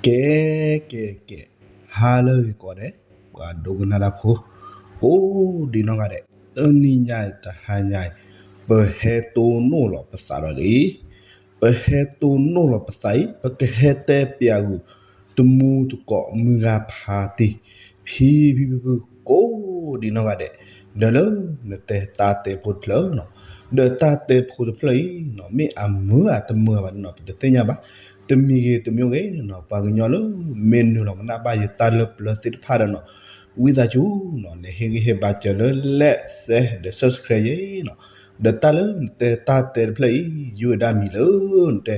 ကဲ ကဲ ကဲ, ဟါလၢဂ့ၤကိးဂၤဒဲး, ပှၤဒိကနၣ်တၢ်ဖိ ကိးဒံနီၢ်ဂၤဒဲး, တနံၤညါအံၤတဟါညါအံၤ ပဟဲတိၢ်နီၣ်လီၤပသးဒီးလံ, ပဟဲတိၢ်နီၣ်လီၤပသးအံၤ ပကဟဲတဲပၠးဂုာ် တမူတကိးမုၢ်ဂၤဖါတံၢ် ဖံဖံဖုဖု ကိးဒံနီၢ်ဂၤဒဲး, ဒီးလၢနတဲတၢ်တဲဖိတဖျၢၣ်နီၤ, ဒီးတၢ်တဲဖိတဖျၢၣ်အံၤနီၤ မ့ၢ်အမုာ်အတမုာ်ဘၣ်နီၤ ပတသ့ၣ်ညါဘၣ်, တမံၤဂ့ၤတမံၤဂ့ၤနီၤ ပှၤကညီလၢမ့ၢ်နုာ်လီၤကနၣ်ဘၣ်ယတၢ်လၢပျၢၤသ့ၣ်တဖၣ်ဒီးနီၤ ဝံသးစူၤနီၤ လဲၤဟ့ၣ်ဂံၢ်ဟ့ၣ်ဘါစၢၤလၢ like share ဒီး subscribe ယဲနီၤ, ဒီးတၢ်လၢနတဲတၢ်တဲတဖျၢၣ်အံၤ ယုၢ်ဝဲဒၣ်မံၤလၢ နတဲ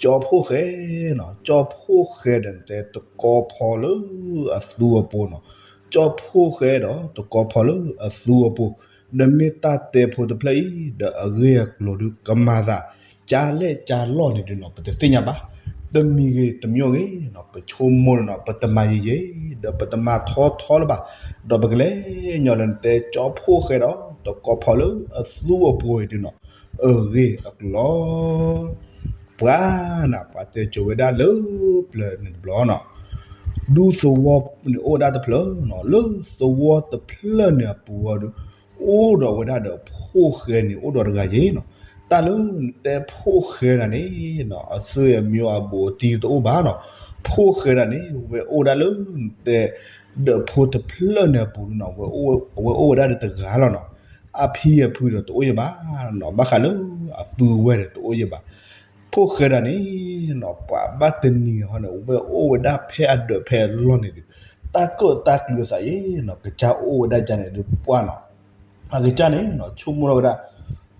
ကၠီဖှိၣ်ဃဲနီၤ, ကၠီဖှိၣ်ဃဲဒီးနတဲတကီဖီလၢအသူအပူၤနီၤ, ကၠီဖှိၣ်ဃဲဒီးတကီဖီလၢအသူအပူၤ, ဒီးမ့ၢ်တၢ်တဲဖိတဖျၢၣ်အံၤ ဒီးအဂ့ၢ်အကျိၤဒုးကမၤသး ကၢ်လဲၣ်ကၢ်လီၢ်န့ၣ်ဒုးနီၤ ပတသ့ၣ်ညါဘၣ်, တမံၤဂ့ၤတမံၤဂ့ၤနီၤ ပဆိကမိၣ်လၢနီၤ ပတမၤယံာ်ယံာ် ဒီးပတမၤထီထီလၢၤဘၣ်, ဒီးပကလဲၤညီလၢနတဲကၠီဖှိၣ်ဃဲဒီးတကီဖီလၢအသူအပူၤအံၤဒုးနီၤ အဂ့ၢ်အကျိၤ ပှၤနၤ ပှၤတဲစိၤဝဲဒၣ်လၢပျၢၤန့ၣ်တဘျီနီၤ, ဒူသဝီန့ၣ်အိၣ်ဝဲဒၣ်တဖျၢၣ်နီၤ, လၢသဝီတဖျၢၣ်န့ၣ်အပူၤအီၤဒီး အိၣ်ဒီးဝဲဒၣ်ဒီးဖှိၣ်ဃဲန့ၣ် အိၣ်ဒီးတဂၤယဲနီၤ, တၢ်လၢနတဲဖှိၣ်ဃဲဒၣ်န့ၣ်နီၤ အသွံၣ်အမံၤအဘူးအတံၢ်တအိၣ်ဘၣ်နီၤ, ဖှိၣ်ဃဲဒၣ်န့ၣ် ဝဲအိၣ်ဝဲဒၣ်လၢနတဲ ဒၢးဖိတဖျၢၣ်န့ၣ်အပူၤနီၤ, အဝဲအိၣ်ဝဲဒၣ်ဒီးတဂၤလီၤနီၤ, အဖံအဖုဒီးတအိၣ်ယဘၣ်နီၤ, ဘၣ်ဃးလၢအပုၢ်ဝဲၢ်ဒီးတအိၣ်ယဘၣ်, ဖှိၣ်ဃဲဒၣ်န့ၣ်နီၤ ပှၤဘၣ်တနံၤဟီန့ၣ် ဝဲအိၣ်ဝဲဒၣ်ဖဲအဒၢးဖဲအလီၢ်န့ၣ်ဒီး တၢ်ကၢၣ်တၢ်ကျူအသးယဲနီၤ ကစၢ်အိၣ်ဝဲဒၣ်ကန့ၣ်ဒီးပှၢ်နီၤ, အကစၢ်န့ၣ်နီၤ ဆိကမိၣ်ထီၣ်ဝဲဒၣ်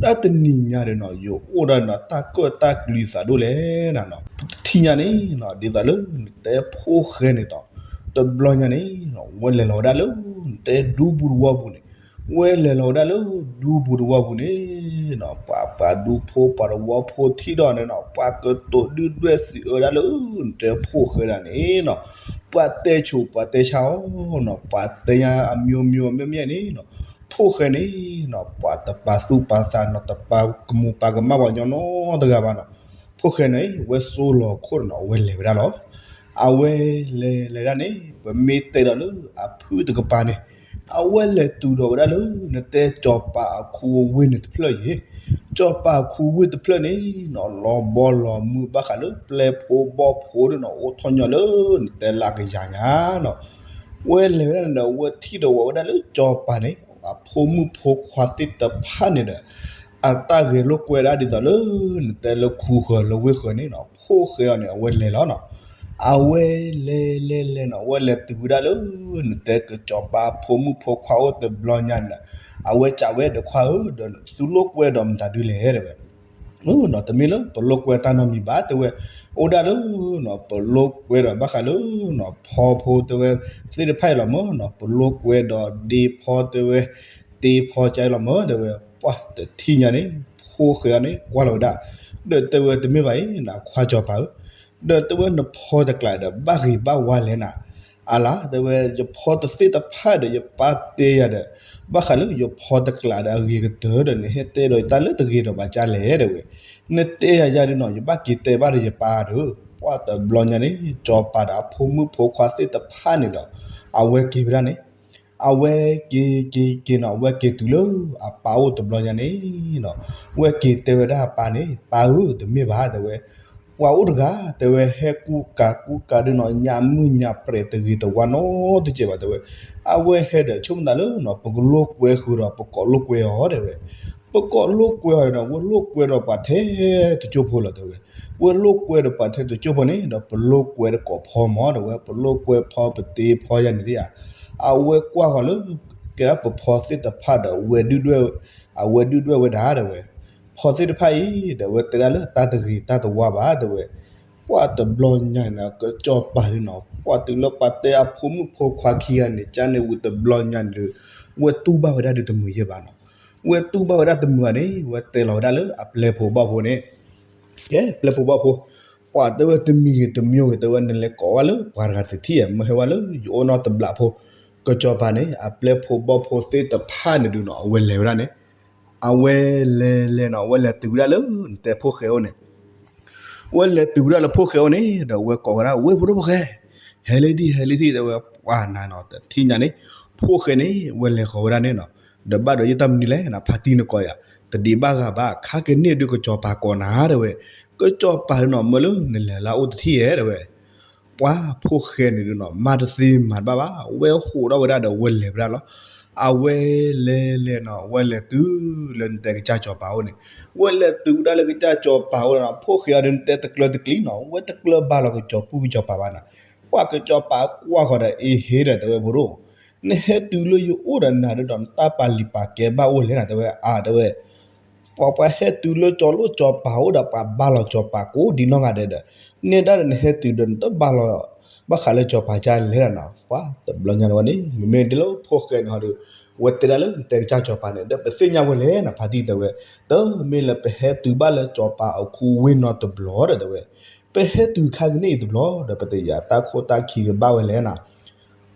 တၢ်တနံၤညါဒီးနီၤ ယအိၣ်ဒၣ်နီၤ တၢ်ကၢၣ်တၢ်ကျူအသးဒိၣ်လဲၣ်နီၤ, တထံၣ်ညါန့ၣ်နီၤ ဒ်သိးလၢနတဲဖှိၣ်ဃဲန့ၣ်ဒီး တဘျီညါန့ၣ်နီၤ ဝဲလဲၤလီၤဝဲဒၣ်လၢ နတဲဒူပူၤတဝီပူၤန့ၣ်, ဝဲလဲၤလီၤဝဲဒၣ်လၢဒူပူၤတဝီပူၤန့ၣ်နီၤ ပှၤပှၤဒူဖိပှၤတဝီဖိထံၣ်ဒီးန့ၣ်နီၤ ပှၤကတိၤဒုၣ်ဒွဲၣ်စံးအၢဒၣ်လၢ နတဲဖှိၣ်ဃဲဒၣ်န့ၣ်နီၤ, ပှၤတဲဆိပှၤတဲဆါအီၤနီၤ ပှၤတဲညါအမျိုးမျိုးအမျိုးမျိုးန့ၣ်နီၤ, ဖှိၣ်ဃဲန့ၣ်နီၤ ပှၤတပာ်သူၣ်ပာ်သးနီၤ တပာ်ကမူၤပာ်ကမၣ်ပှၤကညီနီတဂၤဘၣ်နီၤ, ဖှိၣ်ဃဲန့ၣ် ဝဲစိလီၤခိၣ်ဒီးနီၤ အဝဲလဲၤဝဲဒၣ်လီၤ, အဝဲလဲၤလဲၤဒၣ်န့ၣ် ပမ့ၢ်တဲဒီးလၢအဖုၣ်တကပၤန့ၣ် အဝဲလဲၤတုၤဒီးဝဲဒၣ်လၢ နတဲစီၤပၤအခူအဝ့ၢ်န့ၣ်တဖျၢၣ်ယဲ, စီၤပၤအခူဝ့ၢ်တဖျၢၣ်န့ၣ်နီၤ လီၤဘီလီၤမုၢ်ဘၣ်ဃးလၢပျဲၢ်ဖိဘီၣ်ဖိဒ်နီၤ အိၣ်ထီၣ်ညီလၢ နတဲလၢကယၤညါနီၤ, ဝဲလဲၤဝဲဒၣ်န့ၣ်ဒီး အဝဲထံၣ်ဒီးဝဲဒၣ်လၢစီၤပၤန့ၣ် အဖိမုၣ်ဖိခွါသ့ၣ်တဖၣ်န့ၣ်ဒီး အတၢ်ဂဲၤလိာ်ကွဲဒၣ်ဒ်သိးလၢ နတဲလၢခူဃၢၤလၢဝ့ၢ်ဃၢၤန့ၣ်နီၤ ဖှိၣ်ဃဲအီၤန့ၣ် အဝဲလဲၤလီၤနီၤ, အဝဲလဲၤလဲၤလဲၤနီၤ အဝဲလဲၤတုၤဝဲဒၣ်လၢ နတဲကစီၤပၤဖိမုၣ်ဖိခွါအိၣ်တဘျီညါန့ၣ်ဒီး အဝဲစံးဝဲဒီး ခွါဧၢ ဒီးသုလိာ်ကွဲဒီးမတၤဒုလဲၣ် တဲဝဲ နီၤ တမ့ၢ်လၢပလိာ်ကွဲတၢ်နီတမံၤဘၣ် တဲဝဲ, အိၣ်ဒၣ်လၢနီၤ ပလိာ်ကွဲဒီးဘၣ်ဃးလၢနီၤ ဖီဖိတဲဝဲ သ့ၣ်တဖၣ်အံၤလီၤမၢ်နီၤ ပလိာ်ကွဲဒီးဒ့ဖီတဲဝဲ တ့ဖီကါအံၤလီၤမၢ် တဲဝဲ, ပှၢ်တထံၣ်ညါန့ၣ် ဖှိၣ်ဃဲအီၤန့ၣ် ကွၢ်လီၤဝဲဒၣ်, ဒီးတဲဝဲတမ့ၢ်ဘၣ်အံၤ နခွါစီၤပၤဧၢ, ဒီးတဲဝဲနဖီတကျးဒီးဘၣ်ဂ့ၤဘၣ်ဝါလဲၣ်နၤ, အလါ တဲဝဲ ယဖီတသ့ၣ်တဖၣ်ဒီး ယပၢ်တဲယၤဒီး ဘၣ်ဃးလၢယဖီတကျးဒီးအဂ့ၤကတၢၢ်ဒီး နဟဲတဲဒီးယတၢ်လၢတဂ့ၤဒီးဘၣ်ကါလဲၣ် တဲဝဲ, နတဲယၤယၤဒုးနီၤ ယဘၣ်က့ၤတဲဘၣ်ဒီးယပၢ်ဒီး, ပှၢ်တဘျီညါန့ၣ် စီၤပၤဒီးအဖိမုၣ်ဖိခွါသ့ၣ်တဖၣ်န့ၣ်ဒီး အဝဲက့ၤဝဲဒၣ်န့ၣ်, အဝဲက့ၤက့ၤက့ၤနီၤ အဝဲက့ၤတုၤလၢအပၢ်အိၣ်တဘျီညါန့ၣ်နီၤ, ဝဲက့ၤတဲဝဲဒၣ်အပၢ်န့ၣ် ပၢ်ဧၢ တမ့ၢ်ဘၣ် တဲဝဲ ပှၤအိၣ်တဂၤ တဲဝဲ ဟဲကူကၤကူကၤဒုးနီၤ ညၣ်မုၢ်ညၣ်ပြဲးတဂ့ၤတဝါနီတစဲးဘၣ် တဲဝဲ, အဝဲဟဲဒီးဆိကမိၣ်သးလၢနီၤ ပကလိာ်ကွဲဃုာ်ဒီး ပကိးလိာ်ကွဲအီၤ တဲဝဲ, ပကိးလိာ်ကွဲအီၤဒီး ဝဲလိာ်ကွဲဒီးပှၤထဲတကၠိၢ်ဖိလီၤ တဲဝဲ, ဝဲလိာ်ကွဲဒီးပှၤထဲတကၠိၢ်ဖိန့ၣ်ဒီး ပလိာ်ကွဲတကိးဖီမၢ် တဲဝဲ, ပလိာ်ကွဲဖီပတ့ဖီယၤန့ၣ်ဒ်ဧါ, အဝဲကွၢ်ဃီၤလၢ ကဲဒၣ်ပဖီသ့ၣ်တဖၣ်ဒီး ဝဲဒုၣ်ဒွဲၣ် အဝဲဒုၣ်ဒွဲၣ်ဝဲဒၣ် တဲဝဲ, ဖီသ့ၣ်တဖၣ်အံၤဒီး အဝဲတဲဒၣ်လၢတၢ်တဂ့ၤတၢ်တဝါဘၣ် တဲဝဲ, ပှၢ်တဘျီညါန့ၣ် ကစီၤပၤဒုးနီၤ ပှၢ်တုၤလၢပှၤတဲအဖိမုၣ်ဖိခွါခံဂၤန့ၣ် ကန့ၣ်ဝံၤတဘျီညါန့ၣ်ဒီး ဝဲတူၢ်ဘၣ်ဝဲဒၣ်ဒုးတမုာ်ယဲၢ်ဘၣ်နီၤ, ဝဲတူၢ်ဘၣ်ဝဲဒၣ်တမုာ်ဘၣ်န့ၣ် ဝဲတဲလီၤဝဲဒၣ်လၢအပျဲၢ်ဖိဘီၣ်ဖိန့ၣ် ကဲ ပျဲၢ်ဖိဘီၣ်ဖိ, ပှၢ်တဲဝဲတမံၤဂ့ၤတမံၤဂ့ၤ တဲဝဲ နလဲၤကိးဝဲလၢပှၤတဂၤတထံၣ် မ့ၢ်ဟဲဝဲလၢယအိၣ်နီတဘျီဖိ, ကစီၤပၤန့ၣ် အပျဲၢ်ဖိဘီၣ်ဖိသ့ၣ်တဖၣ်န့ၣ်ဒုးနီၤ အဝဲလဲၤဝဲဒၣ်န့ၣ်, အဝဲလဲၤလဲၤနီၤ အဝဲလဲၤတုၤဝဲဒၣ်လၢ နတဲဖှိၣ်ဃဲအိၣ်န့ၣ်, ဝဲလဲၤတုၤဝဲဒၣ်လၢဖိၣ်ဃဲအအိၣ်န့ၣ် ဒီးဝဲကိးဝဲဒၣ် ဝဲဖိဒိၣ်ဖိၣ်ဃဲ, ဟဲလံဒံၣ် ဟဲလံဒံၣ် တဲဝဲ. ပှၤနၤနီၤ တထံၣ်ညါန့ၣ် ဖိၣ်ဃဲန့ၣ် ဝဲလဲၤဃီၤဝဲဒၣ်န့ၣ်နီၤ, ဒီးဘၣ်ဒီးယတၢ်မနုၤလဲၣ်နီၤ ဖါတံၢ်နကိးယၤ, တဒံးဘၣ်ဂၤဘၣ် ခါကန့ၢ်ဒုးကစီၤပၤကိးနၤ တဲဝဲ. ကစီၤပၤဒုးနီၤ မၢလၢနလဲၤလၢအအိၣ်တထံၣ်ဧဲ တဲဝဲ. ပှၤဖိၣ်ဃဲန့ၣ်ဒုးနီၤ မၤတသ့မၤတဘၣ်ဘၣ် ဝဲဟးထီၣ်ဝဲဒၣ်ဒီးဝဲလဲၤဝဲဒၣ်လီၤ. အဝဲလဲၤလဲၤနီၤ ဝဲလဲၤတုၤလၢနတဲကစၢ်စီၤပၤအအိၣ်န့ၣ်, ဝဲလဲၤတုၤဝဲဒၣ်လၢကစၢ်စီၤပၤအအိၣ်န့ၣ်နီၤ ဖိၣ်ဃဲအံၤဒုးနတဲတကျၢၤတကျံၤနီၤ ဝဲတကျၢၤဘၣ်လီၤကစီၤပူၤကစီၤပၤဘၣ်နီၤ. ပှၤကစီၤပၤကွၢ်ဃီၤဒီး အ့ဟ့ဒီး တဲဝဲ ဖိဒိၣ်, နဟဲတုၤလၢယအိၣ်ဒီးနၤဒုးဒီး နတၢ်ပာ်လံာ်ပာ်ကဲဘၣ်အိၣ်လဲၣ်နီၤ တဲဝဲ. အါ တဲဝဲ ပှၤပှၤဟဲတုၤလၢကၠီၤလိၣ်ကၠီၤပၤအိၣ်ဒီး ပှၤဘါလီၤကၠီၤပၤကိးဒံနီၢ်ဂၤဒဲးဒီး, နဲဒၣ်ဒီးနဟဲတုၤဒီး နတဘါလီၤ ဘၣ်ဃးလၢကၠီၤပၤကလဲၣ်နီၤ. ပှၤတဘျီညါန့ၣ်ဝဲန့ၣ် မ့မ့ၢ်ဒ်လၢဖိၣ်ဃဲန့ၣ်ဟီဒီး ဝဲတဲဒၣ်လၢနတဲကစၢ်ကၠီၤပၤန့ၣ် ဒီးပသ့ၣ်ညါဝဲလဲၣ်နီၤ ဖါတံၢ် တဲဝဲ. တမ့ၢ်လၢပဟဲတုၤဘၣ်လၢကၠီၤပၤအခိၣ်ဝ့ၢ်နီတဘျီဒီး တဲဝဲ, ပဟဲတုၤခါကန့ၢ်အံၤတဘျီဒီး ပတယာ်တၢ်ခိၣ်တၢ်ခံဒီးဘၣ်ဝဲလဲၣ်နီၤ.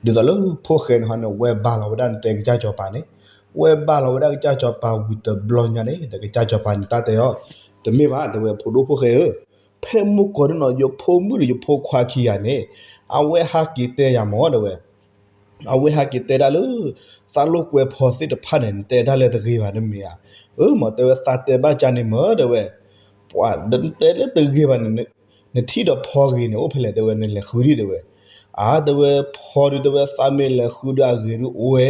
ဒ်သိးလၢဖိၣ်ဃဲန့ၣ်ဟီန့ၣ် ဝဲဘါလီၤဝဲဒၣ်နတဲကစၢ်ကၠီၤပၤန့ၣ်, ဝဲဘါလီၤဝဲဒၣ်ကစၢ်ကၠီၤပၤဝံၤတဘျီညါန့ၣ် ဒီးကစၢ်ကၠီၤပၤန့ၣ်တၢ်တဲအီၤ, တမ့ၢ်ဘၣ် တဲဝဲ ဖိဒိၣ်ဖိၣ်ဃဲဧၢ, ဖဲမုၢ်ကီၢ်ဒုးနီၤ ယဖိမုၣ်ဒီးယဖိခွါခံဂၤန့ၣ် အဝဲဟးက့ၤတဲယၤမၢ် တဲဝဲ. အဝဲဟးက့ၤတဲဒၣ်လၢ သးလိာ်ကွဲဖီသ့ၣ်တဖၣ်န့ၣ် နတဲဒၣ်လၢတဂ့ၤဘၣ် နမ့ၢ်ဧါ. အၢ မ့ၢ်တဲဝဲ သးတဲဘၣ်ကန့ၣ်မၢ် တဲဝဲ. ပှၤဒီးနတဲလၢတဂ့ၤဘၣ်န့ၣ် နထံၣ်ဒီးဖီဂ့ၤန့ၣ် အိၣ်ဖဲလဲၣ် တဲဝဲ နလဲၤဃုဒံၣ် တဲဝဲ. အါ တဲဝဲ ဖီဒုး တဲဝဲ သးမ့ၢ်လဲၤဃုဒုးအဂ့ၤဒုးအိၣ်ဝဲ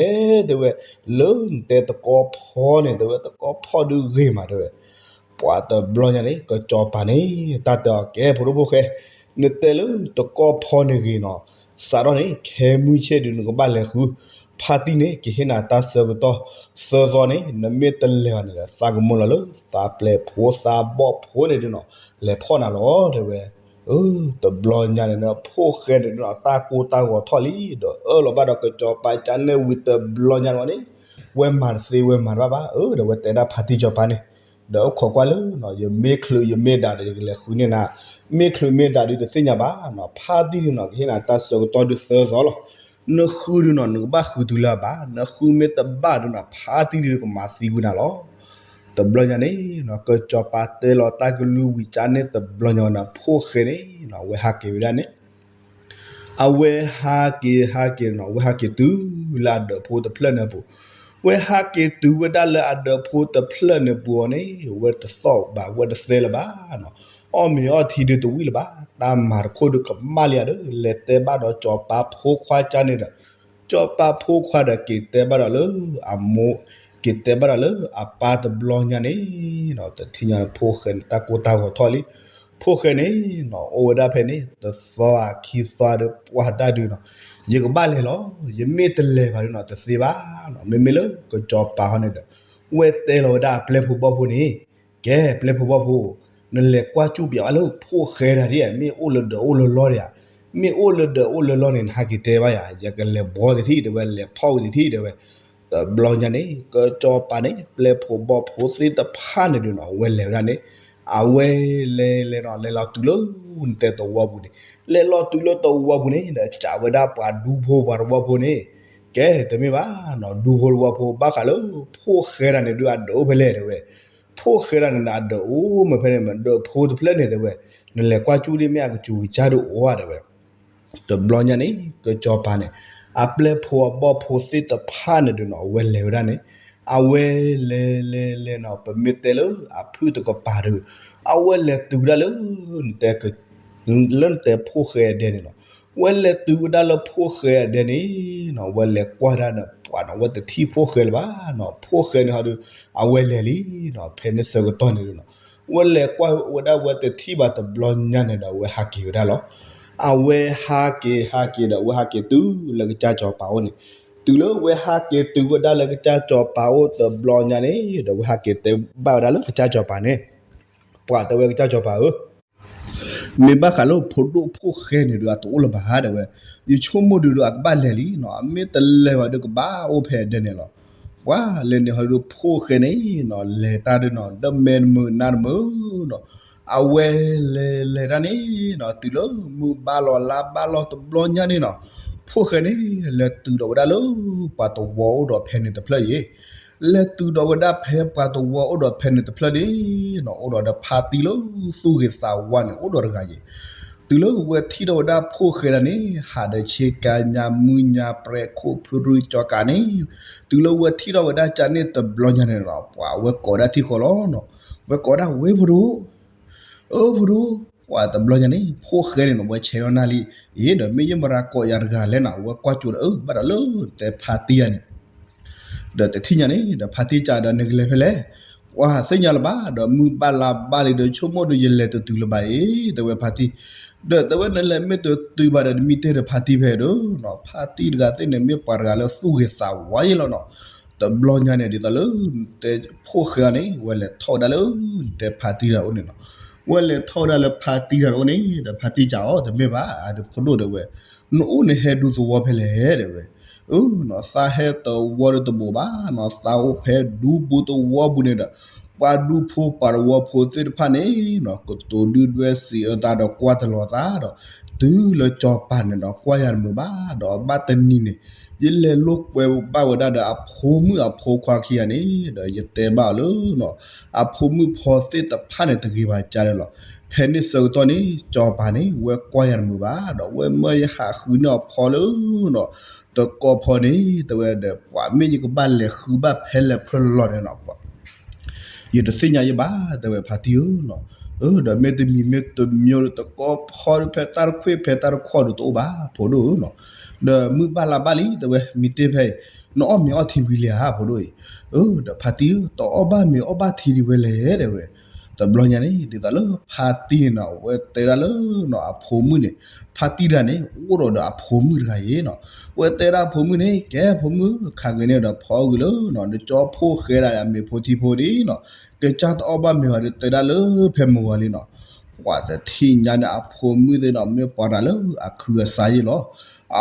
တဲဝဲ, လၢနတဲတကီၢ်ဖီန့ၣ် တဲဝဲ တကီၢ်ဖီဒုးဂ့ၤမး တဲဝဲ. ပှၤတဘျီညါန့ၣ် ကစီၤပၤန့ၣ် တၢ်တဲအီၤ ကဲ ဖိဒိၣ်ဖိၣ်ဃဲ, နတဲလၢတကီၢ်ဖီန့ၣ်ဂ့ၤနီၤ, စးထီၣ်န့ၣ် ခဲမုၢ်ဆ့ၣ်ဒုး နကဘၣ်လဲၤဃု, ဖါတံၢ်န့ၣ် ကဟ့ၣ်နၤတၢ်ဆၢကတီၢ်သၢသီန့ၣ် နမ့ၢ်တလဲၤဘၣ်န့ၣ်ဒီး သးကမၢလီၤလၢ သးပျဲၢ်ဖိသးဘီၣ်ဖိန့ၣ်ဒုးနီၤ လဲၤဖီၣ်နၤလီၤ တဲဝဲ. တဘျီညါန့ၣ်ဒီး ဖိၣ်ဃဲန့ၣ်ဒုးနီၤ တၢ်ကိၢ်တၢ်ဂီၤထီၣ်လံ ဒီးအၢၣ်လီၤဘၣ်ဒီးကစီၤပၤကန့ၣ်ဝံၤတဘျီညါန့ၣ် ဝဲမၤတသ့ဝဲမၤတဘၣ်ဘၣ် အၢ ဒီးဝဲတဲဒၣ်ဖါတံၢ်စီၤပၤန့ၣ်, ဒီးအိၣ်ခိးကွၢ်လၢ ယမ့ၢ်ချုးယမ့ၢ်ဒးဒီး ယကလဲၤဃုန့ၢ်နၤ, မ့ၢ်ချုးမ့ၢ်ဒးဒုးတသ့ၣ်ညါဘၣ်နီၤ, ဖါတံၢ်ဒုးနီၤ ကဟ့ၣ်နၤတၢ်ဆၢကတီၢ်ဒုးသၢသီလီၤ. နဃုဒုးနီၤ နကဘၣ်ဃုတုၤလၢအဘၣ်, နဃုမ့ၢ်တဘၣ်ဒုးနီၤ ဖါတံၢ်ဒုးကမၤသံကွံာ်နၤလီၤ. တဘျီညါန့ၣ် ကစီၤပၤတဲလီၤတၢ်ကလုၢ်ဝံၤကန့ၣ်တဘျီညါန့ၣ် ဖိၣ်ဃဲန့ၣ် ဝဲဟးက့ၤဝဲဒၣ်န့ၣ် အဝဲဟးက့ၤဟးက့ၤနီၤ ဝဲဟးက့ၤတုၤလၢအဒၢးဖိတဖျၢၣ်န့ၣ်အပူၤ, ဝဲဟးက့ၤတုၤဝဲဒၣ်လၢအဒၢးဖိတဖျၢၣ်န့ၣ်ပူၤအီၤန့ၣ် ဝဲတသီၣ်ဘၣ် ဝဲတသဲလၢၤဘၣ်နီၤ, အီၣ်မ့ၤအီထံဒုးတဝံၣ်လၢၤဘၣ်, တၢ်မၤတခိၣ်ဒုးကမၣ်လံဧါဒီး လဲၤတဲဘၣ်ဒီးစီၤပၤဖိခွါကန့ၣ်ဒီး စီၤပၤဖိခွါဒီးက့ၤတဲဘၣ်ဒီးလၢအမိၢ်, က့ၤတဲဘၣ်ဒီးလၢအပၢ်တဘျီညါန့ၣ် တထံၣ်ညါဖိၣ်ဃဲန့ၣ် တၢ်ကိၢ်တၢ်ဂီၤထီၣ်လံ. ဖိၣ်ဃဲန့ၣ်နီၤ အိၣ်ဝဲဒၣ်ဖဲန့ၣ် တသီဧါခံသီဒီး ပှၤတၢ်ဒုးနီၤ, ယကဘၣ်လဲၤလီၤ, ယမ့ၢ်တလဲၤဘၣ်ဒုးနီၤ တသ့ဘၣ်နီၤ. မ့မ့ၢ်လၢကစီၤပၤဟီန့ၣ်ဒီး ဝဲတဲလီၤဝဲဒၣ်အပျဲၢ်ဖိဘီၣ်ဖိန့ၣ်, ကဲ ပျဲၢ်ဖိဘီၣ်ဖိ, နလဲၤကွၢ်စူၣ်ပၠးဘၣ်လၢဖိၣ်ဃဲတဂၤဒ် မ့ၢ်အိၣ်လၢဒၢးအိၣ်လၢလီၢ်ဒံးဧါ, မ့ၢ်အိၣ်လၢဒၢးအိၣ်လၢလီၢ်န့ၣ် နဟးက့ၤတဲဘၣ်ယၤ, ယကလဲၤဘှီတထံၣ် တဲဝဲ, လဲၤဖီၣ်ဝံၤတထံၣ် တဲဝဲ. တဘျီညါန့ၣ် ကစီၤပၤန့ၣ် ပျဲၢ်ဖိဘီၣ်ဖိသ့ၣ်တဖၣ်န့ၣ်ဒုးနီၤ အဝဲလဲၤဝဲဒၣ်န့ၣ်, အဝဲလဲၤလဲၤနီၤ လဲၤလီၤတုၤလၢ နတဲသဝီပူၤန့ၣ်, လဲၤလီၤတုၤလၢသဝီပူၤန့ၣ်ဒီး စံးဝဲဒၣ်ပှၤဒူဖိပှၤသဝီဖိန့ၣ်, ကဲ တမ့ၢ်ဘၣ်နီၤ ဒူဖိသဝီဖိ ဘၣ်ဃးလၢဖိၣ်ဃဲတဂၤန့ၣ်ဒုး အဒၢးအိၣ်ဖဲလဲၣ် တဲဝဲ. ဖိၣ်ဃဲတဂၤန့ၣ်ဒီး အဒၢးအိၣ်မ့ၢ်ဖဲန့ၣ် မ့ၢ်ဒၢးဖိတဖျၢၣ်န့ၣ် တဲဝဲ, နလဲၤကွၢ်စူၣ်ဒ်မ့ၢ်အကစူၤကစၢ်ဒုးအိၣ်ဧါ တဲဝဲ. တဘျီညါန့ၣ် ကစီၤပၤန့ၣ် အပျဲၢ်ဖိအဘီၣ်ဖိသ့ၣ်တဖၣ်န့ၣ်ဒုးနီၤ အဝဲလဲၤဝဲဒၣ်န့ၣ်, အဝဲလဲၤလဲၤလဲၤနီၤ ပမ့ၢ်တဲလၢအဖုၣ်တကပၤဒုး, အဝဲလဲၤတုၤဝဲဒၣ်လၢ နတဲ လၢနတဲဖိၣ်ဃဲအဒဲန့ၣ်နီၤ, ဝဲလဲၤတုၤဝဲဒၣ်လၢဖိၣ်ဃဲအဒဲန့ၣ်နီၤ ဝဲလဲၤကွၢ်ဒၣ်ဒီး ပှၤနီၤ ဝဲတထံၣ်ဖိၣ်ဃဲလၢၤဘၣ်နီၤ, ဖိၣ်ဃဲန့ၣ်ဟီဒီး အဝဲလဲၤလံနီၤ, ဖဲန့ၣ်ဆၢကတီၢ်န့ၣ်ဒုးနီၤ ဝဲလဲၤကွၢ်ဝဲဒၣ်ဝဲတထံၣ်ဘၣ်တဘျီညါန့ၣ်ဒီး အဝဲဟးက့ၤဝဲဒၣ်လီၤ. အဝဲဟးက့ၤဟးက့ၤဒီး အဝဲဟးက့ၤတုၤလၢကစၢ်စီၤပၤအိၣ်န့ၣ်, တုၤလၢဝဲဟးက့ၤတုၤဝဲဒၣ်လၢကစၢ်စီၤပၤအိၣ်တဘျီညါန့ၣ်ဒီး ဝဲဟးက့ၤတဲဘၣ်ဝဲဒၣ်လၢကစၢ်စီၤပၤန့ၣ်, ပှၤတဲဝဲကစၢ်စီၤပၤဧၢ မ့ၢ်ဘၣ်ဃးလၢဖိဒိၣ်ဖိၣ်ဃဲန့ၣ်ဒုး အတအိၣ်လၢၤဘၣ် တဲဝဲ, ယဆိကမိၣ်ဒုးဒီး အကဘၣ်လဲၤလံနီၤ, အမ့ၢ်တလဲၤဘၣ်ဒီး ကဘၣ်အိၣ်ဖဲအဒဲန့ၣ်လီၤ. ပှၤလဲၤန့ၣ်ဟီဒီး ဖိၣ်ဃဲန့ၣ်နီၤ လဲၤတၢ်ဒုးနီၤ ဒီးမဲာ်တမုာ်နါတမုာ်နီၤ, အဝဲလဲၤလဲၤတၢ်န့ၣ်နီၤ တုၤလၢမုၢ်ဘၣ်လီၤလါဘၣ်လီၤတဘျီညါန့ၣ်နီၤ, ဖိၣ်ဃဲန့ၣ် လဲၤတုၤဒီးဝဲဒၣ်လၢ ပှၤသဝီအိၣ်ဒီးဖဲန့ၣ်တဖျၢၣ်အံၤ လဲၤတုၤဒီးဝဲဒၣ်ဖဲပှၤသဝီအိၣ်ဒီးဖဲန့ၣ်တဖျၢၣ်န့ၣ်နီၤ, အိၣ်ဒီးဒီးဖါတံၢ်လၢသူၣ်ဂ့ၤသးဝါန့ၣ် အိၣ်ဒီးတဂၤယဲၢ်. တုၤလၢဝဲထံၣ်ထီၣ်ဝဲဒၣ်ဖိၣ်ဃဲဒၣ်န့ၣ် ဟးဒီးဆ့ကၤညါမုၢ်ညါပြဲခိၣ်ဖုရူကၠီကးန့ၣ်, တုၤလၢဝဲထံၣ်ထီၣ်ဝဲဒၣ်ကၢ်န့ၣ်တဘျီညါန့ၣ်နီၤ, ပှၤဝဲကိးဒၣ်ထံဃီလီၤနီၤ, ဝဲကိးဒၣ်ဝဲဖိဒိၣ် အၢ ဖိဒိၣ်, ပှၤတဘျီညါန့ၣ် ဖိၣ်ဃဲန့ၣ်နီၤ ဝဲဆဲးထီၣ်နၢ်လံ, အ့ ဒီးမ့ၢ်ယမရၤကိးယၤတဂၤလဲၣ်နီၤ, ဝဲကွၢ်ကၠိဒီး အၢ ဘၣ်ဒီးလၢတဲဖါတံၢ်ယၤန့ၣ် ဒီးတထံၣ်ညါန့ၣ် ဒီးဖါတံၢ်ကးဒီးနကလဲၤဖဲလဲၣ်, ပှၤသ့ၣ်ညါလၢၤဘၣ်, ဒီးမုၢ်ဘၣ်လါဘၣ်လံဒီးဆိကမိၣ်ဒီးယလဲၤတတုၤလၢၤဘၣ်အံၤ တဲဝဲဖါတံၢ်, ဒီးတဲဝဲနလဲၤမ့ၢ်တတုၤဘၣ်ဒီး နမံတ့ၢ်ဒီးဖါတံၢ်ဖဲဒီးနီၤ, ဖါတံၢ်တဂၤသ့ၣ်န့ၣ် မ့ၢ်ပှၤတဂၤလၢသူၣ်ဂ့ၤသးဝါယဲၢ်လီၤနီၤ. တဘျီညါန့ၣ် ဒ်သိးလၢ တဲဖိၣ်ဃဲန့ၣ် ဝဲလဲၤထီၣ်ဝဲဒၣ်လၢ တဲဖါတံၢ်တၢ်အိၣ်န့ၣ်နီၤ, ဝဲလဲၤထီၣ်ဝဲဒၣ်လၢဖါတံၢ်တၢ်အိၣ်န့ၣ် ဒီးဖါတံၢ်ကးအီၤ တမ့ၢ်ဘၣ် အဒုးဖိဒိၣ်တဲဝဲ, နအိၣ်န့ၣ်ဟဲဒူသဝီဖဲလဲၣ်တဲဝဲ, အၢနီၤ သးဟဲသဝီဒုးတဘိးဘၣ်နီၤ, သးအိၣ်ဖဲဒူပူၤသဝီပူၤန့ၣ်ဒီး ပှၤဒူဖိပှၤသဝီဖိသ့ၣ်တဖၣ်န့ၣ်နီၤ ကတိၤဒုၣ်ဒွဲၣ်စံးအၢသးဒီးကွၢ်တလီၤသးဒီး တုၤလၢကၠီၤပၤန့ၣ်ဒီး ကွၢ်ယၤတမုာ်ဘၣ်, ဒီးဘၣ်တနံၤန့ၣ် ယလဲၤလိာ်ကွဲဘၣ်ဝဲဒၣ်ဒီးအဖိမုၣ်အဖိခွါခံဂၤန့ၣ် ဒီးယတဲဘၣ်အီၤလၢနီၤ အဖိမုၣ်ဖိသ့ၣ်တဖၣ်န့ၣ်တဂ့ၤဘၣ်ကါန့ၣ်လီၤ. ဖဲန့ၣ်ဆၢကတီၢ်န့ၣ် ကၠီၤပၤန့ၣ် ဝဲကွၢ်ယၤတမုာ်ဘၣ်, ဒီးဝဲမၢယဟးဃုန့ၢ်အီၤဖီလၢနီၤ တကီၢ်ဖီန့ၣ် တဲဝဲဒီး ပှၤမ့ၢ်ယကဘၣ်လဲၤဃုဘၣ်ဖဲလဲၣ်ဖဲလဲၣ်နီၤ ယတသ့ၣ်ညါယဘၣ် တဲဝဲဖါတံၢ်ဧၢနီၤ. ဒီးမ့တမံၤမ့တမံၤဒီး တကီၢ်ဖီဒီး ဖဲတၢ်တခွ့ၣ်ဖဲတၢ်တခွီၣ်ဒီးတအိၣ်ဘၣ် ဖိဒိၣ်ဧၢနီၤ. ဒီးမုၢ်ဘၣ်လါဘၣ်လံ တဲဝဲ မံတ့ၢ်ဖဲအံၤ နအီၣ်မ့ၤအီထံဝံၤလံဧါ ဖိဒိၣ်အံၤ. အၢ ဒီးဖါတံၢ်ဧၢ တအီၣ်ဘၣ်မ့ၤအီဘၣ်ထံဒံးဝဲလဲၣ် တဲဝဲ. တဘျီညါန့ၣ် ဒ်သိးလၢဖါတံၢ်န့ၣ်နီၤ အဝဲတဲဒၣ်လၢနီၤ အဖိမုၣ်န့ၣ် ဖါတံၢ်တဂၤန့ၣ် အိၣ်ဒီးဒီးအဖိမုၣ်တဂၤအံၤနီၤ. ဝဲတဲဒၣ်အဖိမုၣ်န့ၣ် ကဲဖိမုၣ် ခါဂ့ၤန့ၣ်ဒီးဖီအဂုာ်လၢနီၤ နကၠီဖိၣ်ဃဲဒၣ်အမ့ၤဖိထံဖိဒံးနီၤ ကစၢ်တအီၣ်ဘၣ်မ့ၤဘၣ်ဒီး တဲဒၣ်လၢဖဲမုၢ်ဂီၤလံနီၤ. ပှၤတထံၣ်ညါန့ၣ် အဖိမုၣ်သ့ၣ်နီၤ မ့ၢ်ပှၤတၢ်လၢအခုအစါယ့ၢ်လီၤ.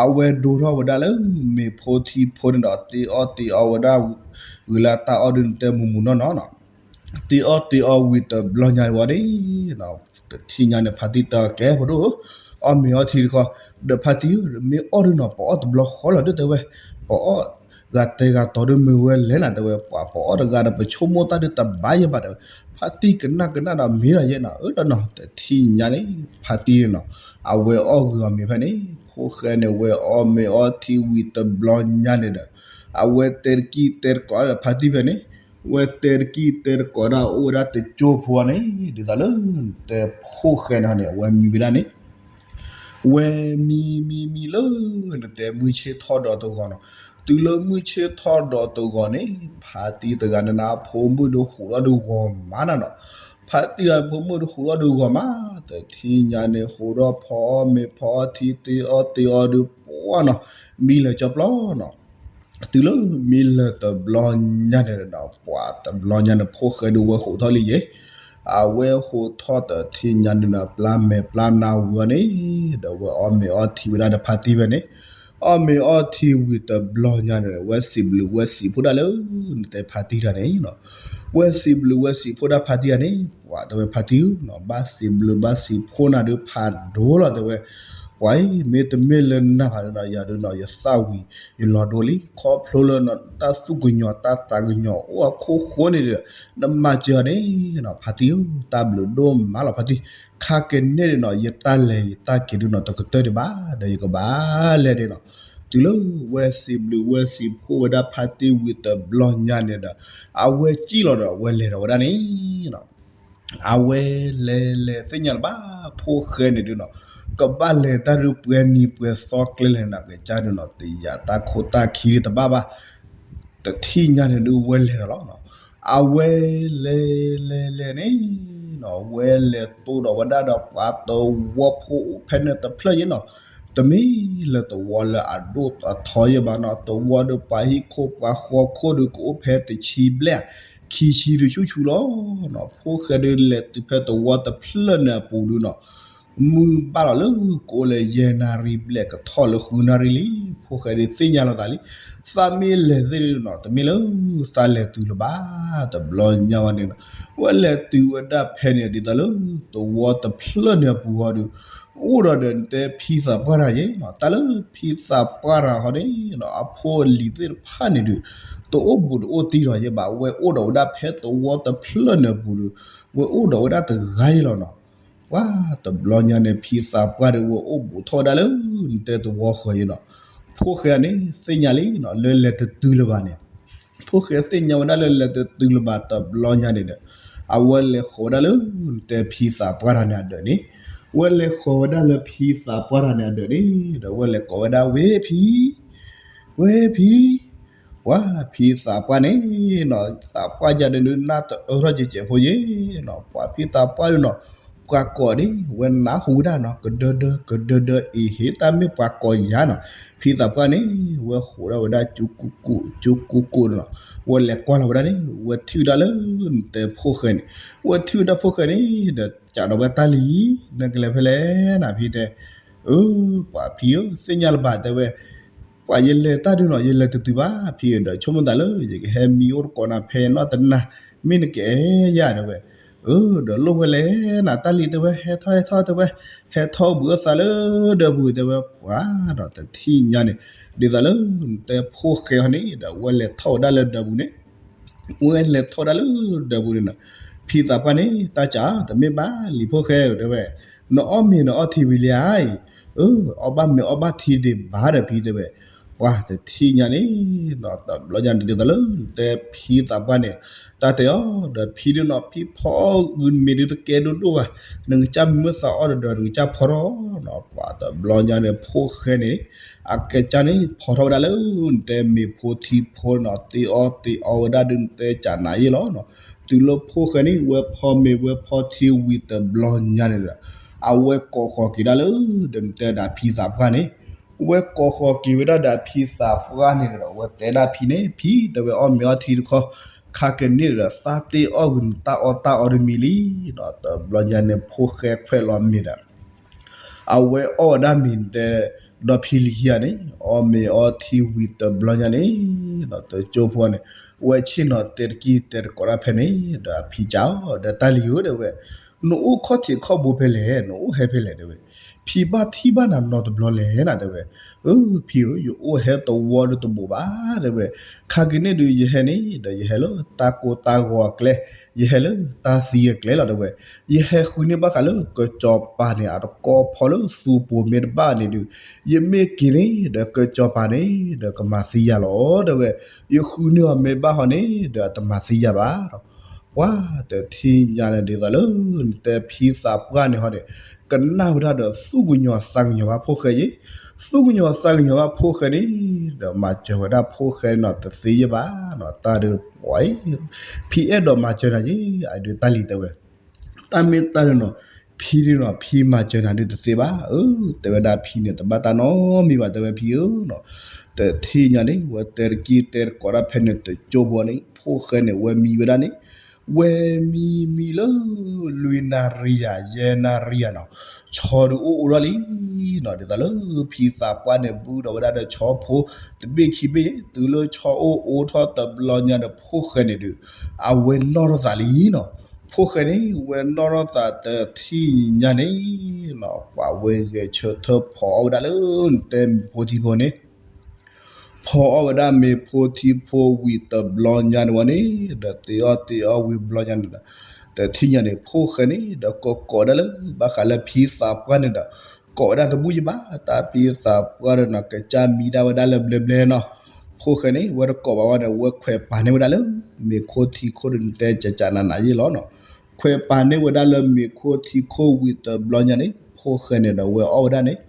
အဝဲဒိးထီၣ်ဝဲဒၣ်လၢမ့ၤဖိထံဖိန့ၣ်ဒီး တ့အီၣ်တ့အီဝဲဒၣ် ဂုာ်လၢတၢ်အီၣ်ဒုးနတဲမုၢ်မုၢ်နီၢ်နီၢ်နီၤ. တ့အီၣ်တ့အီဝံၤတဘျီညါဝဲန့ၣ် တထံၣ်ညါန့ၣ် ဖါတံၢ်တဲကဲဖိဒိၣ်ဧၢ အီၣ်မ့ၤအီထံတခီ ဒီးဖါတံၢ်ဧၢ မ့ၢ်အီၣ်ဒုးနီၤ ပအီၣ်တဘျီဃီလီၤဒုးတဲဝဲ ပအီၣ် ဂၤတဲဂၤတီၤဒုးမ့ၢ်ဝဲလဲၣ်နၤတဲဝဲ ပှၤပအီၣ်တဂၤဒီးပဆိကမိၣ်တၢ်ဒုးတဘၣ်ယဲၢ်ဘၣ်တဲဝဲ. ဖါတံၢ်ကနၣ်ကနၣ်ဒီးမ့ၢ်ဒီးယဲၢ်နီၤ အၢဒီးနီၤ တထံၣ်ညါန့ၣ် ဖါတံၢ်န့ၣ်နီၤ အဝဲအီၣ်ဂုာ်အီၤမ့ၤဖဲန့ၣ် ဖိၣ်ဃဲန့ၣ် ဝဲအီၣ်မ့ၤအီထံဝံၤတဘျီညါန့ၣ်ဒီး အဝဲတဲတကံၢ်တဲတကိးဒီးဖါတံၢ်ဖဲန့ၣ် ဝဲတဲတကံၢ်တဲတကိးဒၣ်အိၣ်ဝဲဒၣ်တကၠိဖိန့ၣ် ဒ်သိးလၢ တဲဖိၣ်ဃဲန့ၣ်န့ၣ် အဝဲမံဝဲဒၣ်န့ၣ် ဝဲမံမံမံလၢ နတဲမုၢ်ဆ့ၣ်ထီၣ်ဒီးတဂီၤနီၤ. တုၤလၢမုၢ်ဆ့ၣ်ထီၣ်ဒီးတဂီၤန့ၣ် ဖါတံၢ်တဂၤန့ၣ်နၤ အဖိမုၣ်ဒုးဟူးထီၣ်ဒုးဂီၤမးနၤနီၤ. ဖါတံၢ်တဂၤဖိမုၣ်ဒုးဟူးထီၣ်ဒုးဂီၤမး တထံၣ်ညါန့ၣ် ဟူးထီၣ်ဖီအီၣ်မ့ၤဖီအီထံ တ့အီၣ်တ့အီဒုးပှၢ်နီၤ မံလၢာ်ကၠီပျီနီၤ. တုၤလၢမံလၢာ်တဘျီညါန့ၣ်ဒီး ပှၤတဘျီညါန့ၣ် ဖိၣ်ဃဲဒုးဝဲဟူးထီၣ်လံယဲၢ် အဝဲဟူးထီၣ်တထံၣ်ညါန့ၣ်ဒီး ပျၢ်မဲာ်ပျၢ်နါဝံၤအီၤန့ၣ် ဒီးဝဲအီၣ်မ့ၤအီထံဝဲဒၣ်ဒီးဖါတံၢ်ဖဲန့ၣ် အီၣ်မ့ၤအီထံဝံၤတဘျီညါန့ၣ် ဝဲစံးဘျုးဝဲစံးဖှိၣ်ဒၣ်လၢ နတဲဖါတံၢ်တဂၤန့ၣ်နီၤ. ဝဲစံးဘျုးဝဲစံးဖှိၣ်ဒၣ်ဖါတံၢ်တဂၤန့ၣ် ပှၤတဲဝဲဖါတံၢ်ဧၢနီၤ ဘၣ်စံးဘျုးဘၣ်စံးဖှိၣ်နၤဒုးဖးဒိၣ်လီၤတဲဝဲ. ပှၤအံၤ မ့တမ့ၢ်လၢနၤဘၣ်ဒီး ယၤဒုးနီၤ ယသၣ်ဝံၤ ယလီၤဒိလံ ခီဖျိလၢနီၤ တၢ်သူၣ်ကညီၤတၢ်သးကညီၤအိၣ်အခိၣ်ဃိန့ၣ်ဒီး နမၤစၢၤအီၤန့ၣ်နီၤ ဖါတံၢ်ဧၢ တၢ်ဘျုးဒိၣ်မးလီၤဖါတံၢ်. ခါကန့ၣ်ဒုးနီၤ ယတၢ်လဲၤယတၢ်က့ၤဒုးနီၤ တကတၢၢ်ဒံးဘၣ် ဒီးယကဘၣ်လဲၤဒၣ်နီၤ. တုၤလၢဝဲစံးဘျုးဝဲစံးဖှိၣ်ဝဲဒၣ်ဖါတံၢ်ဝံၤတဘျီညါန့ၣ်ဒီး အဝဲစံၣ်လီၤဒီး အဝဲလဲၤဒီးဝဲဒၣ်န့ၣ်နီၤ. အဝဲလဲၤလဲၤသ့ၣ်ညါလၢၤဘၣ် ဖိၣ်ဃဲန့ၣ်ဒုးနီၤ ကဘၣ်လဲၤတၢ်ဒုးပှဲၤနံၤပှဲၤသီကျဲလဲၣ်နၤ ကစၢ်ဒုးနီၤ တယာ်တၢ်ခိၣ်တၢ်ခံဒုးတဘၣ်ဘၣ် တထံၣ်ညါန့ၣ်ဒုးဝဲလဲၤဒီးလီၤနီၤ. အဝဲလဲၤလဲၤလဲၤန့ၣ်နီၤ ဝဲလဲၤတိၢ်ဒီးဝဲဒၣ်ဒီးပှၤသဝီဖိအိၣ်ဖဲန့ၣ်တဖျၢၣ်ယဲၢ်နီၤ. တမ့ၢ်လၢသဝီလၢအဒိၣ်အထီယဲၢ်ဘၣ်နီၤ သဝီဒီးပှၤဟံၣ်ခိၣ်ပှၤဃီခိၣ်ဒုးကအိၣ်ဖဲတဆံဘျဲၣ် ခံဆံဒုးဆူၣ်ဆူၣ်လီၤနီၤ. ဖိၣ်ဃဲဒုးလဲၤတုၤဖဲသဝီတဖျၢၣ်န့ၣ်အပူၤဒုးနီၤ မုၢ်ဘၣ်လီၤလၢကအိၣ်လၢယဲၢ်နၣ်ရံၣ်ဘျဲၣ်ကထီၣ်လၢဃုနၣ်ရံၣ်လံ, ဖိၣ်ဃဲဒုးသ့ၣ်ညါလီၤသးလံ, သးမ့ၢ်လဲၤသ့ၣ်ဒုးနီၤ တမ့ၢ်လၢသးလဲၤတုၤလၢၤဘၣ်, တဘျီညါဝဲန့ၣ်နီၤ, ဝဲလဲၤတုၤဝဲဒၣ်ဖဲန့ၣ် ဒ်သိးလၢ သဝီတဖျၢၣ်န့ၣ်အပူၤဃီဒုး အိၣ်ဒီးဒီးနတဲဖံသးပှၢ်တၢ်ယဲနီၤ, တၢ်လၢဖံသးပှၢ်တၢ်ဃီန့ၣ်နီၤ အဖိအလံၤသ့ၣ်တဖၣ်န့ၣ်ဒုး တအိၣ်ဘူးတအိၣ်တံၢ်ဒီးယဲဘၣ်, ဝဲအိၣ်ဒီးဝဲဒၣ်ဖဲသဝီတဖျၢၣ်န့ၣ်အပူၤဒုး ဝဲအိၣ်ဒီးဝဲဒၣ်တဂၤယဲလီၤနီၤ. ပှၤတဘျီညါန့ၣ် ဖံသးပှၢ်ဒုး ဝဲအိၣ်ဘူးထီၣ်ဝဲဒၣ်လၢ နတဲသဝီဃီယဲနီၤ, ဖိၣ်ဃဲန့ၣ် သ့ၣ်ညါလံနီၤ လၢလဲၤတတုၤလၢၤဘၣ်န့ၣ် ဖိၣ်ဃဲသ့ၣ်ညါဝဲဒၣ်လၢလဲၤတတုၤလၢၤဘၣ်တဘျီညါန့ၣ်ဒီး အဝဲလဲၤဃီၤဝဲဒၣ်လၢ နတဲဖံသးပှၢ်တၢ်န့ၣ်အဒၢးန့ၣ်, ဝဲလဲၤဃီၤဝဲဒၣ်လၢဖံသးပှၢ်တၢ်န့ၣ်အဒၢးန့ၣ်ဒီး ဝဲလဲၤကိးဝဲဒၣ်ဝ့ၢ်ဖံ ဝ့ၢ်ဖံ, ပှၤဖံသးပှၢ်န့ၣ်နီၤ သးပှၢ်ယါဒုးနၢ်တအၢထီၣ်ကဲးကဲးဖိယဲနီၤ, ပှၤဖံသးပှၢ်ဒုးနီၤ ပှၤကိးဒၣ် ဝဲနၢ်ဟူဝဲဒၣ်နီၤ ကဒၢဒၢ ကဒၢဒၢ အ့ဟ့ တၢ်မ့ၢ်ပှၤကိးယါနီၤ, ဖံသးပှၢ်န့ၣ် ဝဲဟူးထီၣ်ဝဲဒၣ် ကၠူကူကူ ကၠူကူကူနီၤ, ဝဲလဲၤကွၢ်လီၤဝဲဒၣ်န့ၣ် ဝဲထံၣ်ဝဲဒၣ်လၢ နတဲဖိၣ်ဃဲန့ၣ်, ဝဲထံၣ်ဝဲဒၣ်ဖိၣ်ဃဲန့ၣ်ဒီး ကးဒီးဝဲတၢ်လံ, နကလဲၤဖဲလဲၣ်နၤဖံတဲ အၢ ပှၤဖံဧၢ သ့ၣ်ညါလၢၤဘၣ်တဲဝဲ, ပှၤယလဲၤတၢ်ဒုးနီၤ ယလဲၤတတုၤဘၣ်ဖံဧၢ ဒီးဆိကမိၣ်သးလၢ ယကဟဲမံအိၣ်တကိးနၤဖဲနီၢ်တနၤ မ့ၢ်နကအဲၣ်ယၤတဲဝဲ, အၢ ဒီးလိၣ်ဖဲလဲၣ်နၤတၢ်လံတဲဝဲ ဟဲထီၣ်ဟဲထီၣ်တဲဝဲ, ဟဲထီၣ်ဘုးအသးလၢဒၢးပူၤတဲဝဲ, ပှၤဒီးတထံၣ်ညါန့ၣ် ဒ်သိးလၢ နတဲဖိၣ်ဃဲဟီန့ၣ်ဒီး ဝဲလဲၤထီၣ်ဝဲဒၣ်လၢဒၢးပူၤန့ၣ် ဝဲလဲၤထီၣ်ဝဲဒၣ်လၢဒၢးပူၤန့ၣ်နီၤ, ဖံသးပှၢ်န့ၣ် တၢ်ကးတမ့ၢ်ဘၣ်လံဖိၣ်ဃဲတဲဝဲ, နအီၣ်မ့ၤနအီထံဝံၤလံဧါအံၤ, အၢ အီၣ်ဘၣ်မ့ၤအီၣ်ဘၣ်ထံဒံးဘၣ်ဒီးဖံတဲဝဲ, ပှၤတထံၣ်ညါန့ၣ်နီၤ တဘျီညါန့ၣ်ဒ်သိးလၢ နတဲဖံသးပှၢ်န့ၣ် တၢ်တဲအီၤဒီးဖံဒုးနီၤ ဖံဖီအီၣ်ဂုာ်မ့ၤဒုးတကဲဒိၣ်ဒိၣ်ဘၣ်, နကစၢ်မ့ၢ်သးအီၣ်ဒီးဒီး နကစၢ်ဖီထီၣ်နီၤ, ပှၤတဘျီညါန့ၣ် ဖိၣ်ဃဲန့ၣ် အကစၢ်န့ၣ် ဖီထီၣ်ဝဲဒၣ်လၢ နတဲမ့ၤဖိထံဖိနီၤ, တ့အီၣ်တ့အီဝဲဒၣ်ဒုး နတဲကးနၤယ့ၣ်လီၤနီၤ, တုၤလၢဖိၣ်ဃဲန့ၣ် ဝဲဖီမ့ၤဝဲဖီထံဝံၤတဘျီညါန့ၣ်ဒီး အဝဲကိးဃီၤက့ၤဒၣ်လၢ ဒီးနတဲဒၣ်ဖံသးပှၢ်န့ၣ်, ဝဲကိးဃီၤက့ၤဝဲဒၣ်ဒီးဖံသးပှၢ်န့ၣ်ဒီး ဝဲတဲဒၣ်ဖံန့ၣ် ဖံတဲဝဲအီၣ်မ့ၤအီထံတခီ, ခါကန့ၣ်ဒီး သးတ့အီၣ်ဂုာ်နတၢ်အီၣ်တၢ်အီတမံၤလံနီၤ, တဘျီညါန့ၣ် ဖိၣ်ဃဲခွဲးလီၤမ့ၤဒီး အဝဲအီၣ်ဝဲဒၣ်မ့ၤတဲ ဒီးဖံလံၤခံဂၤန့ၣ် အီၣ်မ့ၤအီထံဝံၤတဘျီညါန့ၣ် တကၠိဖိန့ၣ် ဝဲဆ့ၣ်နီၤတဲတကံၢ်တဲတကိးတၢ်ဖဲန့ၣ် ဒီးအဖံကးအီၤ ဒီးတၢ်လံၤဧၢတဲဝဲ, နအိၣ်ခီၣ်ထံးခီၣ်ဘိဖဲလဲၣ် နအိၣ်ဟဲဖဲလဲၣ်တဲဝဲ, ဖံဘၣ်ထံၣ်ဘၣ်နၤနီတဘျီလဲၣ်နၤတဲဝဲ, အၢ ဖံဧၢ ယအိၣ်ဟဲတဝီဒုးတဘိးဘၣ်တဲဝဲ, ခါက့ၤန့ၣ်ဒုးယဟဲန့ၣ် ဒီးယဟဲလၢတၢ်ကိၢ်တၢ်ဂီၤအကျဲ, ယဟဲလၢတၢ်သံအကျဲလီၤတဲဝဲ, ယဟဲဃုန့ၢ်ဘၣ်ဃးလၢကစီၤပၤန့ၣ် အတကီဖီလၢသူပူၤမ့ၢ်တဘၣ်န့ၣ်ဒုး, ယမ့ၢ်က့ၤန့ၣ် ဒီးကစီၤပၤန့ၣ် ဒီးကမၤသံယၤလီၤတဲဝဲ, ယဃုန့ၢ်အီၤမ့ၢ်ဘၣ်ဟီန့ၣ် ဒီးအတမၤသံယၤဘၣ်ဒီး ပှၤတထံၣ်ညါန့ၣ်ဒ်သိးလၢ နတဲဖံသးပှၢ်န့ၣ်ဟီန့ၣ် ကနၣ်ဝဲဒၣ်ဒီးသူၣ်ကညီၤသးကညီၤဘၣ်ဖိၣ်ဃဲယ့ၣ်, သူၣ်ကညီၤသးကညီၤဘၣ်ဖိၣ်ဃဲန့ၣ် ဒီးမၤစၢၤဝဲဒၣ်ဖိၣ်ဃဲနီၤတသ့ယ့ၣ်ဘၣ်နီၤ, တၢ်ဒုးပှၤအံၤ ဖံအဲၣ်ဒိးမၤစၢၤနၤယ့ၣ် အဒုးတၢ်လံၤတဲဝဲ, တၢ်မ့ၢ်တၢ်ဒုးနီၤ ဖံဒုးနီၤ ဖံမၤစၢၤနၤဒုးတသ့ဘၣ်, အၢ တဲဝဲဒၣ်ဖံန့ၣ် တဘၣ်တၢ်နီတမံၤဘၣ်တဲဝဲဖံဧၢနီၤ, တထံၣ်ညါန့ၣ် ဝဲတဲတကံၢ်တဲတကိးတၢ်ဖဲန့ၣ်တကၠိဖိန့ၣ် ဖိၣ်ဃဲန့ၣ် ဝဲမံဝဲဒၣ်န့ၣ် ဝဲမံမံလၢ လွံၢ်နၣ်ရံၣ်ယၤ ယဲၢ်နၣ်ရံၣ်ယၤနီၤ, ဆီဒုးအိၣ်အိၣ်ထီၣ်လံနီၤ, ဒ်သိးလၢဖံသးပှၢ်န့ၣ် ဘူးဒီးဝဲဒၣ်ဒီးဆီဖိ တဘ့ၣ်ခံဘ့ၣ် တုၤလၢဆီအိၣ်အိၣ်ထီၣ်တဘျီညါဒီး ဖိၣ်ဃဲန့ၣ်ဒုး အဝဲနီၣ်ထီၣ်သးလံနီၤ, ဖိၣ်ဃဲန့ၣ် ဝဲနီၣ်ထီၣ်သးတထံၣ်ညါန့ၣ်နီၤ, ပှၤဝဲဂဲၤဆၢထၢၣ်ဖီအီၣ်ဝဲဒၣ်လၢ နတဲမ့ၤဖိထံဖိန့ၣ် ဖီအီၣ်ဝဲဒၣ်မ့ၤဖိထံဖိဝံၤတဘျီညါန့ၣ်ဝဲန့ၣ် ဒီးတ့အီၣ်တ့အီဝံၤဘျီညါန့ၣ်ဒီး တထံၣ်ညါန့ၣ် ဖိၣ်ဃဲန့ၣ် ဒီးကိးကိးဒၣ်လၢ ဘၣ်ဃးလၢဖံသးပှၢ်န့ၣ်ဒီး ကိးဝဲဒၣ်တဘူၣ်ယဘၣ် တၢ်ဖံသးပှၢ်ဒီးနီၤ ကစၢ်မံဒၣ်ဝဲဒၣ်လၢဘျဲဘျဲနီၤ, ဖိၣ်ဃဲန့ၣ် ဝဲတကိးဘၣ်ဝဲဒီး ဝဲခွဲးပာ်န့ၢ်ဝဲဒၣ်လၢ မ့ၤခိၣ်ထံခိၣ်ဒီး နတဲကကနနၤယ့ၣ်လီၤနီၤ, ခွဲးပာ်န့ၢ်ဝဲဒၣ်လၢမ့ၤခိၣ်ထံခိၣ်ဝံၤတဘျီညါန့ၣ် ဖိၣ်ဃဲန့ၣ်ဒီး ဝဲအီၣ်ဝဲဒၣ်န့ၣ်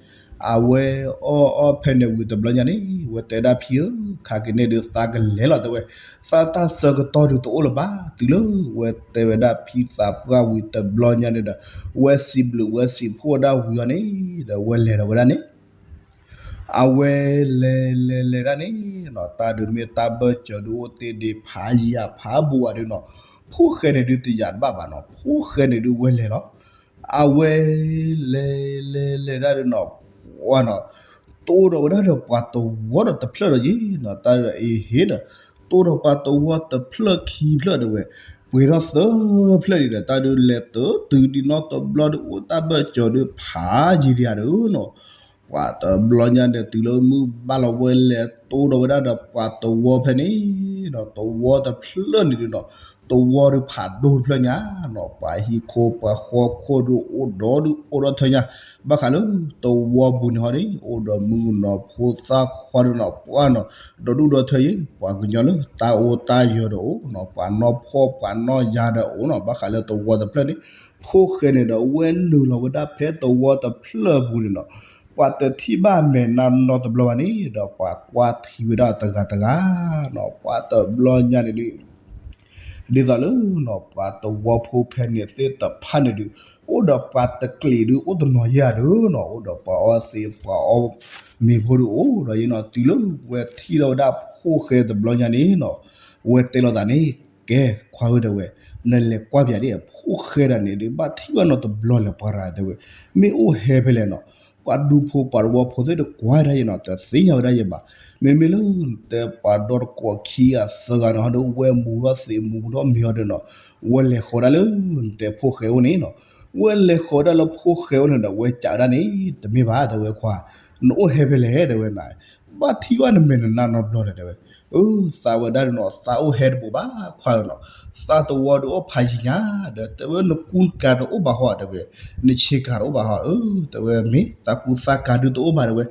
အဝဲအီၣ်အီၣ်ဖဲန့ၣ်ဝံၤတဘျီညါန့ၣ် ဝဲတဲဒၣ်ဖံဧၢ ခါက့ၤန့ၣ်ဒုးသးကလဲၤလီၤတဲဝဲ, သးတၢ်ဆၢကတီၢ်ဒုးတအိၣ်လၢၤဘၣ် တုၤလၢဝဲတဲဝဲဒၣ်ဖံသးပှၢ်ဝံၤတဘျီညါန့ၣ်ဒီး ဝဲစံးဘျုးဝဲစံးဖှိၣ်ဒၣ်ဝံၤအီၤန့ၣ် ဒီးဝဲလဲၤဒီးဝဲဒၣ်န့ၣ် အဝဲလဲၤလဲၤလဲၤဒၣ်န့ၣ်နီၤ တၢ်ဒုးမ့ၢ်တၢ်ဘၢၣ်စၢၤဒုးအိၣ်တ့ၢ်ဒံးဖးယံၤဖးဘူးဝဲဒုးနီၤ, ဖိၣ်ဃဲန့ၣ်ဒုးတယာ်တဘၣ်ဘၣ်နီၤ, ဖိၣ်ဃဲန့ၣ်ဒုးဝဲလဲၤလီၤ. အဝဲလဲၤလဲၤလဲၤဒၣ်ဒီးနီၤ, ပှၤနီၤ, တအိၣ်ဒီးဝဲဒၣ်ဒီးပှၤတဝီဒီးတဖျၢၣ်ဒီးယ့ၤနီၤ, တၢ်ဒီးအံၤဟ့ၣ်ဒီး, တအိၣ်ဒီးပှၤတဝီတဖျၢၣ်ခံဖျၢၣ်ဒီးဝဲ, ပှဲၤထီၣ်သၢဖျၢၣ်န့ၣ်ဒီး တၢ်ဒုးလဲၤတတုၤဒံးနီတဘျီဒုး အိၣ်တၢ်ဘၢၣ်စၢၤဒုးဖးယံၤဒံးဧါဒီးနီၤ, ပှၤတဘျီညါဒီးတုၤလၢမုၢ်ဘၣ်လီၤ ဝဲလဲၤတအိၣ်ဒီးဝဲဒၣ်ဒီးပှၤတဝီဖဲန့ၣ်နီၤ, တဝီတဖျၢၣ်န့ၣ်ဒုးနီၤ, တဝီဒုးဖးဒိၣ်တဖျၢၣ်ညါနီၤ, ပှၤဟံၣ်ခိၣ်ပှၤဃီခိၣ်ဒုးအိၣ်ဒီးဒုးအိၣ်ဒီးထၢညါ, ဘၣ်ဃးလၢတဝီပူၤန့ၣ်ဟီန့ၣ် အိၣ်ဒီးမုၣ်ကနီၤဖိသၣ်ခွါဒီးနီၤ, ပှၤနီၤ, ဒီးဒူၣ်ဒီးထၢယ့ၤ ပှၤကညီလၢတၢ်အိၣ်တၢ်ယၢၤဒီးအိၣ်နီၤ, ပှၤနီၢ်ဖှီၣ်ပှၤနီၢ်ယၤဒီးအိၣ်နီၤ, ဘၣ်ဃးလၢတဝီတဖျၢၣ်န့ၣ်, ဖိၣ်ဃဲန့ၣ်ဒီး ဝဲနုာ်လီၤဝဲဒၣ်ဖဲတဝီတဖျၢၣ်ပူၤန့ၣ်နီၤ, ပှၤတထံၣ်ဘၣ်မဲာ်နါနီတဘျီဘၣ်န့ၣ်ဒီး ပှၤကွၢ်ထံဝဲဒၣ်တဂၤတဂၤနီၤ, ပှၤတဘျီညါန့ၣ်ဒုး ဒ်သိးလၢနီၤ ပှၤတဝီဖိဖဲန့ၣ်သ့ၣ်တဖၣ်န့ၣ်ဒုး အိၣ်ဒီးပှၤတကျ့ၤဒုး အိၣ်တနီၤယဲၢ်ဧါဒီးနီၤ, အိၣ်ဒီးပှၤအီသံးပှၤအီမ့ၤဖိဒုးအိၣ်ဒီးယ့ၤနီၤ, တုၤလၢဝဲထံၣ်ထီၣ်ဝဲဒၣ်ဖိၣ်ဃဲတဘျီညါန့ၣ်နီၤ, ဝဲတဲလိာ်သးန့ၣ်, ကဲခွါဧၢ တဲဝဲ, နလဲၤကွၢ်ပၠးဒ် ဖိၣ်ဃဲဒၣ်န့ၣ်ဒုး ဘၣ်ထံၣ်ဘၣ်နီတဘျီလဲၣ်ပှၤတဂၤ တဲဝဲ, မ့ၢ်အိၣ်ဟဲဖဲလဲၣ်နီၤ, ပှၤဒူဖိပှၤတဝီဖိသ့ၣ်တကွၢ်ဒၣ်ယ့ၤနီၤ, တသ့ၣ်ညါဝဲဒၣ်ယ့ၤဘၣ်, မ့မ့ၢ်လၢနတဲပှၤဒီတကိးခံဂၤသၢဂၤန့ၣ်ဟီဒီး ဝဲမူထီၣ်သံးမူထီၣ်မ့ၤဟီဒီးနီၤ, ဝဲလဲၤဃီၤဒၣ်လၢနတဲဖိၣ်ဃဲအိၣ်န့ၣ်နီၤ, ဝဲလဲၤဃီၤဝဲဒၣ်လၢဖိၣ်ဃဲအိၣ်န့ၣ်ဒီး ဝဲကးဝဲဒၣ်န့ၣ်, တမ့ၢ်ဘၣ် တဲဝဲခွါ, နအိၣ်ဟဲဖဲလဲၣ် တဲဝဲ, ဘၣ်ထံၣ်ဘၣ်နမဲာ်နနါနီတဘျီလဲၣ် တဲဝဲ, အၢ သးဝဲဒၣ်ဒီးနီၤ သးအိၣ်ဟဲတဘူးဘၣ်ခွါဧၢနီၤ, သးတဝီဒုးအိၣ်ဖးယံၤညါဒီး တဲဝဲ နကူနကၤတအိၣ်ဘၣ်ဟီ တဲဝဲ, နဆ့ကၤတအိၣ်ဘၣ်ဟီ အၢ တဲဝဲ မ့ၢ်သးကူသးကၤဒုးတအိၣ်ဘၣ် တဲဝဲ,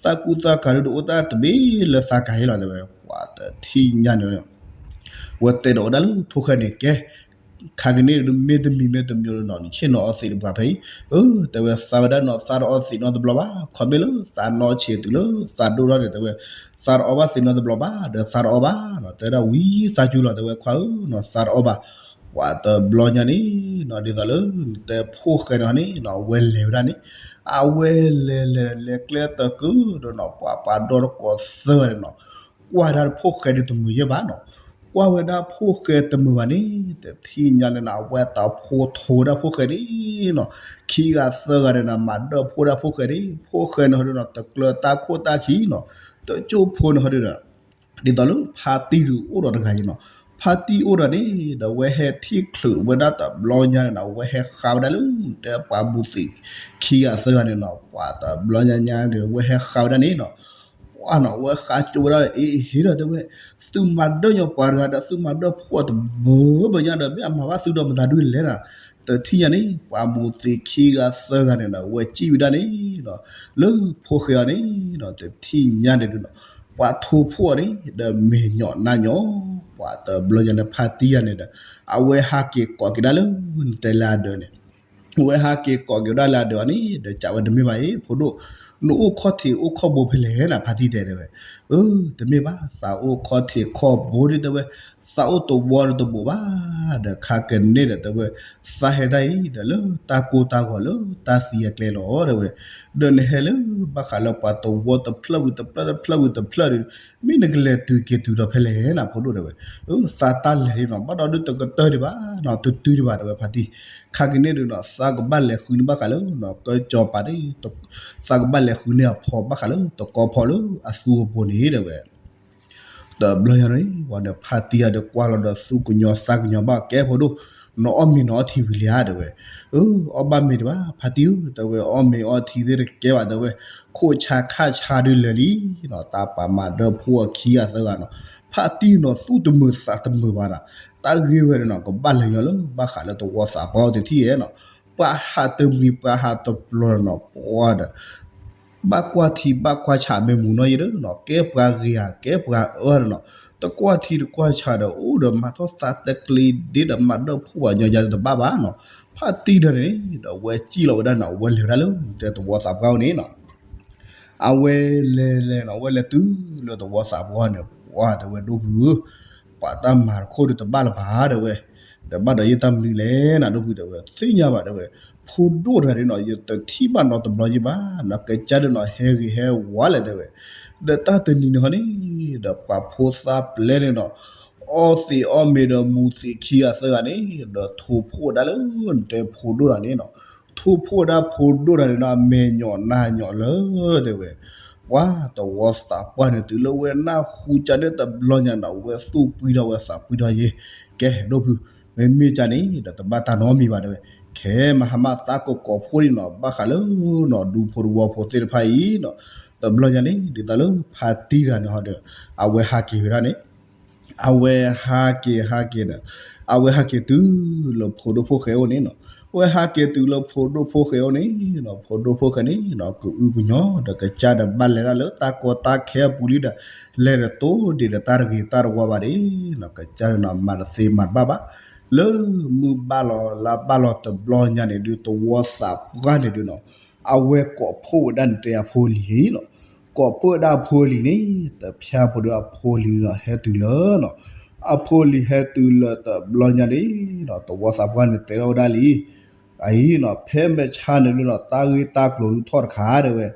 သးကူသးကၤဒုးတအိၣ်တၢ်တဘ့ၣ်လၢသးကၤဟ့လီၤ တဲဝဲ, ပှၤတထံၣ်ညါန့ၣ် ဝဲတဲဒီးဝဲဒၣ်လၢဖိၣ်ဃဲန့ၣ် ကဲ ခါကန့ၣ်ဒုး မ့ၢ်တမံၤမ့ၢ်တမံၤဒီးနီၤ နဆ့ၣ်နီၤအီသံးတပှၤဖဲအံၤ, အၢ တဲဝဲ သးဝဲဒၣ်နီၤ သးတအီသံးနီတဘျီဘၣ်, ခီမ့ၢ်လၢသးနီၢ်ဆံးတုၤလၢသးဒိၣ်ထီၣ်န့ၣ် တဲဝဲ, သးတအီဘၣ်သံးနီတဘျီဘၣ် ဒီးသးတအီဘၣ်နီၤ, တဲဝဲဒၣ်ဝံသးစူၤလီၤ တဲဝဲခွါဧၢနီၤ သးတအီဘၣ်, ပှၤတဘျီညါန့ၣ်နီၤ ဒ်သိးလၢနတဲဖိၣ်ဃဲန့ၣ်ဟီန့ၣ်နီၤ အဝဲလဲၤဝဲဒၣ်န့ၣ်, အဝဲလဲၤလဲၤလဲၤကျဲတကုာ်ဒီးနီၤ ပှၤပှၤဒီတကိးသၢဂၤန့ၣ်နီၤ ကွၢ်ဒၣ်ဖိၣ်ဃဲဒုးတမုာ်ယဲၢ်ဘၣ်နီၤ, ကွၢ်ဝဲဒၣ်ဖိၣ်ဃဲတမုာ်ဘၣ်န့ၣ် တထံၣ်ညါန့ၣ်နီၤ အဝဲတၢ်ဖိထိးဝဲဒၣ်ဖိၣ်ဃဲန့ၣ်နီၤ, ခံဂၤသၢဂၤန့ၣ်နီၤ မၤဒၢၣ်ဖှိၣ်ဒၣ်ဖိၣ်ဃဲန့ၣ်, ဖိၣ်ဃဲန့ၣ်ဟီဒုးနီၤ တကျၢၤတၢ်ခိၣ်တၢ်ခံနီၤ, တကၠိၢ်ဖိန့ၣ်ဟီဒုးဒီး ဒ်သိးလၢဖါတံၢ်ဒုးအိၣ်ဒီးတဂၤယ့ၤနီၤ, ဖါတံၢ်အိၣ်ဒီးန့ၣ် ဒီးဝဲဟဲထံၣ်ချုးဝဲဒၣ်တဘျီညါန့ၣ်နီၤ ဝဲဟဲဃါဝဲဒၣ်လၢ တဲပှၤဘူၣ်သံးခံဂၤသၢဂၤန့ၣ်နီၤ ပှၤတဘျီညါညါန့ၣ် ဝဲဟဲဃါဝဲဒၣ်န့ၣ်နီၤ ပှၤနီၤ ဝဲဃါကၠိဝဲဒၣ် အ့ ဟ့ၣ်ဒီးတဲဝဲ, သုမၤဒၢၣ်ညီပှၤတဂၤဒီး သုမၤဒၢၣ်ဖှိၣ်တဘၢဘၢညါဒီး မ့ၢ်အမၤဘၣ်သုဒီးမတၤဒုလဲၣ်နီၤ, တထံၣ်ညါန့ၣ် ပှၤဘူၣ်သံးခံဂၤသၢဂၤန့ၣ်ဒီး ဝဲစံၣ်ဝဲဒၣ်န့ၣ်နီၤ, လၢဖိၣ်ဃဲအီၤန့ၣ်နီၤ တထံၣ်ညါန့ၣ်ဒုးနီၤ ပှၤထိးဖှိၣ်အီၤန့ၣ် ဒီးမဲာ်ညိးနါညိး, ပှၤတဘျီညါန့ၣ် ဖါတံၢ်ယၤန့ၣ်ဒီး အဝဲဟးက့ၤကိးက့ၤဒၣ်လၢ နတဲလၢအဒၢးန့ၣ် ဝဲဟးက့ၤကိးက့ၤဝဲဒၣ်လၢအဒၢးအီၤန့ၣ် ဒီးကးဝဲတမ့ၢ်ဘၣ်အံၤ ဖိဒိၣ်, နအိၣ်ခီၣ်ထံးအိၣ်ခီၣ်ဘိဖဲလဲၣ်နီၤ ဖါတံၢ်တဲတဲဝဲ, အၢ တမ့ၢ်ဘၣ် သးအိၣ်ခီၣ်ထံးခီၣ်ဘိဒ်တဲဝဲ, သးအိၣ်တဝီဒီးတဘိးဘၣ်, ဒီးခါကန့ၣ်ဒီးတဲဝဲ, သးဟဲတၢ်အံၤ ဒီးလၢတၢ်ကိၢ်တၢ်ဂီၤလၢတၢ်သံအကျဲလီၤတဲဝဲ, ဒီးနဟဲလၢဘၣ်ဃးလၢပှၤတဝီတဖျၢၣ်ဝံၤတဖျၢၣ်တဖျၢၣ်ဝံၤတဖျၢၣ်ဒီး မ့ၢ်နကလဲၤတုၤက့ၤတုၤဒီးဖဲလဲၣ်နီၤ ဖိဒိၣ်တဲဝဲ, အၢ သးတၢ်လဲၤဒ်နီၤ ဘၣ်ဒီးဒုးတကတၢၢ်ဒံးဘၣ်နီၤ တတုၤဒံးဘၣ်တဲဝဲဖါတံၢ်, ခါကန့ၣ်ဒုးနီၤ သးကဘၣ်လဲၤဃုန့ၢ်ဘၣ်ဃးလၢနီၤ ကၠီၤပၤဒ် သးကဘၣ်လဲၤဃုန့ၢ်အဖီဘၣ်ဃးလၢတကီဖီလၢအသူအပူၤန့ၣ်တဲဝဲ တဘျီညါန့ၣ် ဝဲဒီးဖါတံၢ်ယၤဒီးကွၢ်လီၤဒီးသူၣ်ကညီၤသးကညီၤဘၣ်ကဲဖိဒိၣ်, နအီၣ်မ့ၤနအီထံဝံၤလံဧါတဲဝဲ, အၢ အီၣ်ဘၣ်မ့ၤဒံးဘၣ် ဖါတံၢ်ဧၢ တဲဝဲ, အီၣ်မ့ၤအီထံသ့ၣ်တကဲဘၣ်တဲဝဲ, ခိၣ်ဆါခၣ်ဆါဒုးလၢာ်လံနီၤ တၢ်ပာ်မၤဒၢၣ်ဖှိၣ်အီၤခံဂၤသၢဂၤနီၤ, ဖါတံၢ်နီၤသူၣ်တမုာ်သးတမုာ်ဘၣ်နီၤ, တၢ်ဂ့ၢ်ဝဲန့ၣ်နီၤ ကဘၣ်လဲၤညီလၢဘၣ်ဃးလၢတဝီသးပှၢ်အီၤတထံၣ်ဧါနီၤ, ပှၤဟးတမှံၤပှၤဟးတပျီၤနီၤ ပှၤဒီး ဘၣ်ကွၢ်ထံဘၣ်ကွၢ်ဆးမ့ၢ်မူနီၢ်ယံၤဒီးနီၤ ကဲပှၤဂ့ၤဧါ ကဲပှၤအၢဒီးနီၤ တကွၢ်ထံတကွၢ်ဆးဒီး အိၣ်ဒီးမၤထီၣ်သးတကျ့ဒ့ဒီးမၤဒၢၣ်ဖှိၣ်ပှၤညီယၤတဘၣ်ဘၣ်နီၤ, ဖါတံၢ်ဒီးန့ၣ် ဒီးဝဲစံၣ်လီၤဝဲဒၣ်နီၤ ဝဲလဲၤဝဲဒၣ်လၢတဲတဝီသးပှၢ်အီၤန့ၣ်နီၤ အဝဲလဲၤလဲၤနီၤ ဝဲလဲၤတုၤလၢတဝီသးပှၢ်န့ၣ် ပှၤတဲဝဲဒိၣ်ဖုဧၢ, ပှၤတၢ်မၤတခိၣ်ဒုးတဘၣ်လၢၤဘၣ်တဲဝဲ, ဒီးဘၣ်ဒီးယတၢ်မနုၤလဲၣ်နီၤ ဒိၣ်ဖုတဲဝဲ သ့ၣ်ညါဘၣ်တဲဝဲ, ဖိဒိၣ်တဂၤဒ်နီၤ ယတထံၣ်ဘၣ်နီတဘျီယံၤဘၣ်နီၤ ကစၢ်ဒုးနီၤ ဟဲဂ့ၤဟဲဝါလဲၣ်တဲဝဲ, ဒီးတၢ်တနံၤန့ၣ်ဟီန့ၣ် ဒီးပှၤဖိသၣ်ပျဲန့ၣ်နီၤ အီသံးအီၣ်မ့ၤဒီးမူသံးခံဂၤသၢဂၤန့ၣ် ဒီးထိးဖှိၣ်ဒၣ်လၢနတဲဖိဒိၣ်တဂၤန့ၣ်နီၤ ထိၣ်ဖှိၣ်ဝဲဒၣ်ဖိဒိၣ်တဂၤန့ၣ်ဒီး အမဲာ်ညိးနါညိးလၢ တဲဝဲ ပှၤသဝီသးပှၢ်န့ၣ် တုၤလၢဝဲနၢ်ဟူကၢ်န့ၣ်တဘျီညါန့ၣ် ဝဲသူၣ်ပှံၤထီၣ်ဝဲသးပှံၤထီၣ်ယဲ ကဲဒိၣ်ဖု မ့မ့ၢ်ကၢ်န့ၣ်ဒီး တဘၣ်တၢ်နီတမံၤဘၣ် တဲဝဲ ခဲမဟါမၢ်သးကကိးဖှိၣ်န့ၣ်နီၤ ဘၣ်ဃးလၢနီၤ ဒူဖိတဝီဖိသ့ၣ်တဖၣ်အံၤနီၤ တဘျီညါန့ၣ် ဒ်သိးလၢဖါတံၢ်တဂၤန့ၣ်ဟီဒီး အဝဲဟးက့ၤဝဲဒၣ်န့ၣ် အဝဲဟးက့ၤဟးက့ၤဒီး အဝဲဟးက့ၤတုၤလၢဖိဒိၣ်ဖိၣ်ဃဲအိၣ်န့ၣ်နီၤ အဝဲဟးက့ၤတုၤလၢဖိဒိၣ်ဖိၣ်ဃဲအိၣ်န့ၣ်နီၤ ဖိဒိၣ်ဖိၣ်ဃဲန့ၣ်နီၤ ကအုကညီဒီးကစၢ်ဒီးဘၣ်လဲၤတၢ်လၢတၢ်ကီတၢ်ခဲအပူၤလံဒီး လဲၤတတိၢ်ဒံးဒီးတၢ်တဂ့ၤတၢ်တဝါဘၣ်ဒံးနီၤ ကစၢ်န့ၣ်နီၤ မၤတသ့မၤတဘၣ်ဘၣ် လၢမုၢ်ဘၣ်လီၤလါဘၣ်လီၤတဘျီညါန့ၣ်ဒုး သဝီသးပှၢ်န့ၣ်ဒုးနီၤ အဝဲကိးဖှိၣ်ဝဲဒၣ်န့ၣ်တဲအဖိလံၤနီၤ ကိးဖှိၣ်ဝဲဒၣ်အဖိလံၤန့ၣ် တဖၠၣ်ဖိဒီးအဖိလံၤနီၤ ဟဲတုၤလၢနီၤ အဖိလံၤဟဲတုၤလၢတဘျီညါန့ၣ်နီၤ သဝီသးပှၢ်န့ၣ်တဲထီၣ်ဝဲဒၣ်လံ အအံၤနီၤ ဖဲမဲာ်ဆါန့ၣ်ဒုးနီၤ တၢ်ဂ့ၢ်တၢ်ကျိၤဒုးထီၣ်တခါတဲဝဲ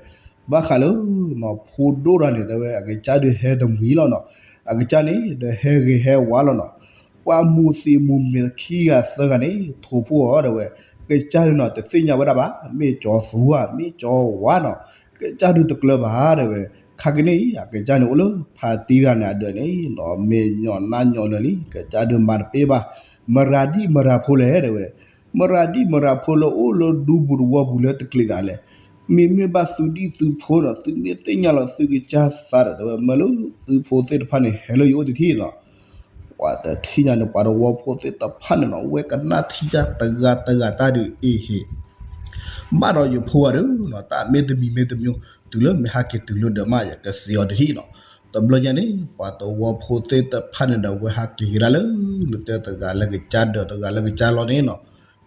ဘၣ်ဃးလၢနီၤ ဖိဒိၣ်တဂၤန့ၣ် တဲဝဲ အကစၢ်ဒုးဟဲတမှံၤလီၤနီၤ အကစၢ်န့ၣ်ဒီးဟဲဂ့ၤဟဲဝါလီၤနီၤ ပှၤမူးသံးမူးမဲာ်ခံဂၤသၢဂၤန့ၣ် ထိၣ်ဖှိၣ်အီၤတဲဝဲ ကစၢ်ဒုးနီၤ တသ့ၣ်ညါဝဲဒၣ်ဘၣ် မ့ၢ်ကၠီသူဧါ မ့ၢ်ကၠီဝါနီၤ ကစၢ်ဒုးတကျၢၤဘၣ်တဲဝဲ ခါက့ၤန့ၣ်အံၤ အကစၢ်န့ၣ်အိၣ်လၢဖါတံၢ်တဂၤန့ၣ်အဒၢးန့ၣ်နီၤ မဲာ်ညိးနါညိးလၢာ်လံ ကစၢ်ဒုးမၤတပ့ၢ်ဘၣ် မရၤဒံၣ်မရၤဖိလဲၣ်တဲဝဲ မရၤဒံၣ်မရၤဖိလၢအိၣ်လၢဒူပူၤတဝီပူၤလၢတကျ့ၤဒၣ်လဲာ် မ့မ့ၢ်ဘၣ်သုဒံၣ်သုဖိနီၤ သုမ့ၢ်သ့ၣ်ညါလီၤသုကစၢ်သးဒီး တဲဝဲ မၢလၢသုဖိသ့ၣ်တဖၣ်န့ၣ် ဟဲလၢယအိၣ်တထံၣ်နီၤ ပှၤတထံၣ်ညါန့ၣ် ပှၤတဝီဖိသ့ၣ်တဖၣ်န့ၣ်နီၤ ဝဲကနၣ်ထံၣ်တၢ်တဂၤတဂၤတၢ်ဒုးအ့ၣ်ဟ့ၣ် ဘၣ်ဒီးယဖိဂၤဒီးနီၤ တၢ်မ့ၢ်တမံၤမ့ၢ်တမံၤ တုၤလၢမ့ၢ်ဟးက့ၤတုၤလၢဒီးမး ယကစံးအီၤတထံၣ်နီၤ တဘျီညါန့ၣ် ပှၤတဝီဖိသ့ၣ်တဖၣ်န့ၣ်ဒီး ဝဲဟးက့ၤကဒါလၢ နတဲတဂၤလၢကစၢ်ဒီးတဂၤလၢကစၢ်လီၤန့ၣ်နီၤ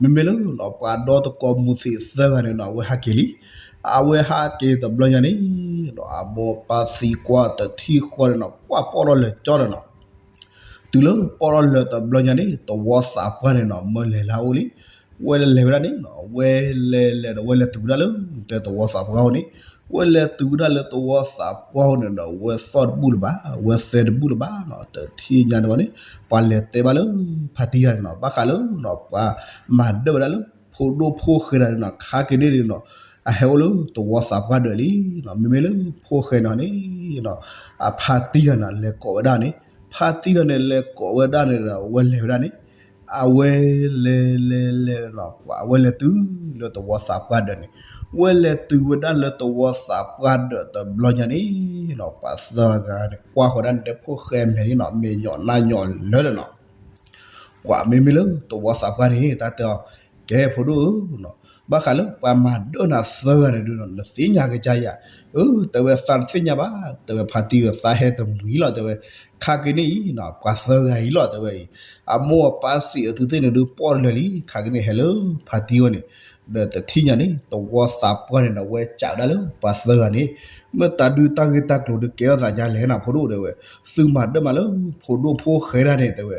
မ့မ့ၢ်လၢနီၤ ပှၤဒီတကိးမူးသံးသၢဂၤန့ၣ်နီၤ အဝဲဟးက့ၤလံ အဝဲဟးက့ၤတဘျီညါန့ၣ်နီၤ အမိၢ်ပၢ်သံကွၢ်တထံၣ်ဃီန့ၣ်နီၤ ပှၤပီၣ်ထီၣ်လၢာ်ကၠီဒီးနီၤ တုၤလၢပီၣ်ထီၣ်လၢာ်တဘျီညါန့ၣ် သဝီသးပှၢ်န့ၣ်နီၤ မၢလဲၤလၢအအိၣ်လံ ဝဲလဲၤဝဲဒၣ်န့ၣ်နီၤ ဝဲလဲၤလဲၤဒီး ဝဲလဲၤတုၤဝဲဒၣ်လၢ တဲသဝီသးပှၢ်အအိၣ်န့ၣ် ဝဲလဲၤတုၤဝဲဒၣ်လၢသဝီသးပှၢ်အအိၣ်န့ၣ်ဒီး ဝဲသီၣ်တဘူၣ်လၢၤဘၣ် ဝဲသဲတဘူၣ်လၢၤဘၣ်နီၤ တထံၣ်ညါန့ၣ်ဘၣ်န့ၣ် ပှၤလဲၤတဲဘၣ်လၢ ဖါတံၢ်တဂၤန့ၣ်နီၤ ဘၣ်ဃးလၢနီၤ ပှၤမၤဒၢၣ်ဝဲဒၣ်လၢ ဖိဒိၣ်ဖိၣ်ဃဲတဂၤန့ၣ်နီၤ ခါက့ၤန့ၣ်ဒုးနီၤ အဟဲအိၣ်လၢသဝီသးပှၢ်ဒၢးလံနီၤ မ့မ့ၢ်လၢဖိၣ်ဃဲန့ၣ်န့ၣ်နီၤ အဖါတံၢ်တဂၤန့ၣ် လဲၤကိးဝဲဒၣ်န့ၣ် ဖါတံၢ်တဂၤန့ၣ် လဲၤကိးဝဲဒၣ်န့ၣ်ဒီး ဝဲလဲၤဝဲဒၣ်န့ၣ် အဝဲလဲၤလဲၤလဲၤလဲၤနီၤ အဝဲလဲၤတုၤလၢသဝီသးပှၢ်ဒၢးန့ၣ် ဝဲလဲၤတုၤဝဲဒၣ်လၢသဝီသးပှၢ်ဒၢးတဘျီညါန့ၣ်နီၤ ပှၤသၢဂၤန့ၣ် ကွၢ်ဃီၤဒၣ်န့ၣ် တဲဖိၣ်ဃဲမဲာ်န့ၣ်နီၤ မဲာ်ညိးနါညိးလၢာ်လၢာ်နီၤ ပှၤမ့မ့ၢ်လၢသဝီသးပှၢ်န့ၣ် တၢ်တဲအီၤ ကဲဖိဒိၣ်ဧၢနီၤ ဘၣ်ဃးလၢပှၤမၤဒၢၣ်နၤသၢဂၤန့ၣ်ဒုးနီၤ နသ့ၣ်ညါကစၢ်ယၤ အၢ တဲဝဲသးတသ့ၣ်ညါဘၣ် တဲဝဲဖါတံၢ်ဝဲသးဟဲတမှံၤလီၤ တဲဝဲ ခါက့ၤန့ၣ်အံၤနီၤ ပှၤသၢဂၤအံၤလီၤ တဲဝဲအံၤ အမိၢ်အပၢ်စံးအသုသ့ၣ်န့ၣ်ဒုးပီၣ်တလၢာ်လံ ခါက့ၤန့ၣ်ဟဲလၢဖါတံၢ်ဝဲန့ၣ် ဒီးတထံၣ်ညါန့ၣ် သဝီသးပှၢ်န့ၣ်ဒီး ဝဲစးဝဲဒၣ်လၢပှၤသၢဂၤန့ၣ် မ့ၢ်တၢ်ဒုးတၢ်ဂ့ၢ်တၢ်ကျိၤဒုးကဲထီၣ်သးဒ်လဲၣ်နီၤ ဖိဒိၣ်တဲဝဲ သုမၤဒၢၣ်မးလၢဖိဒိၣ်ဖိၣ်ဃဲဒၣ်န့ၣ် တဲဝဲ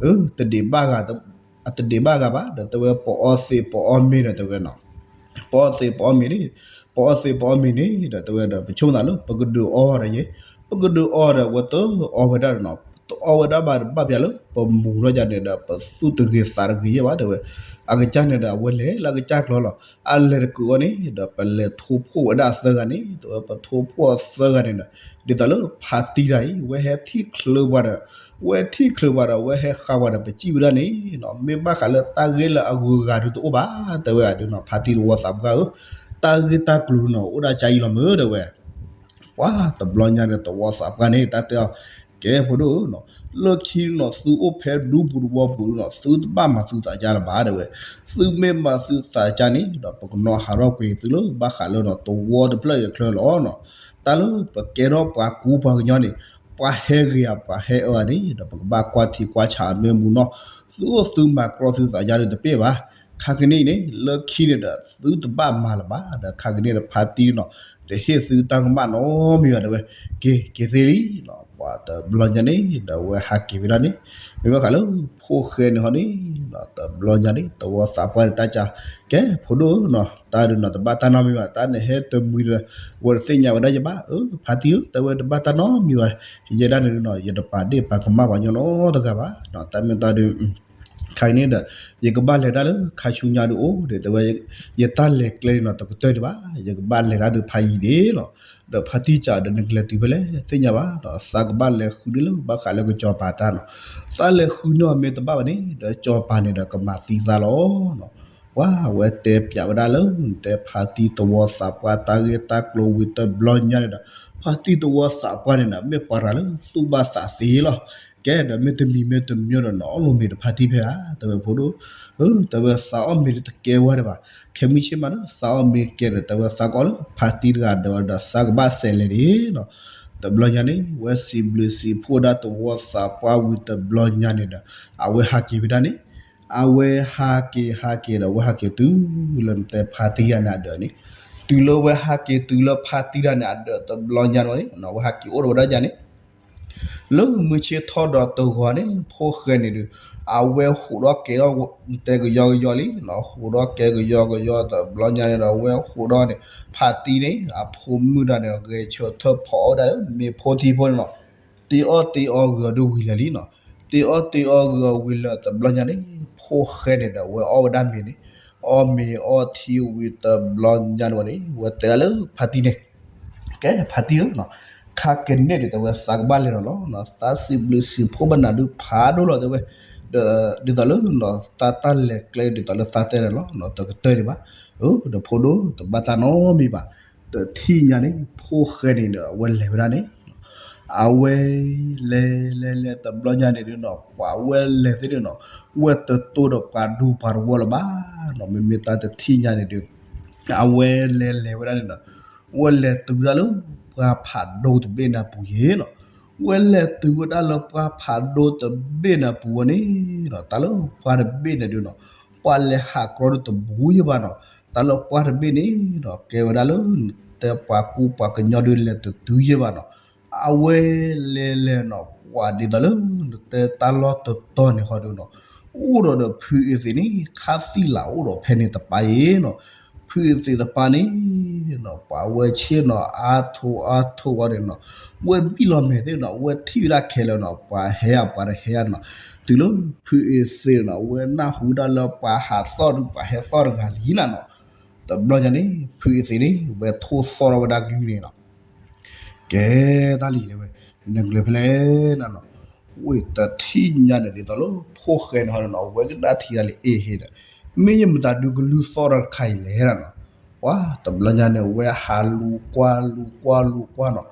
အၢ တဒံးဘၣ်ဂၤ အတဒံးဘၣ်ဂၤဘၣ် ဒီးတဲဝဲ ပအီသံးပအီမ့ၤဒီးတဲဝဲနီၤ ပအီသံးပအီမ့ၤန့ၣ် ပအီသံးပအီမ့ၤန့ၣ်ဒီးတဲဝဲဒီး ပဆိကမိၣ်သးလၢ ပကဒုးအီဒီးယဲ ပကဒုးအီဒီး ဝဲတအီဝဲဒၣ်ဒီးနီၤ တအီဝဲဒၣ်ဘၣ်တဘၣ်ပျးလၢ ပမူၤထီၣ်ယၤန့ၣ်ဒီး ပသူၣ်တဂ့ၤသးတဂ့ၤယဲၢ်ဘၣ် တဲဝဲ အကစၢ်န့ၣ်ဒီး အဝဲလဲၤလၢအကစၢ်ကျီလီၤ အလဲၤတကုးအီၤန့ၣ်ဒီး ပလဲၤထိၣ်ဖှိၣ်ဝဲဒၣ်အသၢဂၤန့ၣ် တဲဝဲ ပထိၣ်ဖှိၣ်အသၢဂၤန့ၣ်ဒီး ဒ်သိးလၢဖါတံၢ်တဂၤအံၤ ဝဲဟဲထံၣ်ချုးပှၤဒီး ဝဲထံၣ်ချုးပှၤဒီး ဝဲဟဲဃါပှၤဒီး ပစံးဝဲဒၣ်န့ၣ်နီၤ မ့ၢ်ဘၣ်ဃးလၢတၢ်ဂ့ၢ်လၢအဂုၤအဂၤဒုးတအိၣ်ဘၣ် တဲဝဲဒုးနီၤ ဖါတံၢ်သဝီသးပှၢ်ဧၢ တၢ်ဂ့ၢ်တၢ်ကျိၤနီၤ အိၣ်ဒၣ်ကါအံၤလီၤမ့ၢ် တဲဝဲ ပှၤတဘျီညါန့ၣ် သဝီသးပှၢ်န့ၣ် တၢ်တဲအီၤ ကဲဖိဒိၣ်ဧၢနီၤ လၢခံနီၤ သုအိၣ်ဖဲဒူပူၤတဝီပူၤနီၤ သုတဘၣ်မၤသုသးကါလၢၤဘၣ် တဲဝဲ သုမ့ၢ်မၤသုသးကါန့ၣ်ဒီး ပကနီၤဟးထီၣ်ကွံာ်သုလၢ ဘၣ်ဃးလၢနီၤ သဝီတဖျၢၣ်အံၤအချၢလီၤနီၤ တၢ်လၢပကဲထီၣ်ပှၤကူပှၤကညီန့ၣ် ပှၤဟဲဂ့ၤဧါ ပှၤဟဲအၢဧါန့ၣ်ဒီး ပကဘၣ်ကွၢ်ထံကွၢ်ဆးအမ့ၢ်မူနီၤ သုအိၣ်သုမၤကြီသုသးကါဒုးတပ့ၢ်ဘၣ် ခါက့ၤန့ၣ်အံၤန့ၣ် လၢခံန့ၣ်ဒီး သုတဘၣ်မၤလၢၤဘၣ် ဒီးခါက့ၤန့ၣ်ဒီး ဖါတံၢ်နီၤ တဟ့ၣ်သုတၢ်ကမၣ်နီတမံၤဘၣ် တဲဝဲ က့ၤက့ၤသ့လံနီၤ ပှၤတဘျီညါန့ၣ်ဒီး အဝဲဟးက့ၤဝဲဒၣ်န့ၣ် မ့ၢ်ဘၣ်ဃးလၢဖိၣ်ဃဲန့ၣ်ဟီန့ၣ်နီၤ တဘျီညါန့ၣ် သဝီသးပှၢ်န့ၣ် တၢ်ကါ ကဲဖိဒိၣ်ဧၢနီၤ တၢ်ဒုးနီၤ တဘၣ်တၢ်နီတမံၤဘၣ် တၢ်န့ၣ်ဟဲတမှံၤဒီး ဝဲတသ့ၣ်ညါဝဲဒၣ်ယဘၣ် အၢ ဖါတံၢ်ဧၢ တဲဝဲတဘၣ်တၢ်နီတမံၤဘၣ် ယဲဒၣ်န့ၣ်နီၤ ယတပာ်ဒ့ၣ်ပာ်ကမၣ်ပှၤကညီနီတဂၤဘၣ်နီၤ တၢ်မ့ၢ်တၢ်ဒုး ခါအံၤန့ၣ်ဒီး ယကဘၣ်လဲၤတၢ်လၢခါဆူညါဒုးအိၣ်ဒီး တဲဝဲ ယတၢ်လဲၤကျဲန့ၣ်နီၤ တကတၢၢ်ဒံးဘၣ်, ယကဘၣ်လဲၤတၢ်ဒုးဖးယံၤဒံးနီၤ, ဒီးဖါတံၢ်စံးဒီး နကလဲၤတုၤဖဲလဲၣ် သ့ၣ်ညါဘၣ်ဒီး သးကဘၣ်လဲၤဃုန့ၢ်လၢဘၣ်ဃးလၢကစီၤပၤတၢ်နီၤ, သးလဲၤဃုန့ၢ်အီၤမ့ၢ်တဘၣ်ဘၣ်န့ၣ် ဒီးကစီၤပၤန့ၣ်ဒီးကမၤသံသးလီၤနီၤ. ပှၤဝဲတဲပၠးဝဲဒၣ်လၢ နတဲဖါတံၢ်သဝီသးပှၢ်တၢ်ဂ့ၢ်တၢ်ကျိၤဝံၤတဘျီညါန့ၣ်ဒီး ဖါတံၢ်သဝီသးပှၢ်န့ၣ်ဒီး မ့ၢ်ပှၤတဂၤလၢသူၣ်ဘၣ်သးသ့လီၤ. ကဲဒီးမ့ၢ်တမံၤမ့ၢ်တမံၤဒီးနီၤ အီၣ်လိာ်မ့ၤတဖါတံၢ်ဖဲဧါ တဲဝဲဖိဒိၣ်, တဲဝဲသးအီၣ်မ့ၤတကဲဝဲဒံးဘၣ်, ခဲမုၢ်ဆ့ၣ်မးဒီး သးအီၣ်မ့ၤကဲဒီး တဲဝဲသးကအီၣ်လၢဖါတံၢ်တဂၤဒီး ဒီးသးကဘၣ်စဲးလဲၤန့ၣ်နီၤ. တဘျီညါန့ၣ် ဝဲစံးဘျုးစံးဖှိၣ်ဒၣ်သဝီသးပှၢ်ဝံၤတဘျီညါန့ၣ်ဒီး အဝဲဟးက့ၤဝဲဒၣ်န့ၣ်, အဝဲဟးက့ၤဟးက့ၤဒီး အဝဲဟးက့ၤတုၤလၢနတဲဖါတံၢ်ယၤန့ၣ်အဒၢးန့ၣ်, တုၤလၢဝဲဟးက့ၤတုၤလၢဖါတံၢ်တၢ်န့ၣ်အဒၢးတဘျီညါန့ၣ်န့ၣ် အဝဲဟးက့ၤအိၣ်ဒီးဝဲဒၣ်ယၤန့ၣ် လၢမုၢ်ဆ့ၣ်ထီၣ်ဒီးတဂီၤန့ၣ် ဖိၣ်ဃဲန့ၣ်ဒီး အဝဲဟူးထီၣ်ကဲထီၣ်တဲကယီကယီလံနီၤ, ဟူးထီၣ်ကဲကယီကယီတဘျီညါန့ၣ်ဒီး အဝဲဟူးထီၣ်န့ၣ် ဖါတံၢ်န့ၣ် အဖိမုၣ်တၢ်န့ၣ် ဂဲၤဆၢထၢၣ်ဖီအီၣ်ဝဲဒၣ်လၢမ့ၤဖိထံဖိန့ၣ်နီၤ, တ့အီၣ်တ့အီဂ့ၤအီၤဒုးဝံၤလၢာ်လံနီၤ, တ့အီၣ်တ့အီဂ့ၤအီၤဝံၤလၢာ်တဘျီညါန့ၣ် ဖိၣ်ဃဲန့ၣ်ဒီး အဝဲအီၣ်ဝဲဒၣ်မ့ၤန့ၣ်, အီၣ်မ့ၤအီထံဝံၤတဘျီညါန့ၣ်န့ၣ် အဝဲတဲဒၣ်လၢဖါတံၢ်န့ၣ် ကဲဖါတံၢ်ဧၢနီၤ, ခါကန့ၢ်ဒံးတဲဝဲသးကဘၣ်လဲၤဒီးလီၤနီၤ, သးစံးဘျုးစံးဖှိၣ်ဘၣ်နၤဒုးဖးဒိၣ်လီၤတဲဝဲ, ဒီး ဒ်သိးလၢနီၤ သးတၢ်လဲၤကျဲဒ်သိးလၢသးတဲန့ၣ်လီၤနီၤ, တကတၢၢ်ဒံးဘၣ်, ဒီးဖိဒိၣ်တဘၣ်တၢ်နီတမံၤဘၣ်, တထံၣ်ညါန့ၣ် ဖိၣ်ဃဲန့ၣ်ဒီး အဝဲလဲၤဝဲဒၣ်န့ၣ် အဝဲလဲၤလဲၤလဲၤတဘျီညါန့ၣ်ဒုးနီၤ ပှၤဝဲလဲၤသ့ၣ်ဒုးနီၤ ဝဲတတိၢ်ဒီးပှၤဒူပှၤတဝီလၢၤဘၣ်နီၤ, မ့မ့ၢ်တၢ်တထံၣ်ညါန့ၣ်ဒုး အဝဲလဲၤလဲၤဝဲဒၣ်န့ၣ်နီၤ, ဝဲလဲၤတုၤဝဲဒၣ်လၢပှၢ်ဖးဒိၣ်တဘ့ၣ်န့ၣ်အပူၤယ့ၤနီၤ, ဝဲလဲၤတုၤဝဲဒၣ်လၢပှၢ်ဖးဒိၣ်တဘ့ၣ်န့ၣ်အပူၤဝဲန့ၣ်နီၤ တၢ်လၢပှၢ်တဘ့ၣ်န့ၣ်ဒုးနီၤ ပှၤလဲၤဟးကြီဒုးတဘူးယ့ၤဘၣ်နီၤ, တၢ်လၢပှၢ်တဘ့ၣ်န့ၣ်နီၤ ကဲဝဲဒၣ်လၢ တဲပှၤကူပှၤကညီဒုးလဲၤတတုၤယ့ၤဘၣ်နီၤ, အဝဲလဲၤလဲၤနီၤ ပှၤဒ်သိးလၢ နတဲတၢ်လီၢ်တတီၤန့ၣ်ဃီဒုးနီၤ, အိၣ်ဒီးဒီးဖုအ့သ့းန့ၣ် ခါသံၣ်လၢအိၣ်ဒီးဖဲန့ၣ်တပၤအံၤနီၤ, ဖုအ့သ့းတပၤန့ၣ်နီၤ ပှၤဝဲဆ့ၣ်နီၤ အါထိအါထိဝဲန့ၣ်နီၤ, ဝဲဘံၣ်လီၤမဲာ်သ့ၣ်နီၤ ဝဲထံၣ်ဝဲဒၣ်ခဲလၢာ်နီၤ ပှၤဟဲအပှၤတဟဲနီၤ, တုၤလၢဖုအ့သ့းနီၤ ဝဲနၢ်ဟူဒၣ်လၢပှၤဟးသီၣ်ဒုးပှၤဟဲသီၣ်တဂၤလံနၤနီၤ, တဘျီညါန့ၣ် ဖုအ့သ့းန့ၣ် ဝဲထိၣ်သီၣ်ထီၣ်ဝဲဒၣ်ကလုၢ်န့ၣ်နီၤ ကဲတၢ်လံၤတဲဝဲ နကလဲၤဖဲလဲၣ်နနီၤ, ဝဲတထံၣ်ညါန့ၣ်ဒ်သိးလၢဖိၣ်ဃဲန့ၣ်ဟီနီၤ ဝဲကဒၣ်ထံၣ်တၢ်လံၤအ့ဟ့ဒီး မ့ၢ်ယမတၤဒုးကလုၢ်သီၣ်ထီၣ်တခါအံၤလဲၣ်နနီၤ, ပှၤတဘျီညါန့ၣ် ဝဲဟးလူၤကွၢ်လူၤကွၢ်လူၤကွၢ်နီၤ,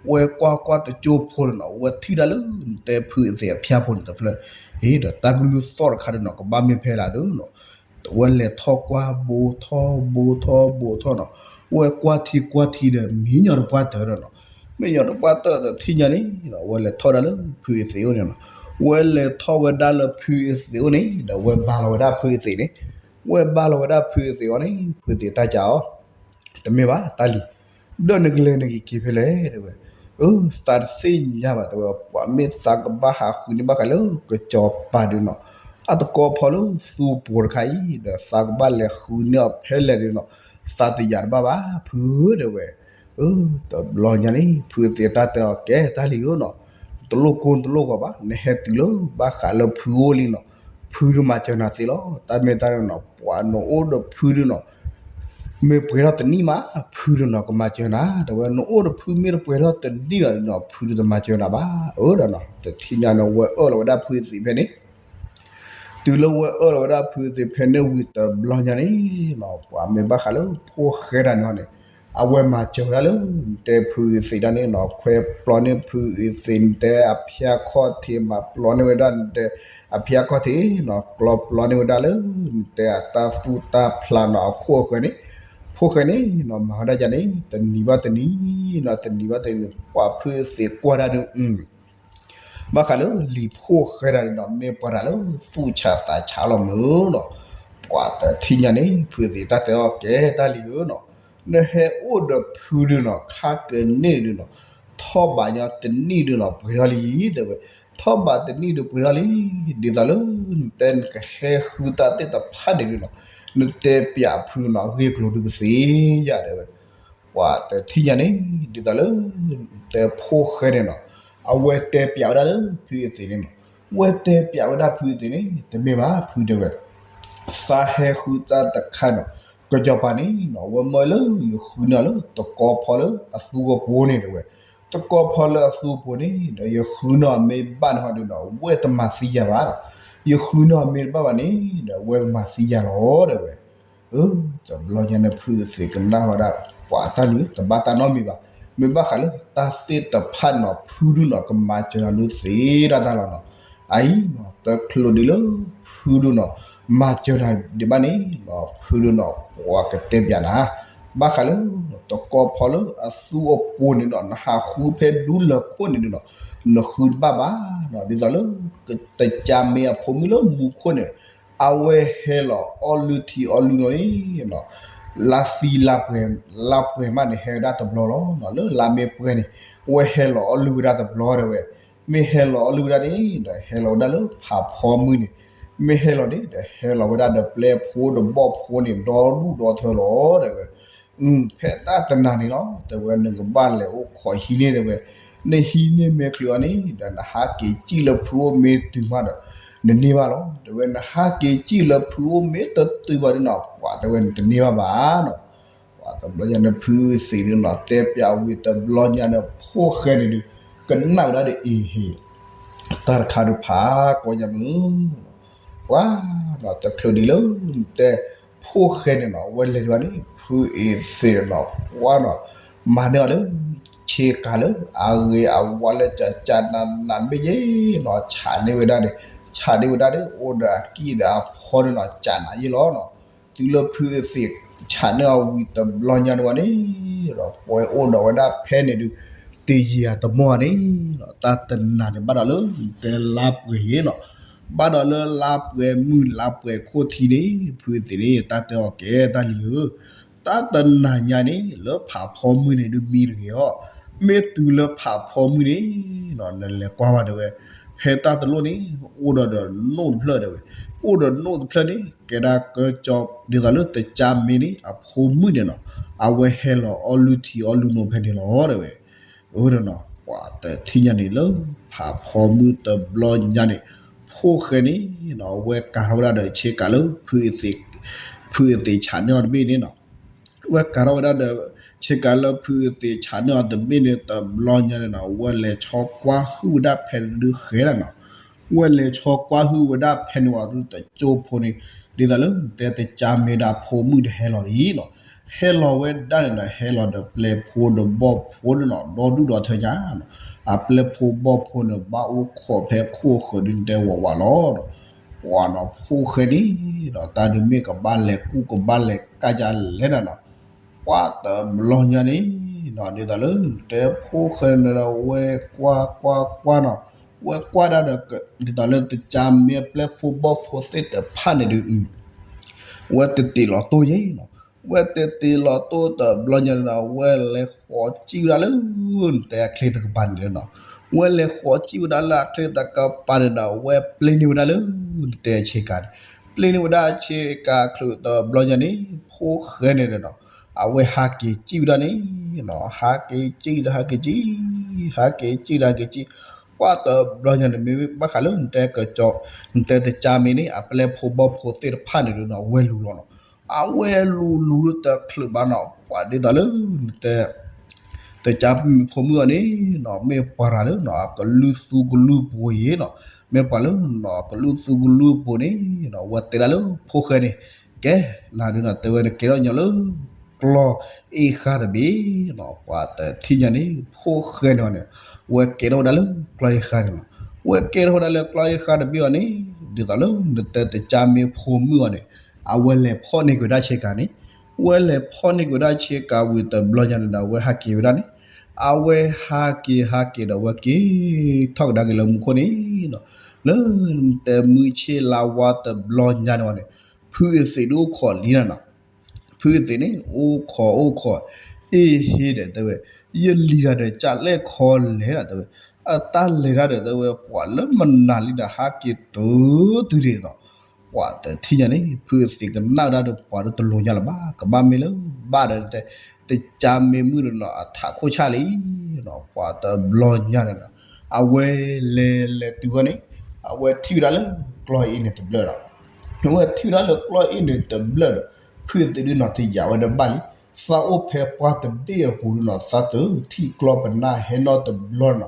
ဝဲကွၢ်ကွၢ်တကၠိဖိန့ၣ်နီၤ ဝဲထံၣ်ဒၣ်လၢနတဲဖုအ့သ့းအဖၠၣ်ဖိန့ၣ်တဖျၢၣ်, အ့ဒီးတၢ်ကလုၢ်သီၣ်တခါဒီးနီၤ ကဘၣ်မ့ၢ်ဖဲလၢဒုးနီၤ ဝဲလဲၤထီၣ်ကွၢ်ဘိထီၣ်ဘိထီၣ်ဘိထီၣ်နီၤ, ဝဲကွၢ်ထံကွၢ်ထံဒီး မ့ၢ်ညီတပှၢ်တၢၢ်ဒီးနီၤ, မ့ၢ်ညီတပှၢ်တၢၢ်တထံၣ်ညါန့ၣ်နီၤ ဝဲလဲၤထီၣ်ဒၣ်လၢဖုအ့သ့းအိၣ်န့ၣ်နီၤ, ဝဲလဲၤထီၣ်ဝဲဒၣ်လၢဖုအ့သ့းအိၣ်န့ၣ် ဒီးဝဲဘါလီၤဝဲဒၣ်ဖုအ့သ့းန့ၣ်, ဝဲဘါလီၤဝဲဒၣ်ဖုအ့သ့းအီၤန့ၣ် ဖုအ့သ့းတၢ်ကးအီၤ တမ့ၢ်ဘၣ်တၢ်လံၤ, ဒီးနကလဲၤနက့ၤက့ၤဖဲလဲၣ်တဲဝဲ, အၢ သးတသ့ၣ်ညါဘၣ်တဲဝဲ ပှၤမ့ၢ်သးကဘၣ်ဟးဃုန့ၢ်ဘၣ်ဃးလၢကစီၤပၤဒုးနီၤ, အတကီဖီလၢသူပှိၤတခါအံၤ ဒီးသးကဘၣ်လဲၤဃုန့ၢ်အီၤဖဲလဲၣ်ဒုးနီၤ, သးတယာ်တဘၣ်ဘၣ် ဖုဧၢတဲဝဲ, အၢ တဘျီညါန့ၣ် ဖုအ့သ့းတၢ်တဲအီၤကဲတၢ်လံၤဧၢနီၤ, တလိၣ်ကိၢ်တလိၣ်ဂီၤဘၣ် နဟဲတုၤလၢဘၣ်ဃးလၢဖုအိၣ်လံနီၤ, ဖုဒုးမၤစၢၤနၤသ့လီၤ, တၢ်မ့ၢ်တၢ်န့ၣ်နီၤ ပှၤနအိၣ်ဒီးဖုဒုးနီၤ မ့ၢ်ပှဲၤထီၣ်တနံၣ်မး ဖုဒုးနီၤ ကမၤစၢၤနၤ တဲဝဲ နအိၣ်ဒီးဖုမ့ၢ်တပှဲၤထီၣ်တနံၣ်ဘၣ်ဒုးနီၤ ဖုဒုးတမၤစၢၤနၤဘၣ် အၢဒီးနီၤ တထံၣ်ညါန့ၣ် ဝဲအၢၣ်လီၤဝဲဒၣ်ဖုအ့သ့းဖဲန့ၣ်, တုၤလၢဝဲအၢၣ်လီၤဝဲဒၣ်ဖုအ့သ့းဖဲန့ၣ်ဝံၤတဘျီညါန့ၣ်နီၤ ပှၤမ့ၢ်ဘၣ်ဃးလၢဖိၣ်ဃဲတၢ်န့ၣ်န့ၣ်, အဝဲမၤစၢၤဝဲဒၣ်လၢ တဲဖုအ့သ့းဒၣ်န့ၣ်နီၤ ခွဲပျီန့ၢ်ဖုအ့သ့း နတဲအဖၠၣ်ခီၣ်ထံး မၤပျီန့ၢ်ဝဲဒၣ် နတဲအဖၠၣ်ခီၣ်ထံးနီၤ ကျီပျီန့ၢ်ဝဲဒၣ်လၢ နတဲအတၢ်သူၣ်တၢ်ဖျးနီၤ အခိၣ်အဃၢၤန့ၣ်, ဖိၣ်ဃဲန့ၣ်နီၤ မၤဝဲဒၣ်ယၤန့ၣ် တနံၤဘၣ်တနံၤနီၤ တနံၤဘၣ်တနံၤ ပှၤဖုအ့သ့းကွၢ်ဒၣ်န့ၣ် ဘၣ်ဃးလၢလံၤဖိၣ်ဃဲတၢ်န့ၣ်နီၤ မ့ၢ်ပှၤတၢ်လၢသူၣ်ဆးသးဆးလီၤမုၢ်နီၤ, ပှၤတထံၣ်ညါန့ၣ် ဖုအ့သ့းတၢ်တဲအီၤကဲတၢ်လံၤဧၢနီၤ, နဟဲအိၣ်ဒီးဖုဒုးနီၤ ခါကန့ၢ်ဒုးနီၤ, ထီၣ်ဘးညီတနံၣ်ဒုးနီၤ ပှဲၤထီၣ်လံ တဲဝဲ, ထီၣ်ဘးတနံၣ်ဒုးပှဲၤထီၣ်လံ, ဒ်သိးလၢ နတဲနကဟဲဃုတၢ်သ့ၣ်တဖၣ်န့ၣ်ဒုးနီၤ, နတဲပၠးဖုနီၤ ဂ့ၢ်ကျိၤဒုးကသ့ယၤတဲဝဲ ပှၤတထံၣ်ညါန့ၣ် ဒ်သိးလၢ တဲဖိၣ်ဃဲန့ၣ်နီၤ, အဝဲတဲပၠးဝဲဒၣ်လၢဖုအ့သ့းန့ၣ်နီၤ, ဝဲတဲပျးဝဲဒၣ်ဖုအသ့ၣ်န့ၣ် တမ့ၢ်ဘၣ်ဖုတဲဝဲ, သးဟဲဃုသးတခါနီၤ, ကစီၤပၤန့ၣ်နီၤ ဝဲမၢလၢယဃုန့ၢ်အီၤလၢသကိးဖီလၢအသူအပူၤန့ၣ်တဲဝဲ, သကိးဖီလၢအသူအပူၤန့ၣ်ဒီး ယဃုန့ၢ်အီၤမ့ၢ်ဘၣ်န့ၣ်ဟီဒုးနီၤ ဝဲတမၤသံယၤဘၣ်ဒီး, ယဃုန့ၢ်အီၤမ့ၢ်တဘၣ်ဘၣ်န့ၣ်ဒီး ဝဲကမၤသံယၤလီၤတဲဝဲ. တဘျီညါန့ၣ် ဖုအသ့ၣ်ကနၣ်ဝဲဒၣ် ပှၤတၢ်လံၤတဘၣ်တၢ်နီတမံၤဘၣ်, မ့ၢ်ဘၣ်ဃးလၢတၢ်သ့ၣ်တဖၣ်န့ၣ်နီၤ ဖုဒုးနီၤ ကမၤစၢၤနၤဒုးသ့ဒၣ်တၢ်လီၤနီၤ. အအံၤနီၤ တချုးဒံးလၢ ဖုဒုးနီၤ မၤစၢၤနၤဒံးဘၣ်န့ၣ်နီၤ ဖုဒုးနီၤ ပှၤကတဲပျးနၤ ဘၣ်ဃးလၢ တကီၢ်ဖီလၢအသူအပူၤန့ၣ်နီၤ နဟးဃုဖဲဒူလၢၢ်ခိၣ်န့ၣ်ဒုးနီၤ နဃုတဘၣ်ဘၣ်နီၤ ဒ်သိးလၢ တကးမ့ၢ်အဖိမုၣ်လၢမူခိၣ်န့ၣ် အဝဲဟဲလီၤအီလုၢ်ထံအီလုၢ်နိန့ၣ်နီၤ လါသံလါပှဲၤ လါပှဲၤမးန့ၣ် ဟဲဝဲဒၣ်တဘျီလီၤ. လၢလါမ့ၢ်ပှဲၤန့ၣ် အဝဲဟဲလီၤအီလုၢ်ဝဲဒၣ်တဘျီတဲဝဲ. မ့ၢ်ဟဲလီၤအီလုၢ်ဝဲဒၣ်န့ၣ်ဒီး ဟဲလီၤဝဲဒၣ်လၢဖးဖီမုၢ်န့ၣ်, မ့ၢ်ဟဲလီၤန့ၣ်ဒီး ဟဲလီၤဝဲဒၣ်ဒီးပျဲၢ်ဖိဒီးဘီၣ်ဖိန့ၣ် ဒီဒူၣ်ဒီထၢလီၤတဲဝဲ. ဖဲတၢ်တနၤန့ၣ်လီၤ တဲဝဲ နကဘၣ်လဲၤအိၣ်ခိးဟံးန့ၢ်တဲဝဲ. နဟံးန့ၢ်မ့ၢ်ချုးအီၤန့ၣ်ဒီး နဟးက့ၤစံၣ်လၢဖုအိၣ်မ့ၢ်တုၤမးဒီး နန့ၢ်ဘၣ်လီၤ တဲဝဲ. နဟးက့ၤစံၣ်လၢဖုအိၣ်မ့ၢ်တတုၤဘၣ်ဒုးနီၤ ပှၤတဲဝဲ နတန့ၢ်ဘၣ်ဘၣ်နီၤ. ပှၤတဘျီညါန့ၣ် ဖုသ့ၣ်ဒုးနီၤ တဲပျးဝံၤတဘျီညါန့ၣ် ဖိၣ်ဃဲန့ၣ်ဒုး ကနၣ်ဝဲဒၣ်ဒီးအ့ဟ့ၣ် တၢ်တခါဒုးဖးကွၢ်ညါမုၢ် ပှၤနီၤ တချုးဒံးလၢ တဲ ဖိၣ်ဃဲန့ၣ်နီၤ ဝဲလဲၤဒံးဘၣ်န့ၣ် ဖုအ့သ့ၣ်နီၤ ပှၤနီၤ မၤန့ၢ်အီၤလၢ ဆ့ကၤလၢအဂ့ၤအဝါလၢကကနးနးဘ့ၣ်ယ့ၣ်နီၤ ဆးန့ၢ်ဝဲဒၣ်န့ၣ် ဆးန့ၢ်ဝဲဒၣ်ဒီး အိၣ်ဒီးအကံၢ်ဒီးအဖီန့ၣ်နီၤ ကနးယ့ၣ်လီၤနီၤ. တုၤလၢဖုအ့သ့ၣ် ဆးန့ၢ်အီၤဝံၤတဘျီညါန့ၣ်ဝဲန့ၣ် ဒီးပှၤအိၣ်ဒီးဝဲဒၣ်ဖဲန့ၣ်ဒုး တယံာ်အတမီၢ်န့ၣ် တၢ်တနၤန့ၣ်ဘၣ်ဒီးလၢ တဲလါပှဲၤယ့ၣ်နီၤ ဘၣ်ဒီးလၢလါပှဲၤမုၢ်လါပှဲၤခိၣ်ထံးန့ၣ် ဖုအ့သ့ၣ်န့ၣ် တၢ်တဲအီၤကဲတၢ်လံၤဧၢ, တၢ်တနၤညါန့ၣ် လၢဖးဖီမုၢ်န့ၣ်ဒုးမံတဂ့ၤအီၤ, မ့ၢ်တုၤလၢဖးဖီမုၢ်န့ၣ် နလဲၤကွၢ်ဘၣ်တဲဝဲ, ဖဲတၢ်တလိၣ်န့ၣ် အိၣ်ဒီးဒီးနိၣ်တဖျၢၣ်တဲဝဲ, အိၣ်ဒီးနိၣ်တဖျၢၣ်န့ၣ် ကဲဒၣ်ကၠီ ဒ်သိးလၢတကးမ့ၢ်န့ၣ် အဖိမုၣ်န့ၣ်နီၤ, အဝဲဟဲလီၤအီလုၢ်ထံအီလုၢ်နိဖဲန့ၣ်လီၤတဲဝဲ. အဝဲဒီးနီၤ ပှၤတထံၣ်ညါန့ၣ်လၢ ဖးဖီမုၢ်တဘျီညါန့ၣ် ဖိၣ်ဃဲန့ၣ်နီၤ အဝဲကၤထီၣ်ဝဲဒၣ်ဒီးဆ့ကၤလၢ ဖုအ့သ့ၣ်ဆးန့ၢ်အီၤတဘ့ၣ်န့ၣ်နီၤ, အဝဲကၤထီၣ်ဝဲဒၣ်ဒီး ဆ့ကၤလၢဖုအ့သ့ၣ်ဆးန့ၢ်အီၤတဘ့ၣ်န့ၣ် တဘျီညါန့ၣ်နီၤ အဝဲလဲၤဆီကွၢ်ဟုၣ်ဝဲဒၣ်ဖဲန့ၣ်ဒုးဃဲဒၣ်နီၤ, အဝဲလဲၤဆီကွၢ်ဟုၣ်ဝဲဒၣ်ဖဲန့ၣ်ဝံၤဒုးတကၠိဖိန့ၣ် ဒ်သိးလၢတဲတကးမ့ၢ်ဒီးအဖိမုၣ်တဟဲလီၤလံနီၤ, ဟဲလီၤဝဲဒၣ်န့ၣ်ဒီး ဟဲလီၤဒီးပျဲၢ်ဖိဒီးဘီၣ်ဖိန့ၣ်နီၤ ဒီဒူၣ်ဒီထၢညါနီၤ, အပျဲၢ်ဖိဘီၣ်ဖိန့ၣ် ဘၣ်အိၣ်ခိးဖဲခိၣ်အဃၢၤဒုးတဲဝးဝးလီၤဒီး ပှၤနီၤ ဖိၣ်ဃဲန့ၣ်ဒီး တၢ်ဒုးမ့ၢ်ကဘၣ်လဲၤကူၣ်ကဘၣ်လဲၤကၢ်ကၢ်လဲၣ်နီၤနီၤ, ပှၤတဘျီညါန့ၣ်နီၤ ဒ်သိးလၢတဲဖိၣ်ဃဲန့ၣ်ဒီး ဝဲကွၢ်ကွၢ်ကွၢ်နီၤ, ဝဲကွၢ်ဒၣ်ဒီး ဒ်သိးလၢတကးမ့ၢ်အပျဲၢ်ဖိဘီၣ်ဖိသ့ၣ်တဖၣ်န့ၣ်ဒုး ဝဲတတ့ၢ်လီၤတိၢ်ယဲနီၤ, ဝဲတတ့ၢ်လီၤတိၢ်တဘျီညါန့ၣ်ဒီး ဝဲလဲၤဃီၤစံၣ်ဝဲဒၣ်လၢ နတဲအချ့တကပၤန့ၣ်နီၤ, ဝဲလဲၤဃီၤစံၣ်ဝဲဒၣ်လၢအချ့တကပၤန့ၣ်ဒီး ဝဲပျ့ၤန့ၢ်ဝဲဒၣ်လၢ နတဲအဆ့ကၤန့ၣ်, ပျ့ၤန့ၢ်ဝဲဒၣ်အဆ့ကၤချုးတဘျီညါန့ၣ် ဖိၣ်ဃဲန့ၣ်ဒီးနီၤ အဝဲဟးက့ၤစံၣ်ဝဲဒၣ်န့ၣ်နီၤ, ဟးက့ၤစံၣ်ဒီးဟးက့ၤစံၣ်, ဟးက့ၤစံၣ်ဒီးဟးက့ၤစံၣ်, ပှၤတဘျီညါန့ၣ် မ့ၢ်ဘၣ်ဃးလၢနတဲကၠီ နတဲတကးမ့ၢ်န့ၣ် အပျဲၢ်ဖိဘီၣ်ဖိသ့ၣ်တဖၣ်န့ၣ်ဒီးနီၤ ဝဲလူၤလီၤနီၤ, အဝဲလူၤလူၤတချုးဘၣ်နီၤ ပှၤဒ်သိးလၢနတဲ တကးမ့ၢ်ဖိမုၣ်အီၤန့ၣ်နီၤ မ့ၢ်ပှၤတဂၤလၢနီၤ အကလုၢ်သူကလုၢ်ပှ့ၤယဲနီၤ, မ့ၢ်ပှၤလၢနီၤ ကလုၢ်သူကလုၢ်ပှ့ၤန့ၣ်နီၤ ဝဲတဲဒၣ်လၢဖိၣ်ဃဲန့ၣ်, ကဲ နၤဒုးနီၤ တဲဝဲနကဲထီၣ်ညီလၢ ကျီၢ်အ့ၣ်ဃါတဘ့ၣ်နီၤ, ပှၤတထံၣ်ညါန့ၣ် ဖိၣ်ဃဲန့ၣ်အီၤန့ၣ် ဝဲကဲထီၣ်ဝဲဒၣ်လၢကျီၢ်အ့ၣ်ဃါန့ၣ်နီၤ, ဝဲကဲထီၣ်ဝဲဒၣ်လၢကျီၢ်အ့ၣ်ဃါတဘ့ၣ်အီၤန့ၣ် ဒ်သိးလၢနတဲတကးမ့ၢ်ဖိမုၣ်အီၤန့ၣ် အဝဲလဲၤဖီၣ်န့ၢ်ကွံာ်ဝဲဒၣ်ဆ့ကၤန့ၣ်, ဝဲလဲၤဖီၣ်န့ၢ်ကွံာ်ဝဲဒၣ်ဆ့ကၤဝံၤတဘျီညါန့ၣ်ဒီး အဝဲဟးက့ၤဝဲဒၣ်န့ၣ်, အဝဲဟးက့ၤဟးက့ၤဒီး ဝဲက့ၤထီၣ်ကဒါက့ၤလၢမူခိၣ်န့ၣ်နီၤ, လၢနတဲမုၢ်ဆ့ၣ်လါဝါတဘျီညါန့ၣ်ဝဲန့ၣ်, ဖုအ့သ့ၣ်ဒုးအိၣ်ခိးလံနၤနီၤ, ဖုအ့သ့ၣ်န့ၣ် အိၣ်ခိးအိၣ်ခိး, အ့ဟ့ဒီးတဲဝဲ, ယလံၤတၢ်ဒီးကလဲၣ်ခီလဲၣ်ဒီးတဲဝဲ, အတၢ်လဲၤတၢ်ဒီးတဲဝဲ ပှၤလၢမနၤလံဒီးဟးက့ၤတုၤတုၤဒံးနီၤ, ပှၤတထံၣ်ညါန့ၣ် ဖုအ့သ့ၣ်ကနၣ်ဝဲဒၣ်ဒီးပှၤဒီးတလိၤညါလၢၤဘၣ်, ကဘၣ်မ့ၢ်လၢဘၣ်ဒီးတဲ, တကးမ့ၢ်မုၣ်ဒီးနီၤ အထးခိၣ်ဆၣ်လံနီၤ, ပှၤတဘျီညါန့ၣ်ဒီး အဝဲလဲၤလဲၤတုၤဝဲန့ၣ် အဝဲထံၣ်ဝဲဒၣ်လၢကျီၢ်အ့ၣ်န့ၣ်တဘျၢၣ်ဒီး အဝဲထံၣ်ဝဲဒၣ်လၢကျီၢ်အ့ၣ်န့ၣ်တဘျၢၣ်ဒီး ဖုအသ့ၣ်ဒုးနီၤတယာ်ဝဲဒီးဘၣ်လံ, သးအိၣ်ဖဲပှၢ်တဘ့ၣ်အပူၤဒုးနီၤ သးတထံၣ်ကျီၢ်ပနၢ်ဟဲနီတဘျီနီၤ,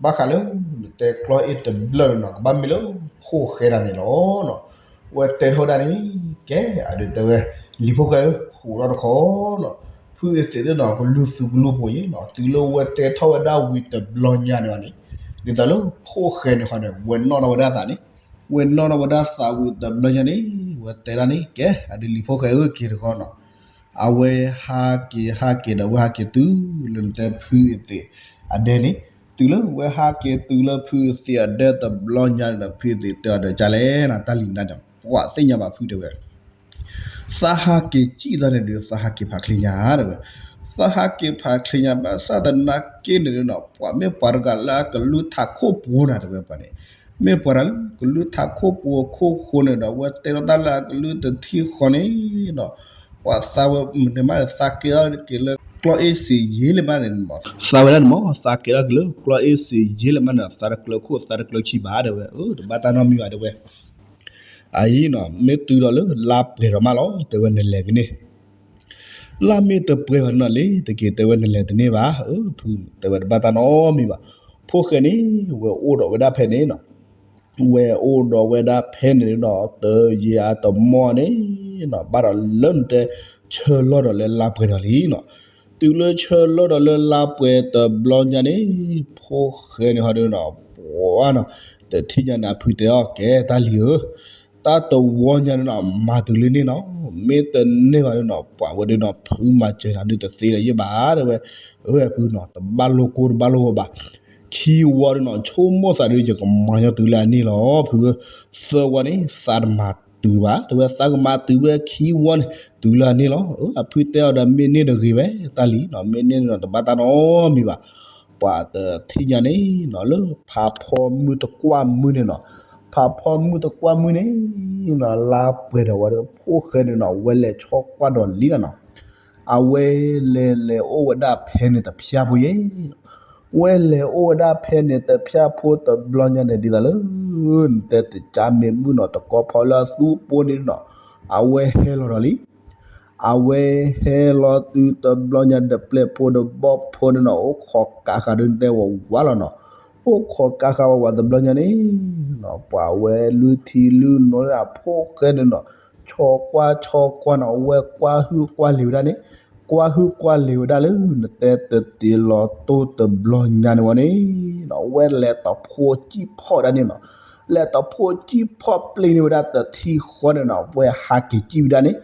ဘၣ်ဃးလၢ နတဲကျီၢ်အ့ၣ်တဘျၢၣ်နီၤ ကဘၣ်မ့ၢ်လၢဖိၣ်ဃဲဒၣ်န့ၣ်လီၤနီၤ. ဝဲတဲထီၣ်ဝဲဒၣ်န့ၣ် ကဲ အဒုးတဲဝဲ လံၤဖိၣ်ဃဲဧၢ ဟူးထီၣ်တခီနီၤ, ဖုအသ့ၣ်ဒုးနီၤ ကလုၢ်သူကလုၢ်ပူၤအံၤနီၤ တုၤလၢဝဲတဲထီၣ်ဝဲဒၣ်ဝံၤတဘျီညါန့ၣ်ဘၣ်န့ၣ် ဒ်သိးလၢဖိၣ်ဃဲန့ၣ်ဃီန့ၣ် ဝဲနီၣ်ထီၣ်ဝဲဒၣ်သးန့ၣ်, ဝဲနီၣ်ထီၣ်ဝဲဒၣ်သးဝံၤတဘျီညါန့ၣ် ဝဲတဲဒၣ်န့ၣ် ကဲ အဒုးလံၤဖိၣ်ဃဲဧၢ က့ၤတခီနီၤ. အဝဲဟးက့ၤဟးက့ၤဒီးဝဲဟးက့ၤတုၤလၢနတဲဖုအသ့ၣ်အဒဲန့ၣ်, တုၤလၢဝဲဟးက့ၤတုၤလၢဖုအသ့ၣ်အဒဲတဘျီညါန့ၣ်ဒီး ဖုအသ့ၣ်တဲအီၤဒီး ကလဲၣ်နၤ တၢ်လံၤနၤဒီး ပှၤသ့ၣ်ညါဘၣ်ဖုတဲဝဲ သးဟးက့ၤစံၣ်သီန့ၣ်ဒီး သးဟးက့ၤဖးချ့ညါတဲဝဲ, သးဟးက့ၤဖးချ့ညါဘၣ်ဆၣ်သနာ်က့န့ၣ်ဒီးနီၤ ပှၤမ့ၢ်ပှၤတဂၤလၢအကလုၢ်ထးခိၣ်ပူၤနၤတဲဝဲပှၤန့ၣ်, မ့ၢ်ပှၤတဂၤလၢကလုၢ်ထးခိၣ်ပူၤအခိၣ်ဃိန့ၣ်ဒီး အဝဲတဲထီၣ်တၢ်လၢအကလုၢ်တထံၣ်ဃီန့ၣ်နီၤ, ပှၤသးဝဲမ့ၢ်မးန့ၣ် သးကဲထီၣ်က့ၤလၢကျီၢ်အ့ၣ်စ့ၢ်ယ့လၢမးန့ၣ်မး, သးဝဲဒၣ်န့ၣ်မး သးကဲထီၣ်က့ၤလၢကျီၢ်အ့ၣ်စ့ၢ်ယ့လၢမးန့ၣ် သးတကျၢၤခိၣ်သးတကျၢၤခံဘၣ်တဲဝဲ, တဘၣ်တၢ်နီတမံၤဘၣ်တဲဝဲ အအံၤနီၤ မ့ၢ်တုၤဒီးလၢလါပှဲၤထီၣ်မးလီၤ တဲဝဲ နလဲၤကန့ၢ်, လါမ့ၢ်တပှဲၤဘၣ်နီၤလံ တက့ၢ်တဲဝဲ နလဲၤတန့ၢ်ဘၣ်, ဖုတဲဝဲတဘၣ်တၢ်နီတမံၤဘၣ်, ဖိၣ်ဃဲန့ၣ် ဝဲအိၣ်ဒီးဝဲဒၣ်ဖဲန့ၣ်နီၤ, ဝဲအိၣ်ဒီးဝဲဒၣ်ဖဲန့ၣ်နီၤ တယံာ်အတမီၢ်န့ၣ်နီၤ ဘၣ်ဒီးလၢနတဲ ဆၢလီၤဒီးလၢလါပှဲၤထီၣ်လံနီၤ, တုၤလၢဆၢလီၤဒီးလၢလါပှဲၤတဘျီညါန့ၣ် ဖိၣ်ဃဲန့ၣ်ဟီဒုးနီၤ ပှၤနီၤ တထံၣ်ညါန့ၣ် အဖုတဲအီၤ ကဲတၢ်လံၤဧၢ တၢ်တဝီညါန့ၣ်နီၤ မၤတုၤလၢန့ၣ်နီၤ, မ့ၢ်တန့ၢ်ဘၣ်ဒုးနီၤ ပှၤဝဲဒုးနီၤ ဖုမၤစၢၤနၤဒုးတသ့လၢၤယဲၢ်ဘၣ်တဲဝဲ, အဝဲဖုနီၤ တဘၣ်လိၣ်ကိၢ်တဘၣ်လိၣ်ဂီၤဘၣ်, ခံဝီဒုးနီၤ ဆိကမိၣ်သးဒုး ယကမၤညီတုၤလၢအန့ၣ်လီၤ ဖုဧၢ, သၢဝီန့ၣ် သးတမၤတုၤဘၣ် တဲဝဲ သးကမၤတုၤဝဲခံဝီန့ၣ် တုၤလၢအန့ၣ်လီၤ, အဖုတဲအီၤဒီး မ့ၢ်န့ၢ်တဂ့ၤဝဲ တၢ်လံၤနီၤ မ့ၢ်န့ၢ်န့ၣ်ဒီး တဘၣ်တၢ်နီတမံၤဘၣ်, ပှၤတထံၣ်ညါန့ၣ်နီၤ လၢဖးဖီမုၢ်တကွၢ်မုၢ်န့ၣ်နီၤ, ဖးဖီမုၢ်တကွၢ်မုၢ်န့ၣ်နီၤ လါပှဲၤထီၣ်ဝဲဒီး ဖိၣ်ဃဲန့ၣ်နီၤ ဝဲလဲၤဆီကွၢ်ဒီးလံနီၤ, အဝဲလဲၤလဲၤအိၣ်ဝဲဒၣ်ဖဲန့ၣ်တဖျၢၣ်ဖိယဲၢ် ဝဲလဲၤအိၣ်ဝဲဒၣ်ဖဲန့ၣ်တဖျၢၣ်ဖိတဘျီညါန့ၣ် ဒ်သိးလၢ နတဲတကၢ်မ့ၢ်မုၣ်နီၤ တကီၢ်ဖီလၢအသူအပူၤန့ၣ်နီၤ, အဝဲဟဲလီၤဒီးလံ, အဝဲဟဲလီၤတုၤတဘျီညါဒီးပျဲၢ်ဖိဒီးဘီၣ်ဖိန့ၣ်နီၤ အိၣ်ခိးကးဃာ်ဒီးနတဲဝဲဝါလီၤနီၤ, အိၣ်ခိးကးဃာ်ဝဲဝါတဘျီညါန့ၣ်နီၤ ပှၤဝဲလုၢ်ထံလုၢ်နိန့ၣ် အဖိၣ်ဃဲန့ၣ်နီၤ ဆီကွၢ်ဆီကွၢ်နီၤ အဝဲကွၢ်ဟုၣ်ကွၢ်လံၤဝဲဒၣ်န့ၣ် ကွၢ်ဟုၣ်ကွၢ်လံၤဝဲဒၣ်လၢ နတဲတတ့လီၤတိၢ်တဘျီညါန့ၣ်ဝဲန့ၣ်နီၤ ဝဲလဲၤတဖိကံၣ်ဖီၣ်ဝဲဒၣ်န့ၣ်နီၤ, လဲၤတဖိကံၣ်ဖီၣ်ပျ့ၤန့ၢ်ဝဲဒၣ်တထံၣ်ဃီန့ၣ်နီၤ ဝဲဟးက့ၤကံၣ်ဝဲဒၣ်န့ၣ်,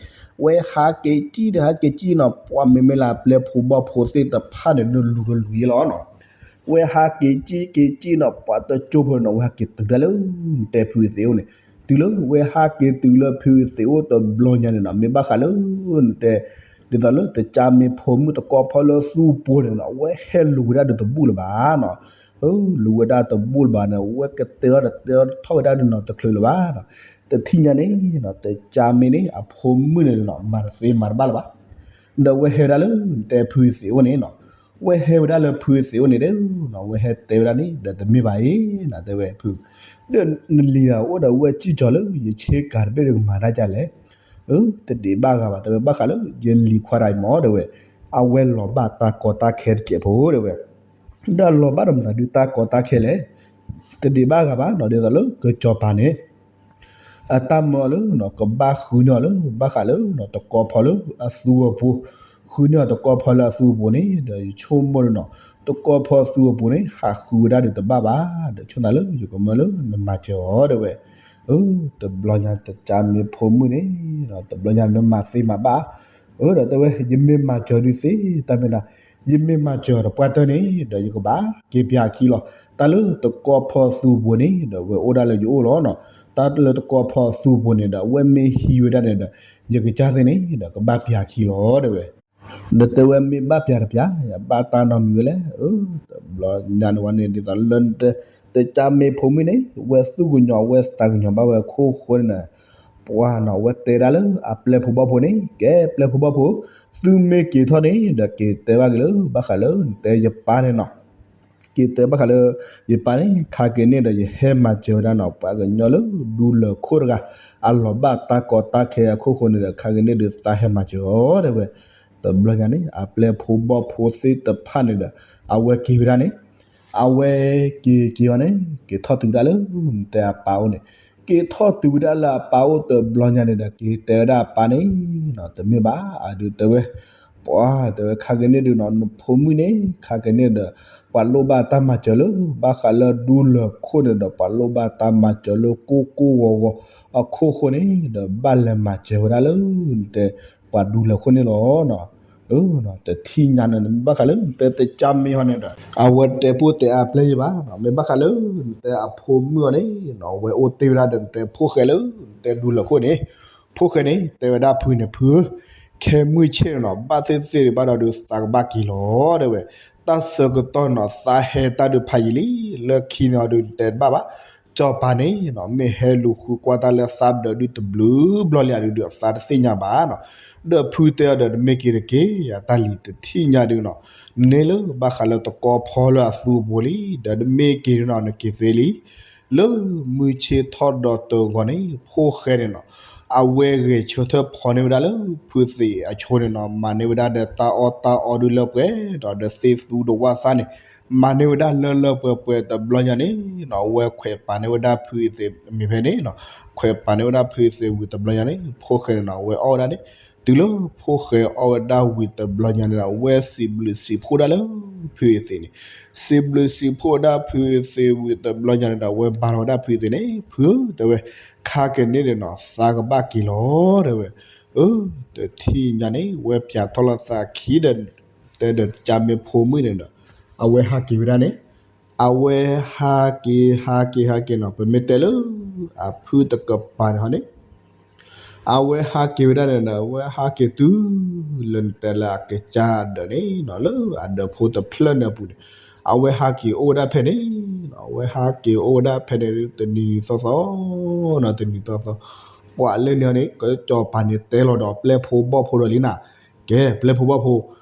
ဝဲဟးက့ၤကံၣ်ဒီးဟးက့ၤကံၣ်နီၤ ပှၤမ့မ့ၢ်လၢအပျဲၢ်ဖိဘီၣ်ဖိသ့ၣ်တဖၣ်န့ၣ် နလူၤတလူၤယဲလီၤနီၤ ဝဲဟးက့ၤကံၣ်က့ၤကံၣ်နီၤ ပှၤတကၠိဖိန့ၣ်နီၤ ဝဲဟးက့ၤတုၤဒၣ်လၢ နတဲဖုအသ့ၣ်အိၣ်န့ၣ်, တုၤလၢဝဲဟးက့ၤတုၤလၢဖုအသ့ၣ်အိၣ်တဘျီညါန့ၣ်နီၤ မ့ၢ်ဘၣ်ဃးလၢ နတဲ ဒ်သိးလၢတကၢ်မ့ၢ်ဖိမုၣ်တကီၢ်ဖီလၢသူအပူၤန့ၣ်နီၤ ဝဲဟဲလူၤဝဲဒၣ်ဒီးတဘူၣ်လၢၤဘၣ်နီၤ, လူၤဝဲဒၣ်တဘူၣ်လၢၤဘၣ်န့ၣ် ဝဲကတဲထီၣ်ဒီးတဲထီၣ်ဝဲဒၣ်ဒီးနီၤ တချုးလၢၤဘၣ်နီၤ, တထံၣ်ညါန့ၣ်နီၤ တကၢ်မ့ၢ်န့ၣ် အဖိမုၣ်န့ၣ်နီၤ မၤတသ့မၤတဘၣ်လၢၤဘၣ် ဒီးဝဲဟဲဝဲဒၣ်လၢ နတဲဖုအသ့ၣ်အိၣ်န့ၣ်နီၤ, ဝဲဟဲဝဲဒၣ်လၢဖုအသ့ၣ်အိၣ်န့ၣ်ဒီးနီၤ ဝဲဟဲတဲဝဲဒၣ်န့ၣ် ဒီးတမ့ၢ်ဘၣ်အံၤနီၤ တဲဝဲဖု, ဒီးနလံၤဒၣ်အိၣ်ဒီးဝဲစံၣ်ကၠီၤလၢ ယဆ့ကၤတဘ့ၣ်ဒီးကမၤတၢ်ဒ်လဲၣ်, တဒံးဘၣ်ဂၤဘၣ် တဲဝဲ ဘၣ်ဃးလၢ ယလံၤခွါတဂၤအံၤမ့ၢ် တဲဝဲ, အဝဲလီၤဘၣ်တၢ်ကီတၢ်ခဲတစဲးဖိ တဲဝဲ ဒီးလီၤဘၣ်ဒီးမတၤဒုးတၢ်ကီတၢ်ခဲလဲၣ်, တဒံးဘၣ်ဂၤဘၣ်နီၤ ဒ်သိးလၢကစီၤပၤန့ၣ် အတၢ်မၢအီၤလၢနီၤ ကဘၣ်ဃုန့ၢ်အီၤလၢ ဘၣ်ဃးလၢနီၤ တကီၢ်ဖီလၢအသူအပူၤ, ဃုန့ၢ်အီၤတကီၢ်ဖီလၢအသူအပူၤန့ၣ် ဒီးယဆိကမိၣ်ဒီးနီၤ တကီၢ်ဖီသူအပူၤန့ၣ် ဟးဃုဝဲဒၣ်ဒီးတဘၣ်ဘၣ်, ဒီးဆိကမိၣ်လၢယကမၢလၢနမၤစၢၤအီၤ တဲဝဲ, တဘျီညါတကၢ်မ့ၢ်ဖိမုၣ်န့ၣ် တဘျီညါနမၤသ့မၤဘၣ်, ဒီးတဲဝဲ ယမ့ၢ်မၤစၢၤဒုးသ့ တၢ်မ့ၢ်ဒၣ် ယမ့ၢ်မၤစၢၤအီၤတပှၢ်တၢၢ်န့ၣ် ဒီးယကဘၣ်က့ၤပျၢ်ခံလီၤ, တၢ်လၢတကီၢ်ဖီသူအပူၤန့ၣ် ဒီးဝဲအိၣ်ဒၣ်လၢယအိၣ်လီၤနီၤ, တၢ်လၢတကီၢ်ဖီသူအပူၤန့ၣ်ဒီး အဝဲမ့ၢ်ဟံးဝဲဒၣ်န့ၣ်ဒီး ယကစၢ်သ့ၣ်န့ၣ်ဒီး ကဘၣ်ပျၢ်ခံလီၤ တဲဝဲ, ဒီးတဲဝဲမ့ၢ်ဘၣ်ပျၢ်တပျၢ် ယဘၣ်တၢ်နီတမံၤဝဲလဲၣ်, တဘျီညါန့ၣ်ဝဲန့ၣ် ဒ်သိးလၢ တကၢ်မ့ၢ်ဖိမုၣ်န့ၣ် ဝဲသူၣ်ကညီၤဝဲသးကညီၤဘၣ်ဝဲခိၣ်ဃိန့ၣ် ပှၤနီၤ ဝဲတဲဒၣ်လၢအပျဲၢ်ဖိဘီၣ်ဖိန့ၣ် ကဲပျဲၢ်ဖိဘီၣ်ဖိ, သုမ့ၢ်က့ၤထီၣ်န့ၣ် ဒီးက့ၤတဲဘၣ်က့ၤလၢ ဘၣ်ဃးလၢနတဲယပၢ်န့ၣ်နီၤ က့ၤတဲဘၣ်ဃးလၢ ယပၢ်န့ၣ် ခါက့ၤန့ၣ်ဒီး ယဟဲမၤစၢၤဝဲဒၣ်နီၤ ပှၤကညီလၢဒူလၢၢ်ခိၣ်တဂၤ အလီၤဘၣ်တၢ်ကီတၢ်ခဲအခိၣ်ဃိန့ၣ်ဒီး ခါက့ၤန့ၣ်ဒီးသးဟဲမၤစၢၤအီၤတဲဝဲ. တဘျီညါန့ၣ် အပျဲၢ်ဖိဘီၣ်ဖိသ့ၣ်တဖၣ်န့ၣ်ဒီး အဝဲက့ၤဝဲဒၣ်န့ၣ် အဝဲက့ၤက့ၤအီၤန့ၣ် က့ၤထီၣ်တုၤဝဲဒၣ်လၢ တဲအပၢ်အိၣ်န့ၣ်, က့ၤထီၣ်တုၤဝဲဒၣ်လၢအပၢ်အိၣ်တဘျီညါန့ၣ်ဒီး က့ၤတဲဝဲဒၣ်အပၢ်န့ၣ်နီၤ တမ့ၢ်ဘၣ် အဒုးတဲဝဲ ပှၤတဲဝဲ ခါက့ၤန့ၣ်ဒုးနီၤ နဖိမုၣ်န့ၣ် ခါက့ၤန့ၣ်ဒီး ပှၤလိၣ်ဘၣ်တၢ်မၤစၢၤလၢ ဘၣ်ဃးလၢဒူလၢၢ်ခိၣ်န့ၣ်ဒီး ပှၤလိၣ်ဘၣ်တၢ်မၤစၢၤလၢကိၢ်ကိၢ်ဂီၤဂီၤအခိၣ်ဃိန့ၣ်ဒီး ဘၣ်လဲၤမၤစၢၤဝဲဒၣ်လၢ တဲ ပှၤဒူလၢၢ်ခိၣ်န့ၣ်လီၤ. တထံၣ်ညါန့ၣ် နမ့ၢ်ဘၣ်ဃးလၢ နတဲတကၢ်မ့ၢ်ဟီန့ၣ်ဒီး အဝဲတဲပိၣ်တဲအါပျဲၢ်ယဘၣ်, မ့ၢ်ဘၣ်ဃးလၢ နတဲအဖိမုၣ်အီၤန့ၣ် အဝဲအိၣ်တ့ၢ်ဝဲဒၣ်ဒီး နတဲဖိၣ်ဃဲလၢ နတဲဒူလၢၢ်ခိၣ်န့ၣ်, ဖိၣ်ဃဲန့ၣ် တဲဝဲဒၣ်ဖုန့ၣ် ဖုဧၢ, ခဲမုၢ်ဆ့ၣ်န့ၣ်နီၤ ဘၣ်သ့ၣ်သ့ၣ်ဒံးဘၣ်ဒီးဒုးသးကဘၣ်က့ၤလီၤ တဲဝဲ, တၢ်ဆၢကတီၢ်နီၤ သးဟဲတၢ်ဒုးဖးယံာ်လံ, လၢခံန့ၣ်အီၤဒုး နတဲတဘၣ်ဘၣ်, စီၤပၤန့ၣ်နီၤ မ့ၢ်ဟဲလူၤဃုကွၢ်တၢ်လၢသးဒီးဒုးတဘျုးဘျီလံ အဒုးဒုးအသးတသ့ၣ်ညါဘၣ်နီၤ, ဒီးဖုတဲအီၤဒီး နမ့ၢ်က့ၤတက့ၢ် ယတၢ်လံၤတထံၣ်ညါဒုးနီၤ, နန့ၢ်လၢဘၣ်ဃးလၢတကီဖီလၢအသူအပူၤလံ, ဒီးနမ့ၢ်က့ၤနီၤ နက့ၤသ့လံ လၢမုၢ်ဆ့ၣ်ထီၣ်ဒီးတဂီၤန့ၣ် ဖိၣ်ဃဲန့ၣ်နီၤ, အဝဲဂဲၤဆၢထၢၣ်ဖီၣ်န့ၢ်ဝဲဒၣ်လၢဖုသ့ၣ်အဆိန့ၣ်နီၤ, မၤန့ၢ်ဝဲဒၣ်ဒီးတၢ်အီၣ်တၢ်အီဒုးလၢပှဲၤဒီး ဒီးသ့ၣ်သူဒီးဝၣ်သၣ်န့ၣ်, မၤန့ၢ်ဝဲဒၣ်လၢလၢပှဲၤပှဲၤတဘျီညါန့ၣ်နီၤ, အဝဲခွဲးပာ်န့ၢ်ဝဲဒၣ်ဖုသ့ၣ်မ့ၢ်ဖဲန့ၣ်နီၤ, ခွဲးပာ်န့ၢ်ဝဲဒၣ်ဖုသ့ၣ်ဝံၤတဘျီညါန့ၣ် ဖိၣ်ဃဲန့ၣ်နီၤ အဝဲအီၣ်ဝဲဒၣ်န့ၣ်, တုၤလၢဖိၣ်ဃဲအီၣ်ဝဲဒၣ်ဝံၤတဘျီညါန့ၣ်ဒီး အဝဲစံးဘျုးစံးဖှိၣ်ဒၣ်လၢ ဖုသ့ၣ်န့ၣ်, စံးဘျုးစံးဖှိၣ်ဝဲဒၣ်ဖုသ့ၣ်ဝံၤတဘျီညါန့ၣ်ဒီး အဝဲဘါလီၤဝဲဒၣ်ဖုသ့ၣ်န့ၣ်, ဖုဧၢ တဲဝဲ, ခါက့ၤန့ၣ်ဒီးနီၤ သးကဘၣ်က့ၤလီၤ တဲဝဲ, အၢ တထံၣ်ညါန့ၣ် ဝဲပၠးထီၣ်လီၤသးခံဒီး တဲဒီးကၠါမ့ၢ်ဖိမုၣ်န့ၣ်ဒီး အဝဲဟးက့ၤဝဲဒၣ်န့ၣ်, အဝဲဟးက့ၤ ဟးက့ၤ ဟးက့ၤနီၤ ပမ့ၢ်တဲလၢ အဖုတကပၤန့ၣ်ဟီန့ၣ် အဝဲဟးက့ၤဝဲဒၣ်န့ၣ်ဒီး အဝဲဟးက့ၤတုၤ လၢနတဲလၢအကစၢ်ဒၢးန့ၣ်နီၤ လၢအဒၢးဖိတဖျၢၣ်န့ၣ်အပူၤန့ၣ်, အဝဲဟးက့ၤအိၣ်ဝဲဒၣ်ဖဲန့ၣ်, အဝဲဟးက့ၤအိၣ်ဝဲဒၣ်ဖဲန့ၣ် တနံၤနံၤသီသီ နီၤ တနံၤသီသီ, ပှၤလၢန့ၣ်န့ၣ် ကစီၤပၤန့ၣ်တဲလီၤဒီးပျဲၢ်ဖိဘီၣ်ဖိဒီးလံနၤ, ကဲ ပျဲၢ်ဖိဘီၣ်ဖိ,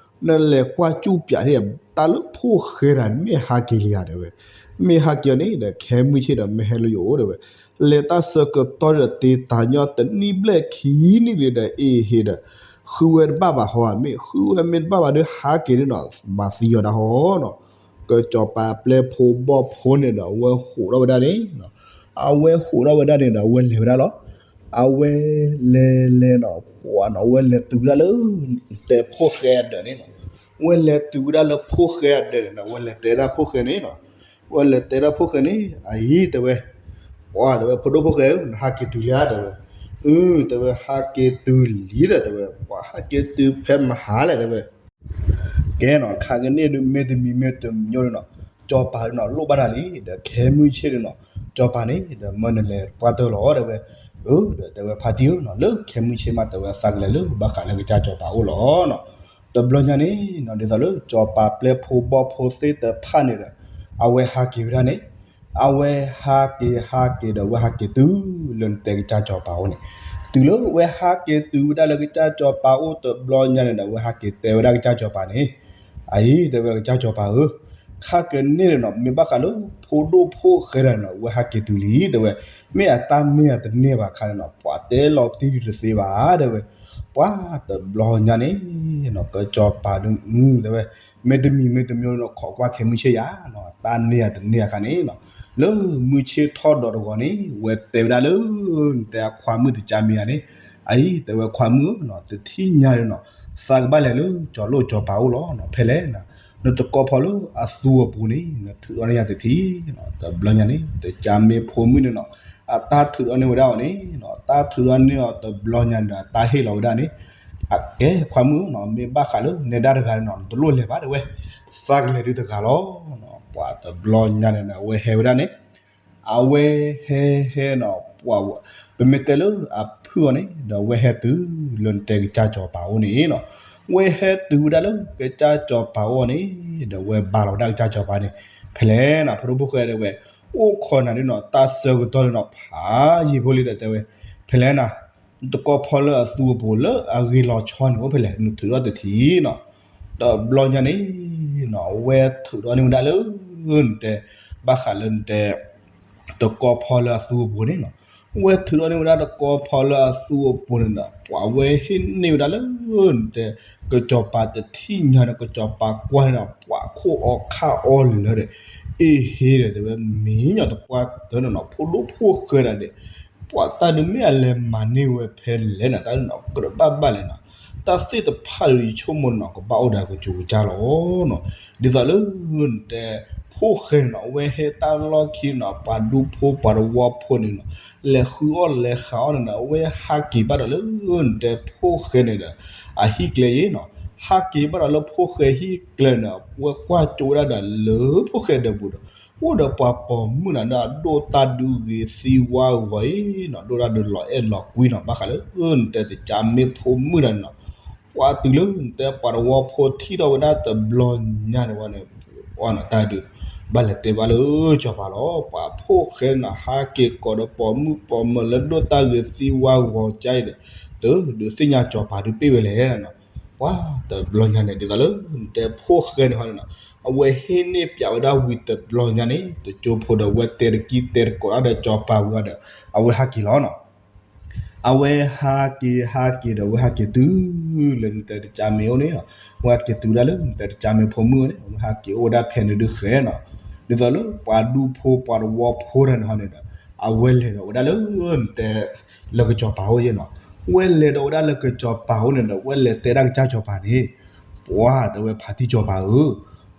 နလဲၤကွၢ်စူၣ်ပၠးန့ၣ် တၢ်လၢဖိၣ်ဃဲတဂၤန့ၣ် မ့ၢ်ဟးက့ၤလံဧါ တဲဝဲ, မ့ၢ်ဟးက့ၤအီၤန့ၣ်ဒီး ခဲမုၢ်ဆ့ၣ်ဒီး မ့ၢ်ဟဲလၢယအိၣ် တဲဝဲ, လဲၤတၢ်ဆၢကတီၢ်ဒီးတ့တၢ်ညီတနံၣ်ဘျဲၣ်ခံနံၣ်လံဒီး အ့ၣ်ဟ့ဒီး ဃုဝဲတဘၣ်ဘၣ်ဟီဧါ, မ့ၢ်ဃုဝဲမ့ၢ်တဘၣ်ဘၣ်ဒီး ဟးက့ၤန့ၣ်နီၤ မၤသံအီၤဒၣ်ဟီနီၤ, ကစီၤပၤပျဲၢ်ဖိဘီၣ်ဖိန့ၣ်ဒီး အဝဲဃိးထီၣ်ဝဲဒၣ်န့ၣ်, အဝဲဃိးထီၣ်ဝဲဒၣ်န့ၣ်ဒီး အဝဲလဲၤဝဲဒၣ်လီၤ, အဝဲလဲၤလဲၤနီၤ ပှၤနီၤ အဝဲလဲၤတုၤဝဲဒၣ်လၢ တဲဖိၣ်ဃဲအဒၢးန့ၣ်နီၤ, အဝဲလဲၤတုၤဝဲဒၣ်လၢဖိၣ်ဃဲအဒၢးန့ၣ်ဒီး အဝဲလဲၤတဲဒၣ်ဖိၣ်ဃဲန့ၣ်နီၤ, အဝဲလဲၤတဲဒၣ်ဖိၣ်ဃဲန့ၣ် အအံၤ တဲဝဲ, ပှၤ တဲဝဲ ဖိဒိၣ်ဖိၣ်ဃဲဧၢ နဟးက့ၤတုၤလံဧါ တဲဝဲ, အၢ တဲဝဲ ဟးက့ၤတုၤလံဒီး တဲဝဲ ပှၤဟးက့ၤတုၤဖဲမဟါလဲၣ် တဲဝဲ ကဲနီၤ ခါက့ၤန့ၣ်ဒုး မ့တမံၤမ့တမံၤဒုးနီၤ, စီၤပၤဒုးနီၤ လိၣ်ဘၣ်နၤလံ ဒီးခဲမုၢ်ဆ့ၣ်ဒုးနီၤ, စီၤပၤန့ၣ် ဒီးမၢနလဲၤပှၢ်တၢၢ်လီၤ တဲဝဲ, အၢ ဒီးတဲဝဲ ဖါတံၢ်ဧၢနီၤ လၢခဲမုၢ်ဆ့ၣ်မး တဲဝဲ သးကလဲၤလၢဘၣ်ဃးလၢကစၢ်စီၤပၤအိၣ်လီၤနီၤ, တဘျီညါန့ၣ်နီၤ ဒ်သိးလၢစီၤပၤပျဲၢ်ဖိဘီၣ်ဖိသ့ၣ်တဖၣ်န့ၣ်ဒီး အဝဲဟးက့ၤဝဲဒၣ်န့ၣ် အဝဲဟးက့ၤဟးက့ၤဒီး အဝဲဟးက့ၤတုၤလၢနတဲကစၢ်စီၤပၤအိၣ်န့ၣ်, တုၤလၢအဝဲဟးက့ၤတုၤဝဲဒၣ်လၢ ကစၢ်စီၤပၤအိၣ်တဘျီညါန့ၣ်ဒီး အဝဲဟးက့ၤတဲဝဲဒၣ်ကစၢ်စီၤပၤန့ၣ်, အအံၤ တဲဝဲ ကစၢ်စီၤပၤဧၢ, ခါက့ၤန့ၣ်နီၤ မ့ၢ်ဘၣ်ဃးလၢ ဖိဒိၣ်ဖိၣ်ဃဲတဂၤန့ၣ်နီၤ အဝဲဟးက့ၤတုၤလံ တဲဝဲ, မ့ၢ်အတၢ်န့ၢ်အတန့ၢ်ဘၣ်ခါန့ၣ်နီၤ ပှၤတဲလီၤတံၢ်တသ့ဘၣ် တဲဝဲ, ပှၤတဘျီညါန့ၣ်နီၤ ကစီၤပၤဒုး တဲဝဲ, မ့တမံၤမ့တမံၤနီၤ ခိးကွၢ်ခဲမုၢ်ဆ့ၣ်ယၤ, တၢ်န့ၢ်အတန့ၢ်အခါန့ၣ်နီၤ, လၢမုၢ်ဆ့ၣ်ထီၣ်ဒီးတဂီၤန့ၣ် ဝဲတဲဝဲဒၣ်လၢ နတဲအခွါမုၣ်တကၢ်မ့ၢ်ယၤန့ၣ်, အအံၤ တဲဝဲခွါမုၣ်ဧၢနီၤ တထံၣ်ညါဒုးနီၤ သးကဘၣ်လဲၤလၢကၠီၤလိၣ်ကၠီၤပၤအိၣ်လီၤနီၤ ဖဲလဲၣ်နီၤ, နတကီဖီလၢအသူအပူၤန့ၣ် နထုးထီၣ်န့ၢ်ယၤတထံၣ်နီၤ, တဘျီညါန့ၣ် တကၢ်မ့ၢ်ဖိမုၣ်န့ၣ်နီၤ အတၢ်ထုးထီၣ်န့ၢ်ဝဲဒၣ်အီၤန့ၣ်နီၤ တၢ်ထုးထီၣ်န့ၢ်အီၤတဘျီညါန့ၣ်ဒီး အတၢ်ဟ့ၣ်လီၤဝဲဒၣ်န့ၣ်, အကဲခွါမုၣ်နီၤ မ့ၢ်ဘၣ်ဃးလၢနဲဒၣ်တဂၤန့ၣ်နီၤ နတလိၣ်လဲၤဘၣ် တဲဝဲ, သးကလဲၤဒုးတဂၤလီၤနီၤ, ပှၤတဘျီညါန့ၣ်နီၤ အဝဲဟဲဝဲဒၣ်န့ၣ် အဝဲဟဲဟဲနီၤ ပှၤ ပမ့ၢ်တဲလၢအဖုၣ်အီၤန့ၣ် ဒီးအဝဲဟဲတုၤလၢနတဲကစၢ်စီၤပၤအိၣ်န့ၣ်နီၤ, အဝဲဟဲတုၤဝဲဒၣ်လၢကစၢ်စီၤပၤအိၣ်န့ၣ် ဒီးအဝဲဘါလီၤဝဲဒၣ်ကစၢ်စီၤပၤန့ၣ်, ဖဲလဲၣ်နီၤ ဖိဒိၣ်ဖိၣ်ဃဲတဲဝဲ, အိၣ်ခိးနၤဒုးနီၤ တၢ်ဆၢကတီၢ်ဒုးနီၤ ဖးယံာ်ဖိလံဒီးတဲဝဲ, ဖဲလဲၣ်နီၤ တကီဖီလၢအသူအပူၤလၢအဂ့ၤလီၤဆီန့ၣ် အိၣ်ဖဲလဲၣ် နထုးထီၣ်တထံၣ်နီၤ, တဘျီညါန့ၣ်နီၤ အဝဲထုးထီၣ်န့ၢ်ဝဲဒၣ်လၢ နတဲ ဘၣ်ဃးလၢနတဲ တကီဖီလၢအသူအပူၤန့ၣ်နီၤ, ဝဲထုးထီၣ်န့ၢ်ဝဲဒၣ်တကီဖီလၢအသူအပူၤန့ၣ်ဒီး ပှၤဝဲဟ့ၣ်န့ၢ်ဝဲဒၣ်လၢ နတဲ ကစီၤပၤတထံၣ်ညါဒီး ကစီၤပၤကွၢ်န့ၣ်ဒီး ပှၤခိၣ်အီခါအီလၢာ်ဒီး အ့ဟ့ဒီး တဲဝဲ မ့ၢ်ညီတပှၢ်တၢၢ်န့ၣ်နီၤ ဖိဒိၣ်ဖိၣ်ဃဲဒၣ်ဒီး ပှၤတၢ်ဒုးမ့ၢ်အလဲၤမၤန့ၢ်ဝဲဖဲလဲၣ်နီၤ တၢ်ဒုးနီၤ ကြၢးဘၣ်ဘၣ်လဲၣ်နီၤ, တၢ်သ့ၣ်တဖၣ်ဒီးယဆိကမိၣ်နီၤ ကဘၣ်အိၣ်ဒီးကစူၤကစၢ်လီၤနီၤ, ဒ်သိးလၢ နတဲ ဖိၣ်ဃဲန့ၣ်နီၤ အဝဲဟဲတၢ်လီၢ်ခံနီၤ ပှၤဒူဖိပှၤတဝီဖိန့ၣ်နီၤ လဲၤဃုအီၣ်လဲၤဃုအီၣ်န့ၣ်နီၤ အဝဲဟးက့ၤဘၣ်ဒီးလၢ နတဲ ဖိၣ်ဃဲန့ၣ်ဒီး အဟံၣ်ကျဲအံၤနီၤ, ဟးက့ၤဘၣ်ဒီးလၢဖိၣ်ဃဲဟံၣ်ကျဲန့ၣ် ဝဲကွၢ်ကၠိဝဲဒၣ်ဒီးလၢဖိၣ်ဃဲဒၢးပူၤဒီး အိၣ်ဒီးပှၤပိာ်မုၣ်န့ၣ်ဒီး အဒိၣ်တၢ်ဒုးဂ့ၤသံဝါဂီၤအံၤနီၤ ဒိၣ်တၢ်ဒုးလီၤအဲၣ်လီၤကွံနီၤ ဘၣ်ဃးလၢ နတဲ တကးမ့ၢ်ဖိမုၣ်တဂၤန့ၣ်နီၤ, ပှၤတုၤလၢ နတဲ ပှၤတဝီဖိထံၣ်ထီၣ်ဝဲဒၣ်တဘျီညါန့ၣ်ဝဲန့ၣ် တၢ်ဒုး ဘၣ်လဲၤတဲဘၣ်လၢစီၤပၤလီၤ, ပှၤဖိၣ်ဃဲန့ၣ်နီၤ ဟးက့ၤကိးဒီးပိာ်မုၣ်ပိာ်မၢၤလၢဒိၣ်တၢ်ဂ့ၤသံဝါဂီၤကါအံၤဒီး တဒုးသ့ၣ်ညါစီၤပၤဒုးပ့ၢ်ဝဲလဲၣ်နီၤ, ပှၤတဘျီညါန့ၣ် ဒ်သိးလၢ နတဲ ဖိၣ်ဃဲန့ၣ်ဟီန့ၣ်နီၤ အဝဲဟ့ၣ်န့ၢ်ပၠးဝဲဒၣ်ဝံၤတဘျီညါန့ၣ် တကၠိဖိဒီး ဝဲတဲတကံၢ်တဲတကိးဒီးစီၤပၤဝံၤဒီး အဝဲဟးက့ၤလီၤနီၤ အဝဲဟးက့ၤဟးက့ၤဒီး အဝဲဟးက့ၤတုၤလၢ နတဲ တကးမ့ၢ်အိၣ်န့ၣ်နီၤ, အဝဲဟးက့ၤတုၤဒၣ်လၢ နတဲ တကးမ့ၢ်ဖိမုၣ်န့ၣ် အဝဲဟးက့ၤအိၣ်ဝဲဒၣ်ဖဲန့ၣ်ဒုးဃဲနီၤ, ဒ်သိးလၢပှၤဒူဖိပှၤတဝီဖိတဂၤန့ၣ်ဟီန့ၣ်ဒီး အဝဲလဲၤဒီးဝဲဒၣ်လၢ နတဲ လၢကစီၤပၤအိၣ်ယဲနီၤ, ဝဲလဲၤဒီးဝဲဒၣ်လၢကစီၤပၤအိၣ်န့ၣ်ဒီး ဝဲလဲၤတဲဒၣ်ကစၢ်စီၤပၤန့ၣ် ပှၤတဲဝဲဖါတံၢ်စီၤပၤဧၢ,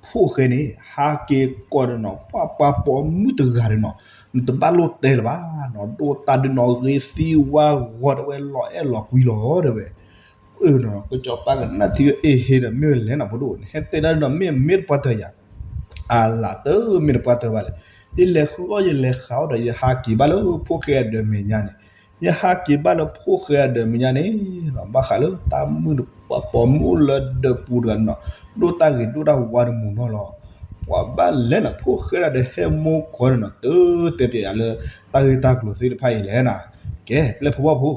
ဖိၣ်ဃဲန့ၣ် ဟးက့ၤကိးဒီးနီၤ ပှၤပှၤပိာ်မုၣ်တဂၤဒီးနီၤ, နတဘၣ်လိၣ်တဲလၢၤဘၣ်နီၤ, ဒိၣ်တၢ်ဒုးနီၤ ဂ့ၤသံဝါဂီၤတဲဝဲ လီၤအဲၣ်လီၤကွံလီၤတဲဝဲ, ကစီၤပၤကနၣ်ထံအ့ဟ့ဒီး မ့ၢ်ဝဲလဲၣ်နီၤ ဖိဒိၣ် နဟဲတဲဒၣ်ဒီး မ့ၢ်မ့ၢ်တပှၢ်တၢၢ်ယၤ အလၢတမ့ၢ်တပှၢ်တၢၢ်ဘၣ်လဲၣ်, ယလဲၤဃုအီၣ်ယလဲၤဃုအီၣ်ဒီး ယဟးက့ၤဘၣ်လၢဖိၣ်ဃဲအဒၢးမဲာ်ညါန့ၣ်, ယဟးက့ၤဘၣ်လၢဖိၣ်ဃဲအဒၢးမဲာ်ညါန့ၣ်, ဘၣ်ဃးလၢတၢ်မုၣ်ပှၤပိာ်မုၣ်အိၣ်လၢဒၢးပူၤတဂၤန့ၣ်နီၤ, ဒိၣ်တၢ်ဂ့ၤဒိၣ်တၢ်ဝါတမုာ်နီၤလီၤ, ပှၤဘၣ်လဲၣ်နီၤ ဖိၣ်ဃဲဒၣ်ဒီးဟဲမိၢ်ကီၢ်န့ၣ်နီၤ, တတဲပျဲယၤလၢ တၢ်ဂ့ၢ်တၢ်ကျိၤသ့ၣ်တဖၣ်အံၤလဲၣ်နီၤ, ကဲ ပျဲၢ်ဖိဘီၣ်ဖိ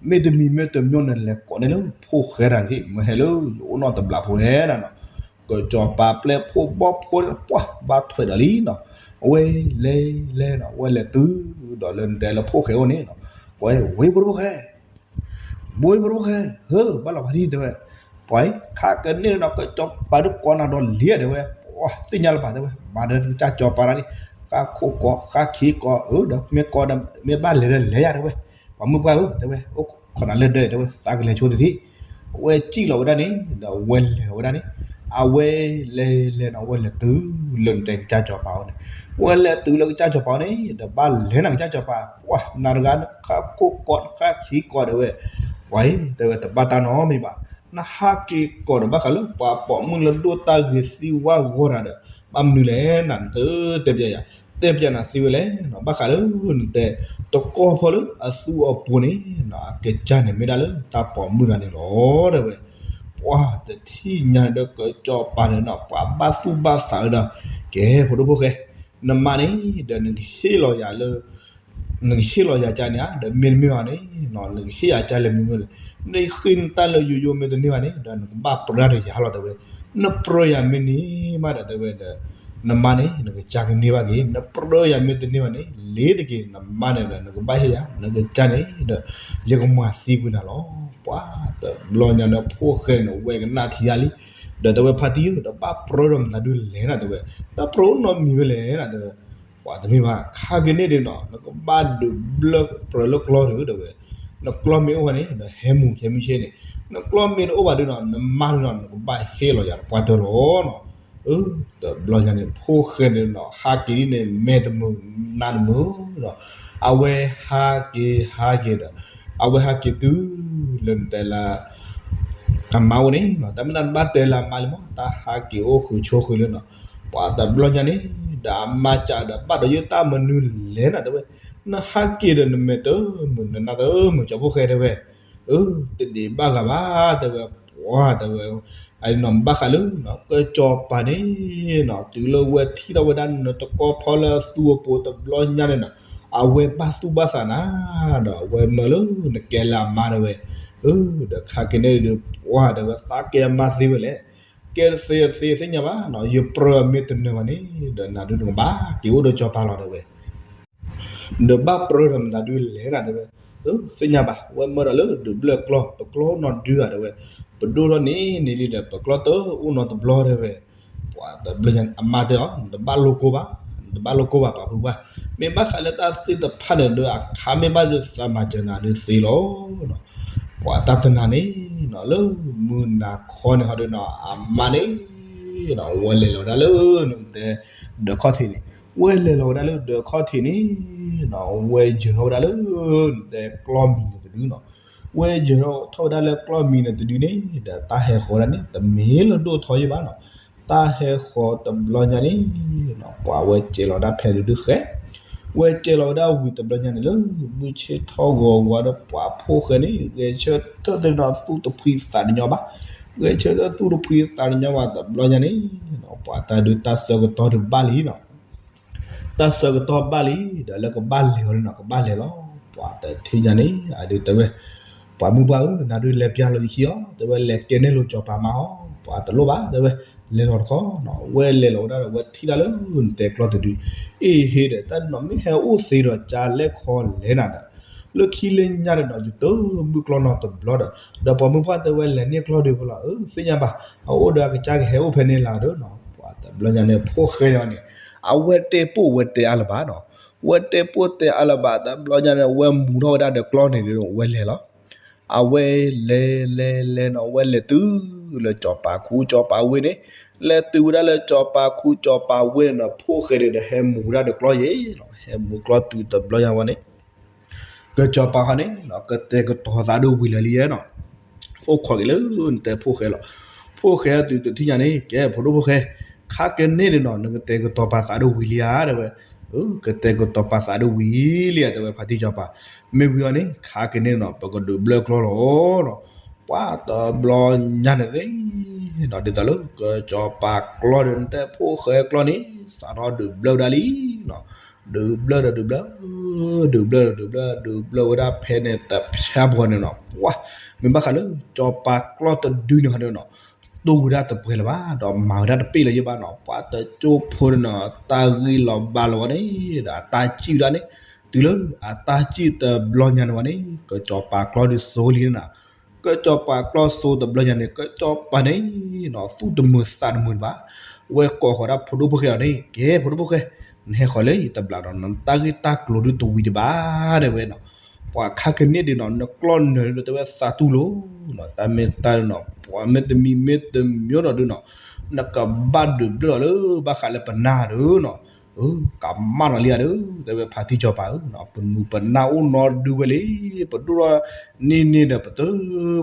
မ့တမံၤမ့တမံၤန့ၣ် လဲၤကိးန့ၢ်လၢဖိၣ်ဃဲတဂၤန့ၣ် မ့ၢ်ဟဲလၢယအိၣ်နီၢ်တဘျီဖိဝဲဒၣ်နီၤ, ကစီၤပၤပျဲၢ်ဖိဘီၣ်ဖိန့ၣ် ပှၤဘၣ်ထွဲဒီးလံနီၤ, အဝဲလဲၤလဲၤနီၤ အဝဲလဲၤတုၤဒီးလၢ နတဲ လၢဖိၣ်ဃဲအိၣ်န့ၣ်နီၤ, ကွၢ်ဝဲဖိဒိၣ်ဖိၣ်ဃဲ ဘိဖိဒိၣ်ဖိၣ်ဃဲ ဧၢ ဘၣ်လီၤဖးဒံၣ်တဲဝဲ, ပှၤအံၤ ခါကန့ၣ်နီၤ ကစီၤပၤဒုးကိးနၤဒီးလံဧါတဲဝဲ, ပှၤသ့ၣ်ညါလၢၤဘၣ်တဲဝဲ, မၤဒီးနကစၢ်စီၤပၤတဂၤန့ၣ် ဃါခိၣ်ကီး ဃါခံကီး ဧၢ ဒီးမ့ၢ်ကီးဒီး မ့ၢ်ဘၣ်လဲၤဒီးလဲၤယၤတဲဝဲ, ပှၤမုၣ်ပှၢ်ဧၢတဲဝဲ, အိၣ်ခိးနၤလၢဒၢးတဲဝဲ, သးကလဲၤဆိတထံၣ်, အဝဲစံၣ်လီၤဝဲဒၣ်န့ၣ် ဒီးအဝဲလဲၤလီၤဝဲဒၣ်န့ၣ်, အဝဲလဲၤလဲၤနီၤ အဝဲလဲၤတုၤလၢ နတဲ ကစၢ်စီၤပၤအိၣ်န့ၣ်, အဝဲလဲၤတုၤလၢကစၢ်စီၤပၤအိၣ်န့ၣ် ဒီးဘၣ်လဲၤနၤကစၢ်စီၤပၤ, ပှၤနၤတဂၤနဃါခိၣ်ကီး နဃါခံကီးတဲဝဲ, ပှၤအံၤတဲဝဲ တဘၣ်တၢ်နီတမံၤဘၣ်, နဟးက့ၤကိးဒီးဘၣ်ဃးလၢပှၤပိာ်မုၣ်လၢဒိၣ်တၢ်ဂ့ၤသံဝါဂီၤတဂၤဒီး ဘၣ်မနုၤလဲၣ်နၤ နတတဲပျဲယၤ, တဲပျဲနၤသ့ဝဲလဲၣ်နီၤ, ဘၣ်ဃးလၢ နတဲ တကီၢ်ဖီလၢအသူအပူၤန့ၣ်နီၤ အကစၢ်န့ၣ်မ့ၢ်ဒၣ်လၢတၢ်ပိာ်မုၣ်တဂၤန့ၣ်လီၤတဲဝဲ, ပှၤတထံၣ်ညါဒီးကစီၤပၤန့ၣ်နီၤ ပှၤဘၣ်သူၣ်ဘၣ်သးဝဲဒီး, ကဲ ဖိဒိၣ်ဖိၣ်ဃဲ နမါန့ၣ် ဒီးနကဟ့ၣ်လီၤယၤလၢ နကဟ့ၣ်လီၤယၤကါန့ၣ်ဧါ ဒီးမ့တမ့ၢ်ဘၣ်န့ၣ် နကဟ့ၣ်ယၤကါလၢမ့မ့ၢ်လဲၣ်, နဃ့နတၢ်လၢယိယိမ့ၢ်တန့ၢ်ဘၣ်န့ၣ် ဒီးနကဘၣ်ပြၢဒီးယၤလီၤတဲဝဲ, နပြၢယၤမ့ၢ်န့ၢ်ဘၣ်ဒီးတဲဝဲဒီး နမါန့ၣ် နကစၢ်ကန့ၢ်ဘၣ်က့ၤ, နပြၢယၤမ့ၢ်တန့ၢ်ဘၣ်န့ၣ် လ့ၤတက့ၤ နမါန့ၣ်ဒီး နကဘၣ်ဟ့ၣ်ယၤ နကစၢ်န့ၣ်ဒီး ယကမၤသံကွံာ်နၤလီၤ. ပှၤတဘျီညါဒီးဖိၣ်ဃဲန့ၣ် ဝဲကနၣ်ထံယါလံ, ဒီးတဲဝဲဖါတံၢ်ဧၢ ဒီးဘၣ်ပြၢဒီးမတၤဒုလဲၣ်နၤတဲဝဲ, တၢ်ပြၢအိၣ်နီတမံၤဝဲလဲၣ်နၤတဲဝဲ, ပှၤတမ့ၢ်ဘၣ် ခါက့ၤန့ၣ်ဒုးနီၤ နကဘၣ်ဒုးဘျၢပြၢလၢကျီဒုးတဲဝဲ, နကျီမ့ၢ်အိၣ်ဘၣ်န့ၣ် ဒီးဟဲမူၤဟဲမုၢ်ဆ့ၣ်န့ၣ်, နကျီမ့ၢ်တအိၣ်ဘၣ်ဒုးနီၤ နမါဒုးနီၤ နကဘၣ်ဟ့ၣ်လီၤယၤတပှၢ်တၢၢ်လီၤနီၤ. တဘျီညါန့ၣ် ဖိၣ်ဃဲန့ၣ်နီၤ ဟးက့ၤဒ်န့ၣ် မဲာ်တမုာ်နါတမုာ်နီၤ, အဝဲဟးက့ၤဟးက့ၤဒီး အဝဲဟးက့ၤတုၤလၢနတဲလၢ အမါအိၣ်န့ၣ်နီၤ, တၢ်မ့ၢ်တၢ်နဘၣ်တဲလၢအမါလံမး တၢ်ဟးက့ၤအိၣ်ဃုာ်ဆိးဃုာ်လၢနီၤ, ပှၤတဘျီညါန့ၣ် ဒီးအမါစံးဒီး ဘၣ်ဒီးယတၢ်မနုၤလဲၣ်နၤတဲဝဲ, နဟးက့ၤဒီးနမဲာ်တမုာ်နနါတမုာ် ကၠီဖိၣ်ဃဲတဲဝဲ, အၢ တဒံးဘၣ်ဂၤဘၣ်တဲဝဲ, ပှၤတဲဝဲ အနီၤဘၣ်ဃးလၢနီၤ ကစီၤပၤန့ၣ်နီၤ တုၤလၢဝဲထံၣ်ထီၣ်ဝဲဒၣ်နတကီၢ်ဖီလၢအသူအပူၤတဘျီညါန့ၣ်နီၤ, အဝဲဘၣ်သူၣ်ဘၣ်သးနၤ, ဒီးအဝဲမၢလၢနကဲလၢအမါတဲဝဲ, အၢ ဒီးခါက့ၤန့ၣ်ဒုး ပှၤတဲဝဲ သးကဲအမါသ့ဝဲလဲၣ်, ကဲတသ့တသ့သ့ၣ်ညါဘၣ်နီၤ, ယပြၢမ့ၢ်တနၢၤဘၣ်န့ၣ် ဒီးနၤဒုးနကဘၣ်က့ၤအိၣ်ဒီးစီၤပၤလီၤတဲဝဲ ဒီးဘၣ်ပြၢဒီးမတၤဒုလဲၣ်နၤတဲဝဲ, သ့ၣ်ညါဘၣ် ဝဲမၢဒီးလၢဒုးဘျၢၣ်ကျီၢ် ပကျီၢ်အိၣ်နီတဒုဧါတဲဝဲ, ပဒိၣ်ထီၣ်န့ၣ်န့ၣ်လံဒီး ပကျီၢ်တအိၣ်နီတဘျီတဲဝဲ, ပှၤတဘျီညါအမါတဲအီၤ နတဘၣ်လိၣ်ကိၢ်ဘၣ်, နတဘၣ်လိၣ်ကိၢ်ဘၣ်ပှၤမုၢ်ပှၢ်, မ့ၢ်ဘၣ်ဃးလၢတၢ်သ့ၣ်တဖၣ်န့ၣ်ဒီး အခါမ့ၢ်ဘၣ်ဒီးသးမၤစၢၤနၤဒုးသ့လီၤ. ပှၤတၢ်တနၤန့ၣ်နီၤ လၢမုၢ်နၤခီန့ၣ်ဟီဒုးနီၤ အမါန့ၣ် ဝဲလဲၤလီၤဝဲဒၣ်လၢ နတဲ ဒၢးခီၣ်ထံးန့ၣ်, ဝဲလဲၤလီၤဝဲဒၣ်လၢဒၢးခီၣ်ထံးန့ၣ်နီၤ ဝဲယၢၤထီၣ်ဝဲဒၣ်လၢ နတဲကျီၢ်မံၤန့ၣ်တဒုနီၤ, ဝဲယၢၤထီၣ်ဝဲဒၣ်လၢကျီၢ်မံၤန့ၣ်တဒုန့ၣ် ဒီးတၢ်ဟဲဃီၤဒၣ်န့ၣ် တမ့ၢ်လၢဒိၣ်ထီယဲၢ်ဘၣ်နီၤ, တၢ်ဟဲဃီၤတဘျီညါန့ၣ်နီၤ ပှၤဝဲစဲးလီၤဝဲဒၣ်ဖဲန့ၣ်ဒုးဃဲ ဝဲစဲးလီၤဝဲဒၣ်ဝံၤတဘျီညါန့ၣ်လၢ မုၢ်ဆ့ၣ်ထီၣ်ဂီၤဝါဒီးပှၤဖိၣ်ဃဲန့ၣ် ဂဲၤဆၢထၢၣ်သ့ၣ်နီၤ သူၣ်တဖှံသးတညီဘၣ်, ဂဲၤဆၢထၢၣ်သူၣ်တဖှံသးတညီဝဲတဘျီညါန့ၣ်နီၤ ပှၤတၢ်ဒုးတၢ်ဆၢကတီၢ်ဒုးဘၣ်လံနီၤ တၢ်ဆၢကတီၢ်ဘၣ်လံ ဒီးလၢကဘၣ်လဲၤအီၤန့ၣ်နီၤ ကဘၣ်လဲၤလီၤ. ပှၤတထံၣ်ညါန့ၣ် အဒုးတဲဝဲ ပှၤမုၢ်ပှၢ်ဧၢ နၤဒုးလဲၤပျၢ်လီၤယခံအီၤ တဲဝဲ လဲၤကဲန့ၢ်လိာ်စီၤပၤမါအီၤ ပှၤတလိၣ်ဘၣ် တဲဝဲ လဲၤလီၤတခီနီၤ ဝဲလဲၤလီၤဝဲဒၣ်ဒီး ဝဲထံၣ်ဒၣ်လၢနတဲကျီၢ်တဒု အ့ၣ်ဟ့ဒီး တၢ်ဒုးနီၤ မ့ၢ်ဟဲအိၣ်သ့ဒီး ကလဲၣ်ခီလဲၣ်နၤဒီး လၢခံလၢညါဒီးနီၤ ယတဘုၣ်ကျီၢ်နီတဘျီဒီး ဒီးပှၤမုၢ်ပှၢ်တဲဝဲ လဲၤန့ၢ်ကျီၢ်ဒုးဖိလီၤ သ့ၣ်ညါဘၣ် အအိၣ်ဒီးအကစၢ်ကဟဲအိၣ်ဖဲန့ၣ်လၢဒီးနီၤ ပှၤတဘျီညါန့ၣ် ဖိၣ်ဃဲန့ၣ်န့ၣ် အဝဲတဲပိာ်ဝဲတဲအါလၢၤဘၣ်နီၤ ဝဲတဲပိာ်တဲအါလၢၤဘၣ် တဘျီညါန့ၣ် ဝဲမူၤထီၣ်ဝဲဒၣ်ဒီးကျီၢ်န့ၣ်ဒီး ဝဲလဲၤလီၤ အဝဲလဲၤလဲၤလဲၤနီၤ ဝဲလဲၤတုၤလၢစီၤပၤခူစီၤပၤဝ့ၢ်န့ၣ် လဲၤတုၤဝဲဒၣ်လၢစီၤပၤခူစီၤပၤဝ့ၢ်န့ၣ်နီၤ ဖိၣ်ဃဲန့ၣ်ဒီးဟဲမူၤဝဲဒၣ်ဒီးကျီၢ်ယဲၢ်နီၤ ဟဲမူၤကျီၢ်တုၤတဘျီညါဝဲန့ၣ် ကစီၤပၤခီန့ၣ် ကတဲာ်ကတီၤသးဒိၣ်ဝံၤလၢာ်လံနီၤ အိၣ်ခိးက့ၤလၢနတဲဖိၣ်ဃဲလီၤ ဖိၣ်ဃဲတုၤတထံၣ်ညါန့ၣ် ကဲဖိဒိၣ်ဖိၣ်ဃဲ ခါကန့ၣ်န့ၣ်နီၤ နကတဲာ်ကတီၤပာ်သးဒိၣ်ဝံၤလံဧါ တဲဝဲ ကတဲာ်ကတီၤပာ်သးဒိၣ်ဝံၤလံဧါ တဲဝဲ ဖါတံၢ်စီၤပၤ မ့ၢ်ဝံၤအီၤန့ၣ် ခါကန့ၣ်နီၤ ပကဒုးဘျၢကျီၢ်လီၤနီၤ ပှၤတဘျီညါန့ၣ်န့ၣ် ဒ်သိးလၢ ကစီၤပၤကျီၢ်ဒီးနတဲဖိၣ်ဃဲကျီၢ်န့ၣ် စးထီၣ်ဒုးဘျၢဝဲဒၣ်လံနီၤ ဒုးဘျၢဒီးဒုးဘျၢ ဒုးဘျၢဒီးဒုးဘျၢ ဒုးဘျၢဝဲဒၣ်ဖဲန့ၣ်တဖၠါဘီန့ၣ်နီၤ ပှၤ မ့ၢ်ဘၣ်ဃးလၢ စီၤပၤကျီၢ်တဒုန့ၣ်ဟီန့ၣ်နီၤ တိၢ်ဝဲဒၣ်တပှဲၤလၢၤဘၣ် ဒီးမၤဝဲဒၣ်တပ့ၢ်လၢၤယဲၢ်ဘၣ်နီၤ ပှၤတကၠိဖိန့ၣ်နီၤ တၢ်ဂ့ၢ်လီၤဘၣ်လီၤဝဲန့ၣ် ဒီးအတၢ်စံၣ်ဝဲဒၣ်န့ၣ် တုၤလၢအတၢ်စံၣ်တဘျီညါန့ၣ်ဝဲန့ၣ် ကစီၤပၤကျီၢ်ဒုးစိလံနီၤ ကစီၤပၤကျီၢ်စိတဘျီညါန့ၣ် ကစီၤပၤန့ၣ်နီၤ သူၣ်တမုာ်သးတမုာ်ဘၣ် ဝဲကိးဃီၤဒၣ်ဖိဒိၣ်ဖိၣ်ဃဲလီၤန့ၣ် ကဲဖိဒိၣ်ဖိၣ်ဃဲ နဟဲဃီၤလၢယတဘျးဒီး နတၢ်ဂ့ၢ်တၢ်ကျိၤဒုးတဝံၤတဘၣ် တဲဝဲနီၤ ပှၤခါကန့ၣ်ဒုးနီၤ နကျီၢ်နၢၤဒုးတဲဝဲသးတူၢ်လိာ်နီၤ တၢ်မ့ၢ်တၢ်နီၤ ပှၤမ့ၢ်တမံၤမ့ၢ်တမံၤဒီးဒုးနီၤ နကဘၣ်ဒုးဘျၢၣ်လီၤလၢဘၣ်ဃးလၢပနၢ်ဒုးနီၤ ကမၣ်နီၤလံဧါဒီး တဲဝဲဖါတံၢ်စီၤပၤဧၢ ပနူၤပနၢ်အိၣ်နီတဒုဝဲလံ ပဒိၣ်ထီၣ်န့ၢ်န့ၢ်ဒီး ပတ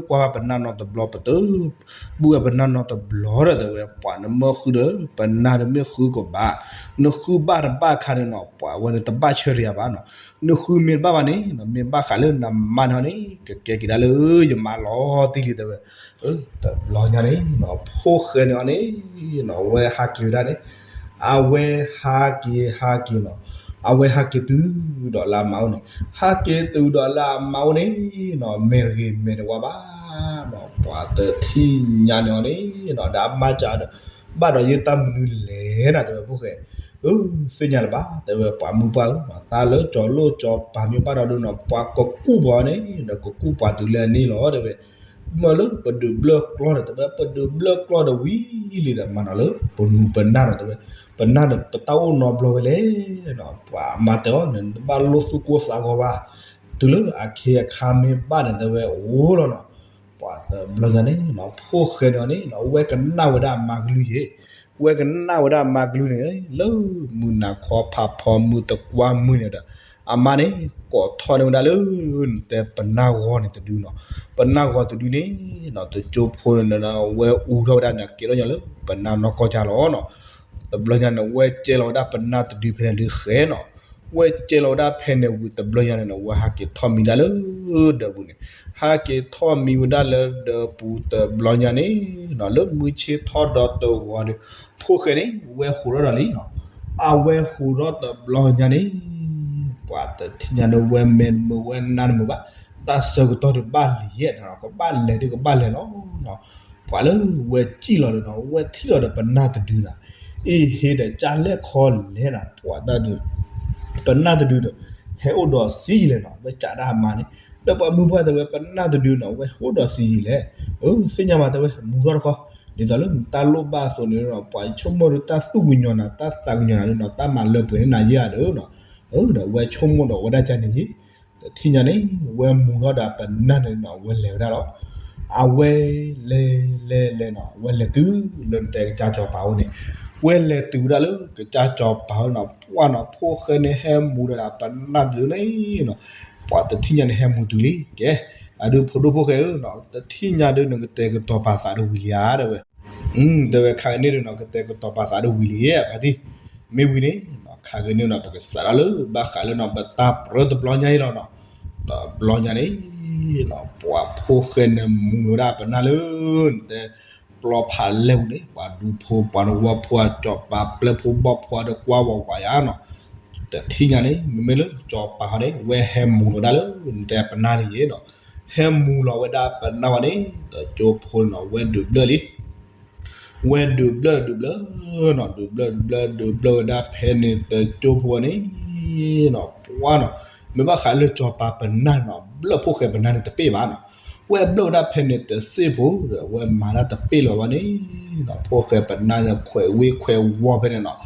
ကွၢ်ဘၣ်ပနၢ်နီတဘျီ ပတဘူၣ်ဝဲပနၢ်နီတဘျီဒီး တဲဝဲ ပှၤနမ့ၢ်ဃုဒီး ပနၢ်နမ့ၢ်ဃုကဘၣ် နဃုဘၣ်တဘၣ်ခါန့ၣ်နီၤ ပှၤဝဲန့ၣ်တဘၣ်ဆၢတယၤဘၣ်နီၤ နဃုမ့ၢ်တဘၣ်ဘၣ်န့ၣ် မ့ၢ်ဘၣ်ဃးလၢနမါန့ၣ် ကကဲက့ၤဒၣ်လၢယမါလီၤတံၢ်လံ တဲဝဲ တဘျီညါန့ၣ် ဖိၣ်ဃဲန့ၣ်အီၤန့ၣ် ဝဲဟးက့ၤဝဲဒၣ်န့ၣ် အဝဲဟးက့ၤဟးက့ၤနီၤ အဝဲဟးက့ၤတုၤဒီးလၢအမါအိၣ်န့ၣ် ဟးက့ၤတုၤဒီးလၢအမါအိၣ်န့ၣ်နီၤ မဲာ်တဂ့ၤမဲာ်တဝါဘၣ်နီၤ ပှၤတထံၣ်ညါန့ၣ်အီၤန့ၣ်နီၤ ဒီးအမါစံးဒီး ဘၣ်ဒီးယတၢ်မနုၤလဲၣ်နၤ တဲဝဲဖိၣ်ဃဲ သ့ၣ်ညါလၢၤဘၣ် တဲဝဲပှၤမုၢ်ပှၢ်ဧၢ တၢ်လၢစီၤလိၣ်စီၤပၤမ့ၢ်ဘၣ်ဒီးဒုးနီၤ ပှၤကကူၣ်ပှၤန့ၣ်ဒီး ကကူၣ်ပှၤတုၤလၢအန့ၣ်လီၤ တဲဝဲ မ့ၢ်လၢပဒုးဘျၢၣ်ကျီၢ်ဒီး တဲဝဲ ပဒုးဘျၢၣ်ကျီၢ်ဒီးဝံၤလံဒီး မၤနီၤလၢပနူၤပနၢ်ဒီး တဲဝဲ ပနၢ်ဒီးပတၢ်အိၣ်နီတဘျီဝဲလဲၣ်နီၤ ပှၤမါတဲအီၤန့ၣ် နတဘၣ်လိၣ်သူၣ်ကိၢ်သးဂီၤဘၣ် တုၤလၢအခ့အခါမ့ၢ်ဘၣ်န့ၣ် တဲဝဲအိၣ်လီၤနီၤ ပှၤတဘျီညါန့ၣ်နီၤ ဖိၣ်ဃဲန့ၣ်အီၤန့ၣ်နီၤ ဝဲကနၣ်ဝဲဒၣ်အမါကလုၢ်ယဲၢ် ဝဲကနၣ်ဝဲဒၣ်အမါကလုၢ်န့ၣ် လၢမုၢ်နၤခီဖးဖီမုၢ်တကွၢ်မုၢ်န့ၣ်ဒီး အမါန့ၣ် ကိးထီၣ်န့ၢ်ဝဲဒၣ်လၢ နတဲပနၢ်ဂီၤန့ၣ်တဒုနီၤ ပနၢ်ဂီၤတဒုန့ၣ်နီၤ တကၠိဖိန့ၣ် ဝဲအူထီၣ်ဝဲဒၣ်န့ၣ် ကဲထီၣ်ညီလၢပနၢ်နီၢ်ကီၢ်ကၢ်လီၤနီၤ တဘျီညါန့ၣ် ဝဲကဲလီၤဝဲဒၣ်ပနၢ်တဒုဖဲန့ၣ်ဒုးဃဲနီၤ ဝဲကဲလီၤဝဲဒၣ်ဖဲန့ၣ်ဝံၤတဘျီညါန့ၣ်နီၤ ဝဲဟးက့ၤထီၣ်မံဒၣ်လၢဒၢးပူၤန့ၣ် ဟးက့ၤထီၣ်မံဝဲဒၣ်လၢဒၢးပူၤတဘျီညါန့ၣ်နီၤ လၢမုၢ်ဆ့ၣ်ထီၣ်ဒီးတဂီၤဒီး ဖိၣ်ဃဲန့ၣ် ဝဲဟူးထီၣ်ဒီးလံနီၤ အဝဲဟူးထီၣ်တဘျီညါန့ၣ် ပှၤတထံၣ်ညါန့ၣ် ဝဲမဲာ်တမုာ်ဝဲနါတမုာ်ဘၣ် တၢ်ဆၢကတီၢ်ဒုးဘၣ်လံယဲၢ်နီၤ ကဘၣ်လဲၤဒုးကဘၣ်လဲၤလီၤနီၤ ပှၤလၢဝဲစံၣ်လီၤဒီးနီၤ ဝဲထံၣ်လီၤဒီးပနၢ်တဒုနီၤ, အ့ဟ့ဒီးကၢ်လဲၣ်ခီလဲၣ်နီၤ ပှၤတၢ်ဒုး ပနၢ်တဒုဒီး ဟဲအိၣ်ဒီးဆံးယံာ်လဲၣ်နီၤ ဝဲကးဒၣ်အမါန့ၣ်, ဒီးပှၤမုၢ်ပှၢ်တဲဝဲပနၢ်တဒုနီၤ ဝဲအိၣ်ဒီးဆံးယံာ်လဲၣ်, သ့ၣ်ညါမးတဲဝဲ မူထီၣ်တခီ, ဒ်သိးလၢနတၢ်လိၣ်ဘၣ်အသိးန့ၣ်ဒီး ပှၤဆိကမိၣ်ဒီးတၢ်သူၣ်ကညီၤနၤ တၢ်သးကညီၤနၤန့ၣ်နီၤ တၢ်မၤလၢပှဲၤန့ၢ်နၤယဲၢ်ဧါဒီးနီၤ, ဒီးဝဲဆိကမိၣ်ဒီးဝဲဒၣ်ကန့ၣ်ယံၤ တထံၣ်ညါန့ၣ် ဝဲမူထီၣ်ဒီးပနၢ်န့ၣ်နီၤ ဝဲလဲၤဝဲဒၣ်လီၤ. အဝဲလဲၤလဲၤလဲၤနီၤ ဝဲလဲၤတုၤလၢနတဲကစၢ်စီၤပၤအိၣ်န့ၣ်, ဝဲလဲၤတုၤဝဲဒၣ်လၢကစၢ်စီၤပၤအိၣ်နီၤ ပှၢ်နီၤ ဖိၣ်ဃဲန့ၣ်ဟဲမူဒီးပနၢ်တဒုန့ၣ်နီၤ, ပှၤတထံၣ်ညါန့ၣ်ဟဲမူတုၤလံ ကဲ, အဒုးဖိဒိၣ်ဖိၣ်ဃဲဧၢနီၤ တထံၣ်ညါဒုးနကတဲာ်ကတီၤပာ်သးဒီးဝံၤလံဧါ တဲဝဲ တဲဝဲခါကန့ၣ်ဒီးနီၤ ကတဲာ်ကတီၤပာ်သးဒီးဝံၤလံ ပှၤသံ, မ့ၢ်ဝံၤန့ၣ် ခါကန့ၣ်နီၤ ပကစးထီၣ်လၢဘၣ်ဃးလၢနီၤ ပတၢ်ပြၢတဘျီညါအံၤလီၤနီၤ, တဘျီညါန့ၣ် ပှၤဖိၣ်ဃဲန့ၣ်မူဝဲဒၣ်ပနၢ်လၢ နတဲ ပျီဖးလဲၢ်ပူၤန့ၣ် ပှၤဒူဖိပှၤနဝီဖိ အစီၤပၤပျဲၢ်ဖိဘီၣ်ဖိဒီးကွၢ်ဝးဝးယါနီၤ, တထံၣ်ညါန့ၣ် မ့မ့ၢ်လၢစီၤပၤဟီန့ၣ် ဝဲဟဲမူလီၤဝဲဒၣ်လၢ နတဲပနၢ်လံယ့နီၤ, ဟဲမူလီၤဝဲဒၣ်ပနၢ်ဝဲန့ၣ် တကၠိဖိနီၤ ဝဲဒုးဘျၢၣ်လံ ဝဲဒုးဘျၢၣ်ဒုးဘျၢၣ်နီၤ ဒုးဘျၢၣ်ဒုးဘျၢၣ် ဒုးဘျၢၣ်ဝဲဒၣ်ဖဲန့ၣ်တကၠိဖိဝဲန့ၣ်နီၤ ပှၢ်နီၤ, မ့ၢ်ဘၣ်ဃးလၢစီၤပၤပနၢ်နီၤ ဘျၢၣ်ဖိၣ်ဃဲပနၢ်န့ၣ်တပ့ၢ်ဘၣ်နီၤ, ဝဲဘျၢၣ်ဝဲဒၣ်ဖဲန့ၣ်တစ့ၢ်ဖိဒီး ဝဲမၤတၢ်တပ့ၢ်လၢၤဘၣ်န့ၣ်နီၤ ဖိၣ်ဃဲပနၢ်န့ၣ်ခွဲးဝ့ခွဲးဝီၤဖဲန့ၣ်နီၤ,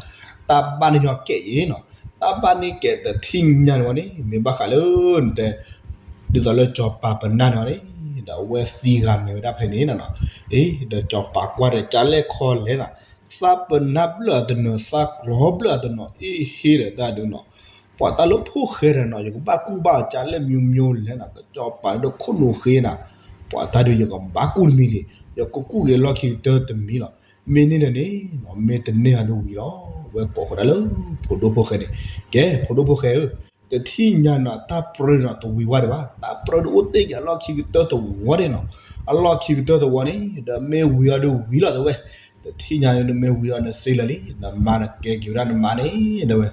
တၢ်ဘၣ်န့ၢ်ညီကဲးယ့နီၤ, တၢ်ဘၣ်န့ၢ်ကဲးတထံၣ်ညါန့ၣ်ဝဲန့ၣ် မ့ၢ်ဘၣ်ဃးလၢ နတဲ ဒ်သိးလၢစီၤပၤပနၢ်န့ၣ်န့ၣ် ဒီးအဝဲသံဂၤမဲာ်ဝဲဒၣ်ဖဲန့ၣ်နီၤ, အ့ ဒီးစီၤပၤကွၢ်ဒီးကၢ်လဲၣ်ခီလဲၣ်နီၤ, သးပနၢ်ဘျၢၣ်အတနီၤ သးကျီဘျၢၣ်အတနီၤ အ့ဟ့ဒီးတၢ်ဒုးနီၤ, ပှၤတၢ်လၢဖိၣ်ဃဲဒီးနီၤ ယကဘၣ်ကူၣ်ဘၣ်ကၢ်လဲၣ် မျိုးမျိုး လဲၣ်နီၤ, ကစီၤပၤဒီးခိၣ်နူာ်ဃ့နီၤ, ပှၤတၢ်ဒုးယကဘၣ်ကူၣ်တမံၤလံ, ယကကူၣ်က့ၤလီၢ်ခံကတၢၢ်တမံၤလီၤ, မ့ၢ်န့ၢ်ဒီးန့ၣ် မ့ၢ်တန့ၢ်အဒိဝံၤလီၤ, ဝဲကိးဃီၤဒၣ်လၢ ဖိဒိၣ်ဖိၣ်ဃဲန့ၣ်, ကဲ ဖိဒိၣ်ဖိၣ်ဃဲဧၢ တထံၣ်ညါနီၤ တၢ်ပြၢနီၤ တဝံၤဝဲဒံးဘၣ်, တၢ်ပြၢဒုးအိၣ်တ့ၢ်က့ၤအလီၢ်ခံကတၢၢ်တဝီန့ၣ်နီၤ, အလီၢ်ခံကတၢၢ်တဝီန့ၣ် ဒီးမ့ၢ်ဝံၤအီၤဒုးဝံၤလီၤတဲဝဲ, တထံၣ်ညါန့ၣ် နမ့ၢ်ဝံၤအီၤနစ့လၢာ်လံ, နမါနကဲက့ၤဝဲဒၣ်နမါန့ၣ် တဲဝဲ,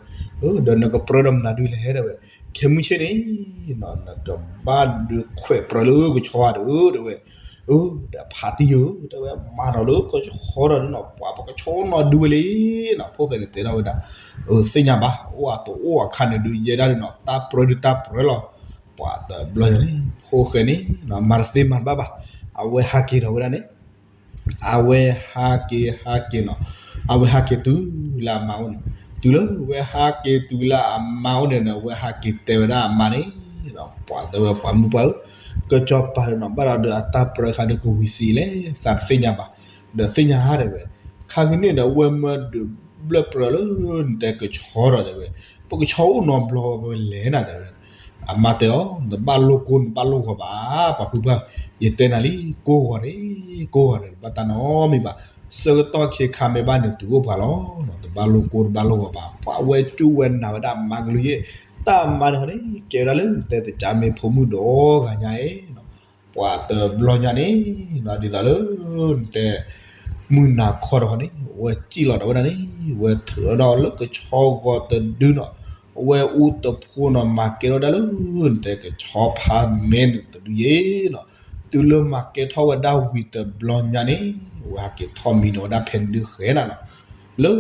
ဒီးနကပြၢဒီးမနုၤဒုးလဲၣ်တဲဝဲ, ခဲမုၢ်ဆ့ၣ်န့ၣ် နကဘၣ်ဒုးခွဲးပြၢလၢကဆီဧါဒီး တဲဝဲ ဒီးဖးတံၢ်ဧၢ တဲဝဲ မၤနီၤလၢကဆီဒီးနီၤ ပှၤပကဆီနီၤဒုးဝဲလံနီၤ, ဖိၣ်ဃဲန့ၣ်တဲထီၣ်ဝဲဒၣ်, သ့ၣ်ညါဘၣ် အိၣ်အတအိၣ်အခါန့ၣ်ဒုးယဲဒၣ်ဒုးနီၤ တၢ်ပြၢဒုးတၢ်ပြၢလီၤ, ပှၤတဘျီညါန့ၣ် ဖိၣ်ဃဲန့ၣ် မၤတသ့မၤတဘၣ်ဘၣ်, အဝဲဟးက့ၤဒီးဝဲဒၣ်န့ၣ် အဝဲဟးက့ၤဟးက့ၤနီၤ, အဝဲဟးက့ၤတုၤလၢအမါအိၣ်န့ၣ်, တုၤလၢဝဲဟးက့ၤတုၤလၢအမါအိၣ်န့ၣ်ဒီး အဝဲဟဲက့ၤတဲဝဲဒၣ်အမါန့ၣ်, ပှၤတဲဝဲပှၤမုၢ်ပှၢ်ဧၢ, ကစီၤပၤဒီးနီၤ ဘၣ်ဒီးအတၢ်ပြၢဃာ်ဒီးကဝံၤစံးလဲၣ် သးတသ့ၣ်ညါဘၣ်, ဒီးသ့ၣ်ညါဧါတဲဝဲ, ခါကန့ၣ်ဒီးဝဲမၢဒုးဘျၢၣ်ပြၢလၢ နတဲကဆီဒီးတဲဝဲ, ပကဆီအိၣ်နီတဘျီဝဲလဲၣ်နၤတဲဝဲ အမါတဲအီၤ နဘၣ်လိၣ်ကိၢ်နဘၣ်လိၣ်ဂီၤဘၣ်, ပှၤဖုပှၢ်, ယတဲနၤလံ ကိၢ်ဂီၤန့ၣ် ကိၢ်ဂီၤန့ၣ် တဘၣ်တၢ်နီတမံၤဘၣ်, ဆၢကတီၢ်ခဲခါမ့ၢ်ဘၣ်န့ၣ် တုၤအိၣ်ပှၤလီၤ, တဘၣ်လိၣ်ကိၢ်တဘၣ်လိၣ်ဂီၤဘၣ်, ပှၤဝဲကၠူၣ်ဝဲနၤဝဲဒၣ်မါကလုၢ်ယ့ၣ်, တၢ်မါန့ၣ်န့ၣ် ကဲဝဲဒၣ်လၢနတဲတကးမ့ၢ်ဖိမုၣ်ဒီဂၤညါအံၤ ပှၤတဘျီညါန့ၣ် ဒ်သိးလၢ နတဲ မုၢ်နၤခီတခီန့ၣ် ဝဲစံၣ်လီၤဒီးဝဲဒၣ်န့ၣ် ဝဲထုးထီၣ်ဒီးလၢကဆီဂီၤတဒုနီၤ, ဝဲအူတဖိနီၤ မၤကဲထီၣ်ဝဲဒၣ်လၢ နတဲကဆီဖးမဲန့ၣ်တဒုယ့ၣ်နီၤ, တုၤလၢမၤကဲထီၣ်ဝဲဒၣ်ဝံၤတဘျီညါန့ၣ် ဝဲဟဲက့ၤထီၣ်မံဒီးဝဲဒၣ်ဖဲန့ၣ်ဒုဃဲနၤနီၤ, လၢ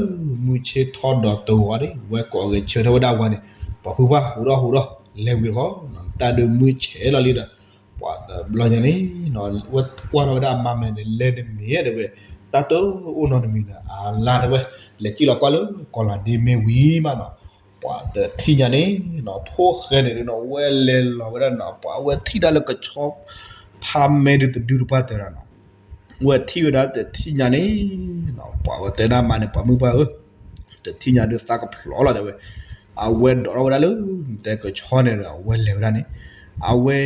မုၢ်ဆ့ၣ်ထီၣ်ဒီးတဂီၤန့ၣ် ဝဲကိးဂဲၤဆၢထၢၣ်ဝဲဒၣ်ဝဲန့ၣ်, ပှၤဖုပှၢ် ဟူးဒီးဟူးဒီး လဲၤဝံၤတခီ, တၢ်ဒုးမုၢ်ဆဲးလီၤလံဒီး ပှၤတဘျီညါန့ၣ် ဝဲကွၢ်ထီၣ်ဝဲဒၣ်အမါမဲာ်န့ၣ် လဲၤတမံၤတဲဝဲ, တၢ်တအိၣ်နီတမံၤန့ၣ် အလါတဲဝဲ, လဲၤစံၣ်လီၤကွၢ်လၢကီၤလၤဒ့မ့ၢ်ဝံၤမးနီၤ, ပှၤတထံၣ်ညါန့ၣ် ဖိၣ်ဃဲန့ၣ်ဒုးနီၤ ဝဲလဲၤလီၤဝဲဒၣ်နီၤ ပှၤဝဲထံၣ်ဒၣ်လၢကဆီဖးမဲဒုးတဒုတပှၢ်တၢၢ်ဒီးနီၤ, ဝဲထံၣ်ဝဲဒၣ်တထံၣ်ညါန့ၣ် ပှၤဝဲတဲဒၣ်မါန့ၣ် ပှၤမုၢ်ပှၢ်ဧၢ, တထံၣ်ညါဒုးသးကဖျိးလီၤတဲဝဲ, အဝဲဒိးထီၣ်ဝဲဒၣ်လၢ နတဲကဆီန့ၣ်ဒီး အဝဲလဲၤဝဲဒၣ်န့ၣ်, အဝဲ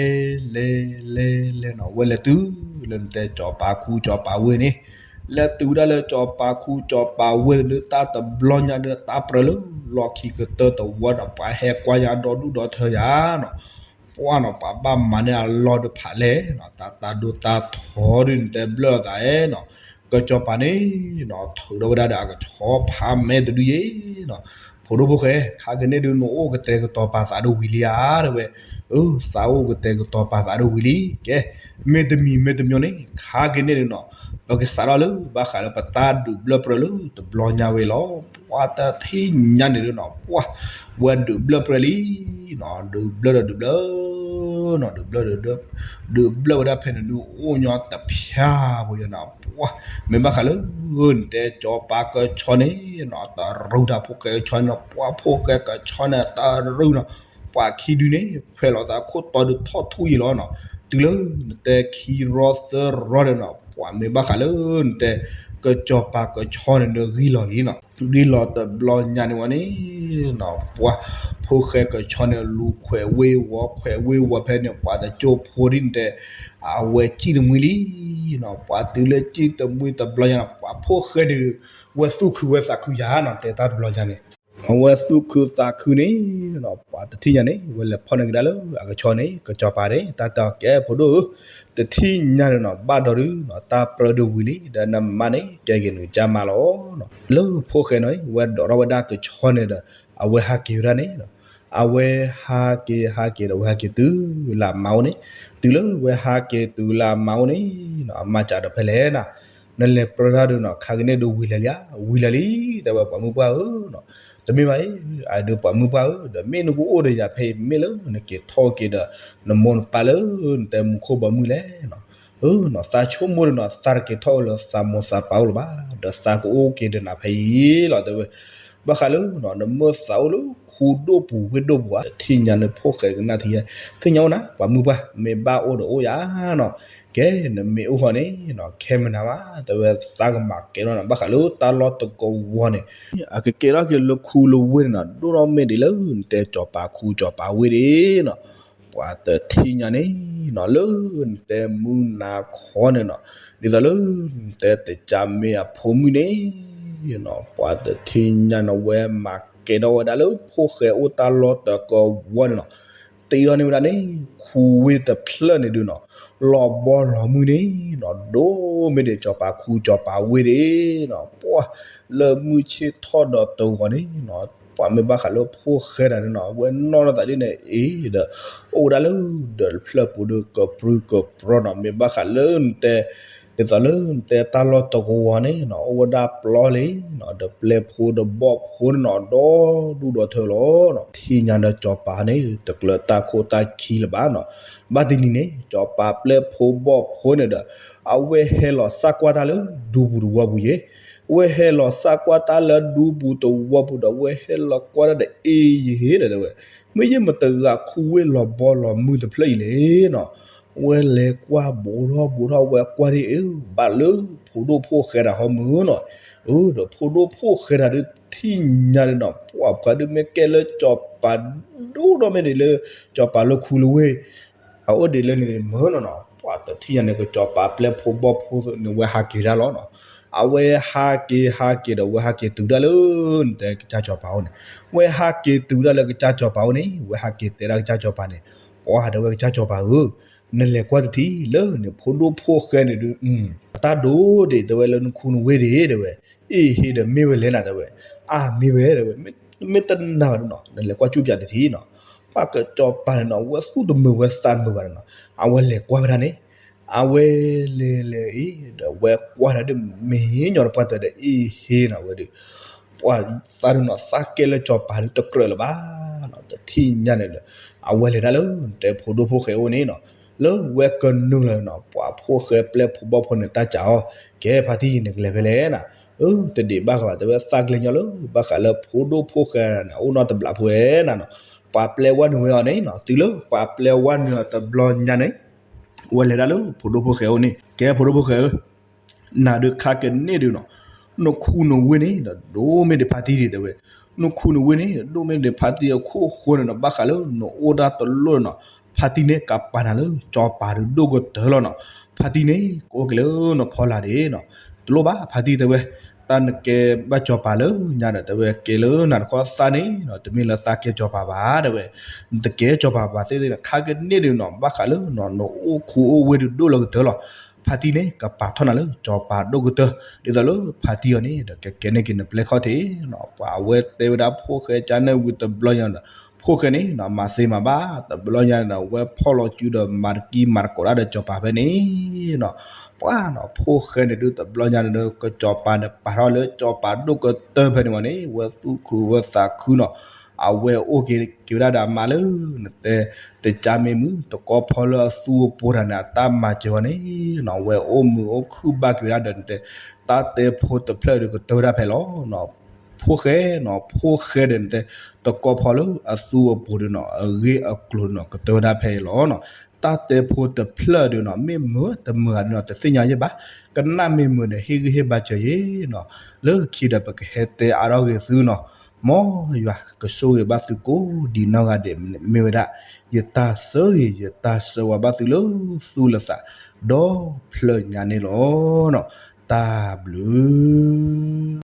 လဲၤလဲၤလဲၤနီၤ ဝဲလဲၤတုၤလၢနတဲစီၤပၤခူစီၤပၤဝ့ၢ်န့ၣ်, လဲၤတုၤဝဲဒၣ်လၢစီၤပၤခူစီၤပၤဝ့ၢ်န့ၣ်ဒုး တၢ်တဘျီညါဒုး တၢ်ပြၢလၢလီၢ်ခံကတၢၢ်တဝီဒီး ပှၤဟဲကွၢ်ယၤဒီဒူၣ်ဒီထၢယၤနီၤ ပှၢ်နီၤ ပှၤဘၣ်မၤန့ၢ်အလီၢ်ဒုးဖးလဲၢ်နီၤ တၢ်တၢ်ဒိတၢ်ထီဒုး နတဲဘျၢၣ်အသးနီၤ, ကစီၤပၤန့ၣ်နီၤ ထုးထီၣ်ဝဲဒၣ်ဒီးအကဆီဖးမဲတဒုယ့ၣ်နီၤ, ဖိဒိၣ်ဖိၣ်ဃဲ ခါကန့ၣ်ဒုး နအိၣ်ကတဲာ်ကတီၤပာ်သးဒိၣ်ဝံၤလံဧါ တဲဝဲ. အၢ သးအိၣ်ကတဲာ်ကတီၤပာ်သးဒိၣ်ဝံၤလံ. ကဲ မ့တမံၤမ့တမံၤန့ၣ် ခါကန့ၣ်ဒုးနီၤ ပကစးထီၣ်လၢ ဘၣ်ဃးလၢပတၢ်ဒုးဘျၢၣ်ပြၢလၢတဘျီညါဝဲလီၤ. ပှၤတထံၣ်ညါန့ၣ်ဒုးနီၤ ပှၤ ဝဲဒုးဘျၢၣ်ပြၢလံနီၤ ဒုးဘျၢၣ်ဒီးဒုးဘျၢၣ် နီၤ ဒုးဘျၢၣ်ဒီး ဒုးဘျၢၣ်ဝဲဒၣ်ဖဲန့ၣ်ဒုး အိၣ်ညီတဖၠါဖိယဲနီၤ ပှၤ မ့ၢ်ဘၣ်ဃးလၢ နတဲစီၤပၤကဆီန့ၣ်နီၤ တရူးတၢ်ဖိၣ်ဃဲကဆီန့ၣ်နီၤ ပှၤဖိၣ်ဃဲကဆီန့ၣ်တရူးနီၤ ပှၤခံဒုန့ၣ် ခွဲးလီၤသးခိၣ်တီဒုးထီၣ်ထူၣ်ယံာ်လီၤနီၤ တုၤလၢနတဲခံရီသၢရီန့ၣ်နီၤ ပှၤမ့ၢ်ဘၣ်ဃးလၢ နတဲ ကစီၤပၤကဆီန့ၣ်ဒုးဂံၢ်လီၤလံနီၤ ဂံၢ်လီၤတဘျီညါန့ၣ်ဝဲန့ၣ်နီၤ ပှၤ ဖိၣ်ဃဲကဆီန့ၣ် လူၤခွဲးဝ့ၤဝီၤခွဲးဝ့ၤဝီၤဖဲန့ၣ် ပှၤတကၠိဖိဒ်နတဲ အဝဲစံၣ်တမှံလံနီၤ ပှၤတုၤလၢစံၣ်တမှံတဘျီညါနီၤ ပှၤဖိၣ်ဃဲန့ၣ် ဝဲသူၣ်ခုဝဲသးခုယၤနီၤ တဲတၢ်တဘျီညါန့ၣ် အဝဲသူၣ်ခုသးခုန့ၣ်နီၤ ပှၤတထံၣ်ညါန့ၣ် ဝဲလဲၤဖီၣ်န့ၢ်ကဒါလၢအကဆီန့ၣ် ကစီၤပၤန့ၣ် တၢ်တဲအီၤ ကဲဖိဒိၣ်ဧၢ တထံၣ်ညါန့ၣ်နီၤ ဘၣ်ဒီးဒုးနီၤ တၢ်ပြၢဒုးဝံၤလံ ဒီးနမါန့ၣ် ကဲက့ၤနကစၢ်မါလီၤနီၤ လၢဖိၣ်ဃဲန့ၣ် ဝဲဒိးထီၣ်ဝဲဒၣ်ကဆီန့ၣ်ဒီး အဝဲဟးက့ၤဝဲဒၣ်န့ၣ်နီၤ အဝဲဟးက့ၤဟးက့ၤဒီး ဝဲဟးက့ၤတုၤလၢအမါအိၣ်န့ၣ် တုၤလၢဝဲဟးက့ၤတုၤလၢအမါအိၣ်န့ၣ်နီၤ အမါစံးဒီးဖဲလဲၣ်နီၤ နလဲၤပြၢတၢ်ဒုးနီၤ ခါကန့ၣ်ဒုးဝံၤလၢာ်လံဧါ ဝံၤလၢာ်လံ တဲဝဲပှၤမုၢ်ပှၢ်ဧၢနီၤ တမ့ၢ်ဘၣ်အံၤ အဒုးပှၤမုၢ်ပှၢ်ဧၢ ဒီးမ့ၢ်နကအိၣ်ဒီးယၤဖဲအံၤ မ့ၢ်လၢနက့ၤထီၣ်က့ၤဒီး နမိၢ်နပၢ်လၢ နတဲမူခိၣ်ဘီမုၢ်လဲၣ်နီၤ အၢနီၤ သးဆိကမိၣ်ဒုးနီၤ သးတက့ၤထီၣ်လၢသးမိၢ်သးပၢ်အိၣ်လၢၤဘၣ် ဒီးသးကအိၣ်က့ၤဒီးနၤဖဲအံၤလီၤ တဲဝဲ ဘၣ်ဃးလၢနီၤ နမ့ၢ်သးအိၣ်လၢခူဒိၣ်ပူၤဝ့ၢ်ဒိၣ်ပူၤဧါ တထံၣ်ညါလၢဖိၣ်ဃဲကနၣ်ထံ သ့ၣ်ညါအိၣ်နၤ ပှၤမုၢ်ပှၢ် မ့ၢ်ဘၣ်အိၣ်ဒီးအိၣ်ယၤနီၤ ကဲနမ့ၢ်အိၣ်ဃီန့ၣ်နီၤ ခဲမနၤဘၣ် တဲဝဲသးကမၤကဲထီၣ်နၤ ဘၣ်ဃးလၢတၢ်လီၢ်တကဝီၤန့ၣ် အကကဲထီၣ်က့ၤလၢခူလၢဝ့ၢ်န့ၣ်နီၤ ဒိၣ်ထီၣ်မ့ၢ်ဒ်လၢနတဲစီၤပၤခူစီၤပၤဝ့ၢ်ဒၣ်နီၤ ပှၤတထံၣ်ညါန့ၣ်နီၤ လၢနတဲမုၢ်နၤခီန့ၣ်နီၤ ဒ်သိးလၢနတဲတကးမ့ၢ်အဖိမုၣ်န့ၣ်နီၤ ပှၤတထံၣ်ညါန့ၣ် ဝဲမၤကဲထီၣ်ဝဲဒၣ်လၢဖိၣ်ဃဲအိၣ်တၢ်လီၢ်တကဝီၤန့ၣ်နီၤ တ့ထီၣ်န့ၢ်ဝဲဒၣ်န့ၣ် ခူဝ့ၢ်တဖျၢၣ်န့ၣ်ဒုးနီၤ လီၤဘီလီၤမုၢ်န့ၣ်နီၤ ဒိၣ်မ့ၢ်ဒ်စီၤပၤခူစီၤပၤဝ့ၢ်ဒၣ်နီၤ ပှၤ လၢမုၢ်ဆ့ၣ်ထီၣ်ဒီးတဂီၤန့ၣ်နီၤ ပှၤမ့ၢ်ဘၣ်ဃးလၢဖိၣ်ဃဲတၢ်န့ၣ်နီၤ ဝဲနီၢ်နီၢ်သးဒ်န့ၣ်အံၤဒီး အိၣ်ဝဲဒၣ်လၢဒၢးတဖျၢၣ်ပူၤဒုးကပြုၢ်ကပြီၤနီၤ မ့ၢ်ဘၣ်ဃးလၢနတဲ ဒ်သိးလၢနတဲတၢ်လီၢ်တကဝီၤန့ၣ်နီၤ အိၣ်ဝဲဒၣ်ပျီလံနီၤ ဒီးပျဲၢ်ဖိဒီးဘီၣ်ဖိန့ၣ်နီၤ ဒီဒူၣ်ဒီထၢလီၤနီၤ ထံၣ်ညါဒီးစီၤပၤန့ၣ် တကျၢၤတၢ်ခိၣ်တၢ်ခံလၢၤဘၣ်နီၤ ဘၣ်တနံၤန့ၣ် စီၤပၤပျဲၢ်ဖိဘီၣ်ဖိန့ၣ်ဒီး အဝဲဟဲလီၤစၢ်ကွၢ်တၢ်လၢဒူပူၤတဝီပူၤယဲ ဝဲဟဲလီၤစၢ်ကွၢ်တၢ်လၢဒူပူၤတဝီပူၤဒီး ဝဲဟဲလီၤကွၢ်တၢ်ဒီးအ့ၣ်ယဟ့ဒီးတဲဝဲ မ့ၢ်ယဲၢ်မတဂၤခူဝ့ၢ်လီၤဘီလီၤမုၢ်တဖျၢၣ်အံၤလဲၣ်နီၤ ဝဲလဲၤကွၢ်ဘူးထီၣ်ဘူးထီၣ်ဝဲကွၢ်ဒ်အံၤ ဘၣ်လၢဖိဒိၣ်ဖိၣ်ဃဲတၢ်ဟီမုၢ်နီၤ ဒီးဖိဒိၣ်ဖိၣ်ဃဲတၢ်ဒုးထံၣ်ညါန့ၣ်နီၤ ပှၤဖှၤဒုးမ့ၢ်ကဲလၢစီၤပၤဒိၣ်ထီၣ်မ့ၢ်ဒ်လၢ စီၤပၤလၢခူလၢဝ့ၢ် အအိၣ်ဒ်လဲၣ်န့ၣ်မုၢ်နီၤနီၤ ပှၤတထံၣ်ညါန့ၣ် ကစီၤပၤပျဲၢ်ဖိဘီၣ်ဖိန့ၣ် ဝဲဟးက့ၤဒၣ်လီၤနီၤ အဝဲဟးက့ၤဟးက့ၤဒီး ဝဲဟးက့ၤတုၤဒၣ်လၢနတဲကစၢ်စီၤပၤအိၣ်န့ၣ် ဝဲဟးက့ၤတုၤဒၣ်လၢကစၢ်စီၤပၤအိၣ်န့ၣ် ဝဲဟးက့ၤတဲဒၣ်ကစၢ်စီၤပၤန့ၣ် ပှၤတဲဝဲကစၢ်စီၤပၤဧၢ နလဲၤကွၢ်တထံၣ်လၢန့ၣ် ဖိဒိၣ်ဖိၣ်ဃဲန့ၣ်ဒုး အတၢ်ဒိၣ်ဒံး တဲဝဲလၢနခူနဝ့ၢ်ဒံး တဲဝဲ အ့ၣ်ဟ့ဒီးမ့ၢ်ဝဲလဲၣ်နၤ တဲဝဲ အါမ့ၢ်ဝဲ တဲဝဲ မ့ၢ်တနာ်ဘၣ်ဒုးနီၤ နလဲၤကွၢ်စူၣ်ပၠးတထံၣ်နီၤ ပှၤကစီၤပၤန့ၣ်နီၤ ဝဲသူၣ်တမုာ်ဝဲသးတမုာ်ဘၣ်နီၤ အဝဲလဲၤကွၢ်ဝဲဒၣ်န့ၣ် အဝဲလဲၤလဲၤအံၤ ဒီးဝဲကွၢ်ဒၣ်ဒုး မ့ၢ်ညီနုၢ်ပှၢ်တၢၢ်ဒီးအ့ၣ်ဟ့နီၤဝဲဒုး ပှၤသးဒုးနီၤ သးကဲလၢစီၤပၤဒုးတကြၢးလၢၤဘၣ်နီၤ တထံၣ်ညါန့ၣ်ဒီး အဝဲလဲၤဒၣ်လၢတဲဖိဒိၣ်ဖိၣ်ဃဲအိၣ်န့ၣ်နီၤ လၢဝဲကနုာ်လီၤနီၤ ပှၤဖိၣ်ဃဲပျဲၢ်ဖိဘီၣ်ဖိန့ၣ် တၢ်စံးအီၤ ကဲဖါတံၢ် နကလဲၤဖဲလဲၣ်နၤ အၢ တဒံးဘၣ်ဃးဘၣ် တဲဝဲသးကလဲၤညီလၢ ဘၣ်ဃးလၢဖိဒိၣ်ဖိၣ်ဃဲန့ၣ် အိၣ်နီတဘျီဖိဝဲနၤနီၤ ပှၤပျဲဝဲနုာ်ဝဲအီၤန့ၣ်နီၤ တုၤလၢပှၤပျဲဝဲနုာ်အီၤတဘျီညါန့ၣ် ဝဲလဲၤဒၣ်လၢဖိဒိၣ်ဖိၣ်ဃဲအိၣ်န့ၣ် ကဲဖိဒိၣ်ဖိၣ်ဃဲဧၢ နၤဒုးခါကန့ၣ်ဒုးနီၤ နခူနဝ့ၢ်န့ၣ်ဒီး ဒိၣ်မ့ၢ်ဒံးဖါတံၢ်ဒံး တဲဝဲ နခူနဝ့ၢ်န့ၣ် ဒိၣ်မ့ၢ်ဒံးဖါတံၢ်အခိၣ်ဃိန့ၣ်နီၤ ဘၣ်ဃးလၢနအိၣ်ဒၣ်တလိၣ်နီၤ ဖါတံၢ်န့ၣ် ကပာ်နၤလၢစီၤပၤဒုးဒိၣ်ကတၢၢ်လီၤနီၤ ဖါတံၢ်န့ၣ် ကအိၣ်က့ၤလၢနဖီလာ်ဒံးနီၤ တလိၣ်ဘၣ်ဖါတံၢ် တဲဝဲ တၢ်နကဲဘၣ်စီၤပၤလၢညါဒီး တဲဝဲ ကဲလၢနၤတခီသးန့ၣ်နီၤ တမ့ၢ်လၢသးကဲစီၤပၤဘၣ် တဲဝဲ နတကဲစီၤပၤဘၣ်သ့ၣ်သ့ၣ်နီၤ ခါကန့ၣ်ဒုးနီၤ ဘၣ်ဃးလၢနီၤ နအိၣ်ခူအိၣ်ဝ့ၢ်ဒုးဒိၣ်လီၤကတၢၢ်လီၤ ဖါတံၢ်န့ၣ် ကပာ်ထီၣ်နၤလၢစီၤပၤဒိၣ်ကတၢၢ် ဒ်သိးလၢဖါတံၢ်အီၤန့ၣ်ဒီး ကကဲန့ၢ်က့ၤနပျဲၢ်ခီၣ်ထံးနီၤ. ပှၤအဝဲတဲဝဲဒၣ်ဖိၣ်ဃဲကန့ၣ်ဝံၤတဘျီညါဒီး ဖိၣ်ဃဲန့ၣ် မၤသ့မၤဘၣ် တဘျီညါန့ၣ်ဒီး ဝဲဖီၣ်လီၤစုဒီး မၤတကံမၤတကိးဒၣ်ဒီးစီၤပၤဖဲန့ၣ်နီၤ. ပှၤနီၤ ဖိၣ်ဃဲန့ၣ်ဒုးတဘျီညါန့ၣ်ဒီး ကစီၤပၤန့ၣ် ပာ်ထီၣ်လၢစီၤပၤဒိၣ်ကတၢၢ်ဖဲန့ၣ်ဝံၤန့ၣ် ဝဲသူၣ်ခုဝဲသးခုနီၤ. အဝဲအိၣ်က့ၤက့ၤဝဲဒၣ်ဒီးအမါလၢ နတဲ တကါမ့ၢ်မုာ် တကီၢ်ဖီလၢအသူအပူၤတၢ်န့ၣ် အတၢ်မၤစၢၤဝဲန့ၣ်နီၤ. ဝဲအိၣ်မုာ်အိၣ်ခုၣ်ဘၣ်က့ၤဝဲဒၣ်ဒီး နတဲ တၢ်တဲဖိတဖျၢၣ်ဒီးကတၢၢ်ဝဲဒၣ်ဖဲလီၤနီၤ. ဖိၣ်ဃဲနီၤ ဖိၣ်ဃဲဒီး နတဲ တကီၢ်ဖီလၢအသူအပူၤဒီးနီၤ အဂ့ၢ်အကျိၤနီၤ ကတၢၢ်ဝဲဒၣ်ဖဲအံၤလီၤနီၤ. တၢ်တဲဖိတဖျၢၣ်ဒီးနီၤ မ့ၢ်မုာ်တမုာ်ဧါဒီးနီၤ တသ့ၣ်ညါယဲၢ်ဘၣ်. ကနၣ်မ့ၢ်မုာ်ဒီး ဟ့ၣ်ဂံၢ်ဟ့ၣ်ဘါစၢၤယဲနီၤ. လၢခံဒီးပကဟဲတဲအါထီၣ်ဂ့ၤသုနီၤ. မ်ယွၤကဆိၣ်ဂ့ၤဘၣ်သုကိးဒံးနီၢ်ဂၤဒဲး မ့ၢ်ဝဲဒၣ် ယတၢ်ဆၢဂ့ၤ ယတၢ်ဆၢဝါဘၣ်သုလၢသူၣ်လၢသး ဒီဖျၢၣ်ညါန့ၣ်လီၤနီၤ. တၢ်ဘျုး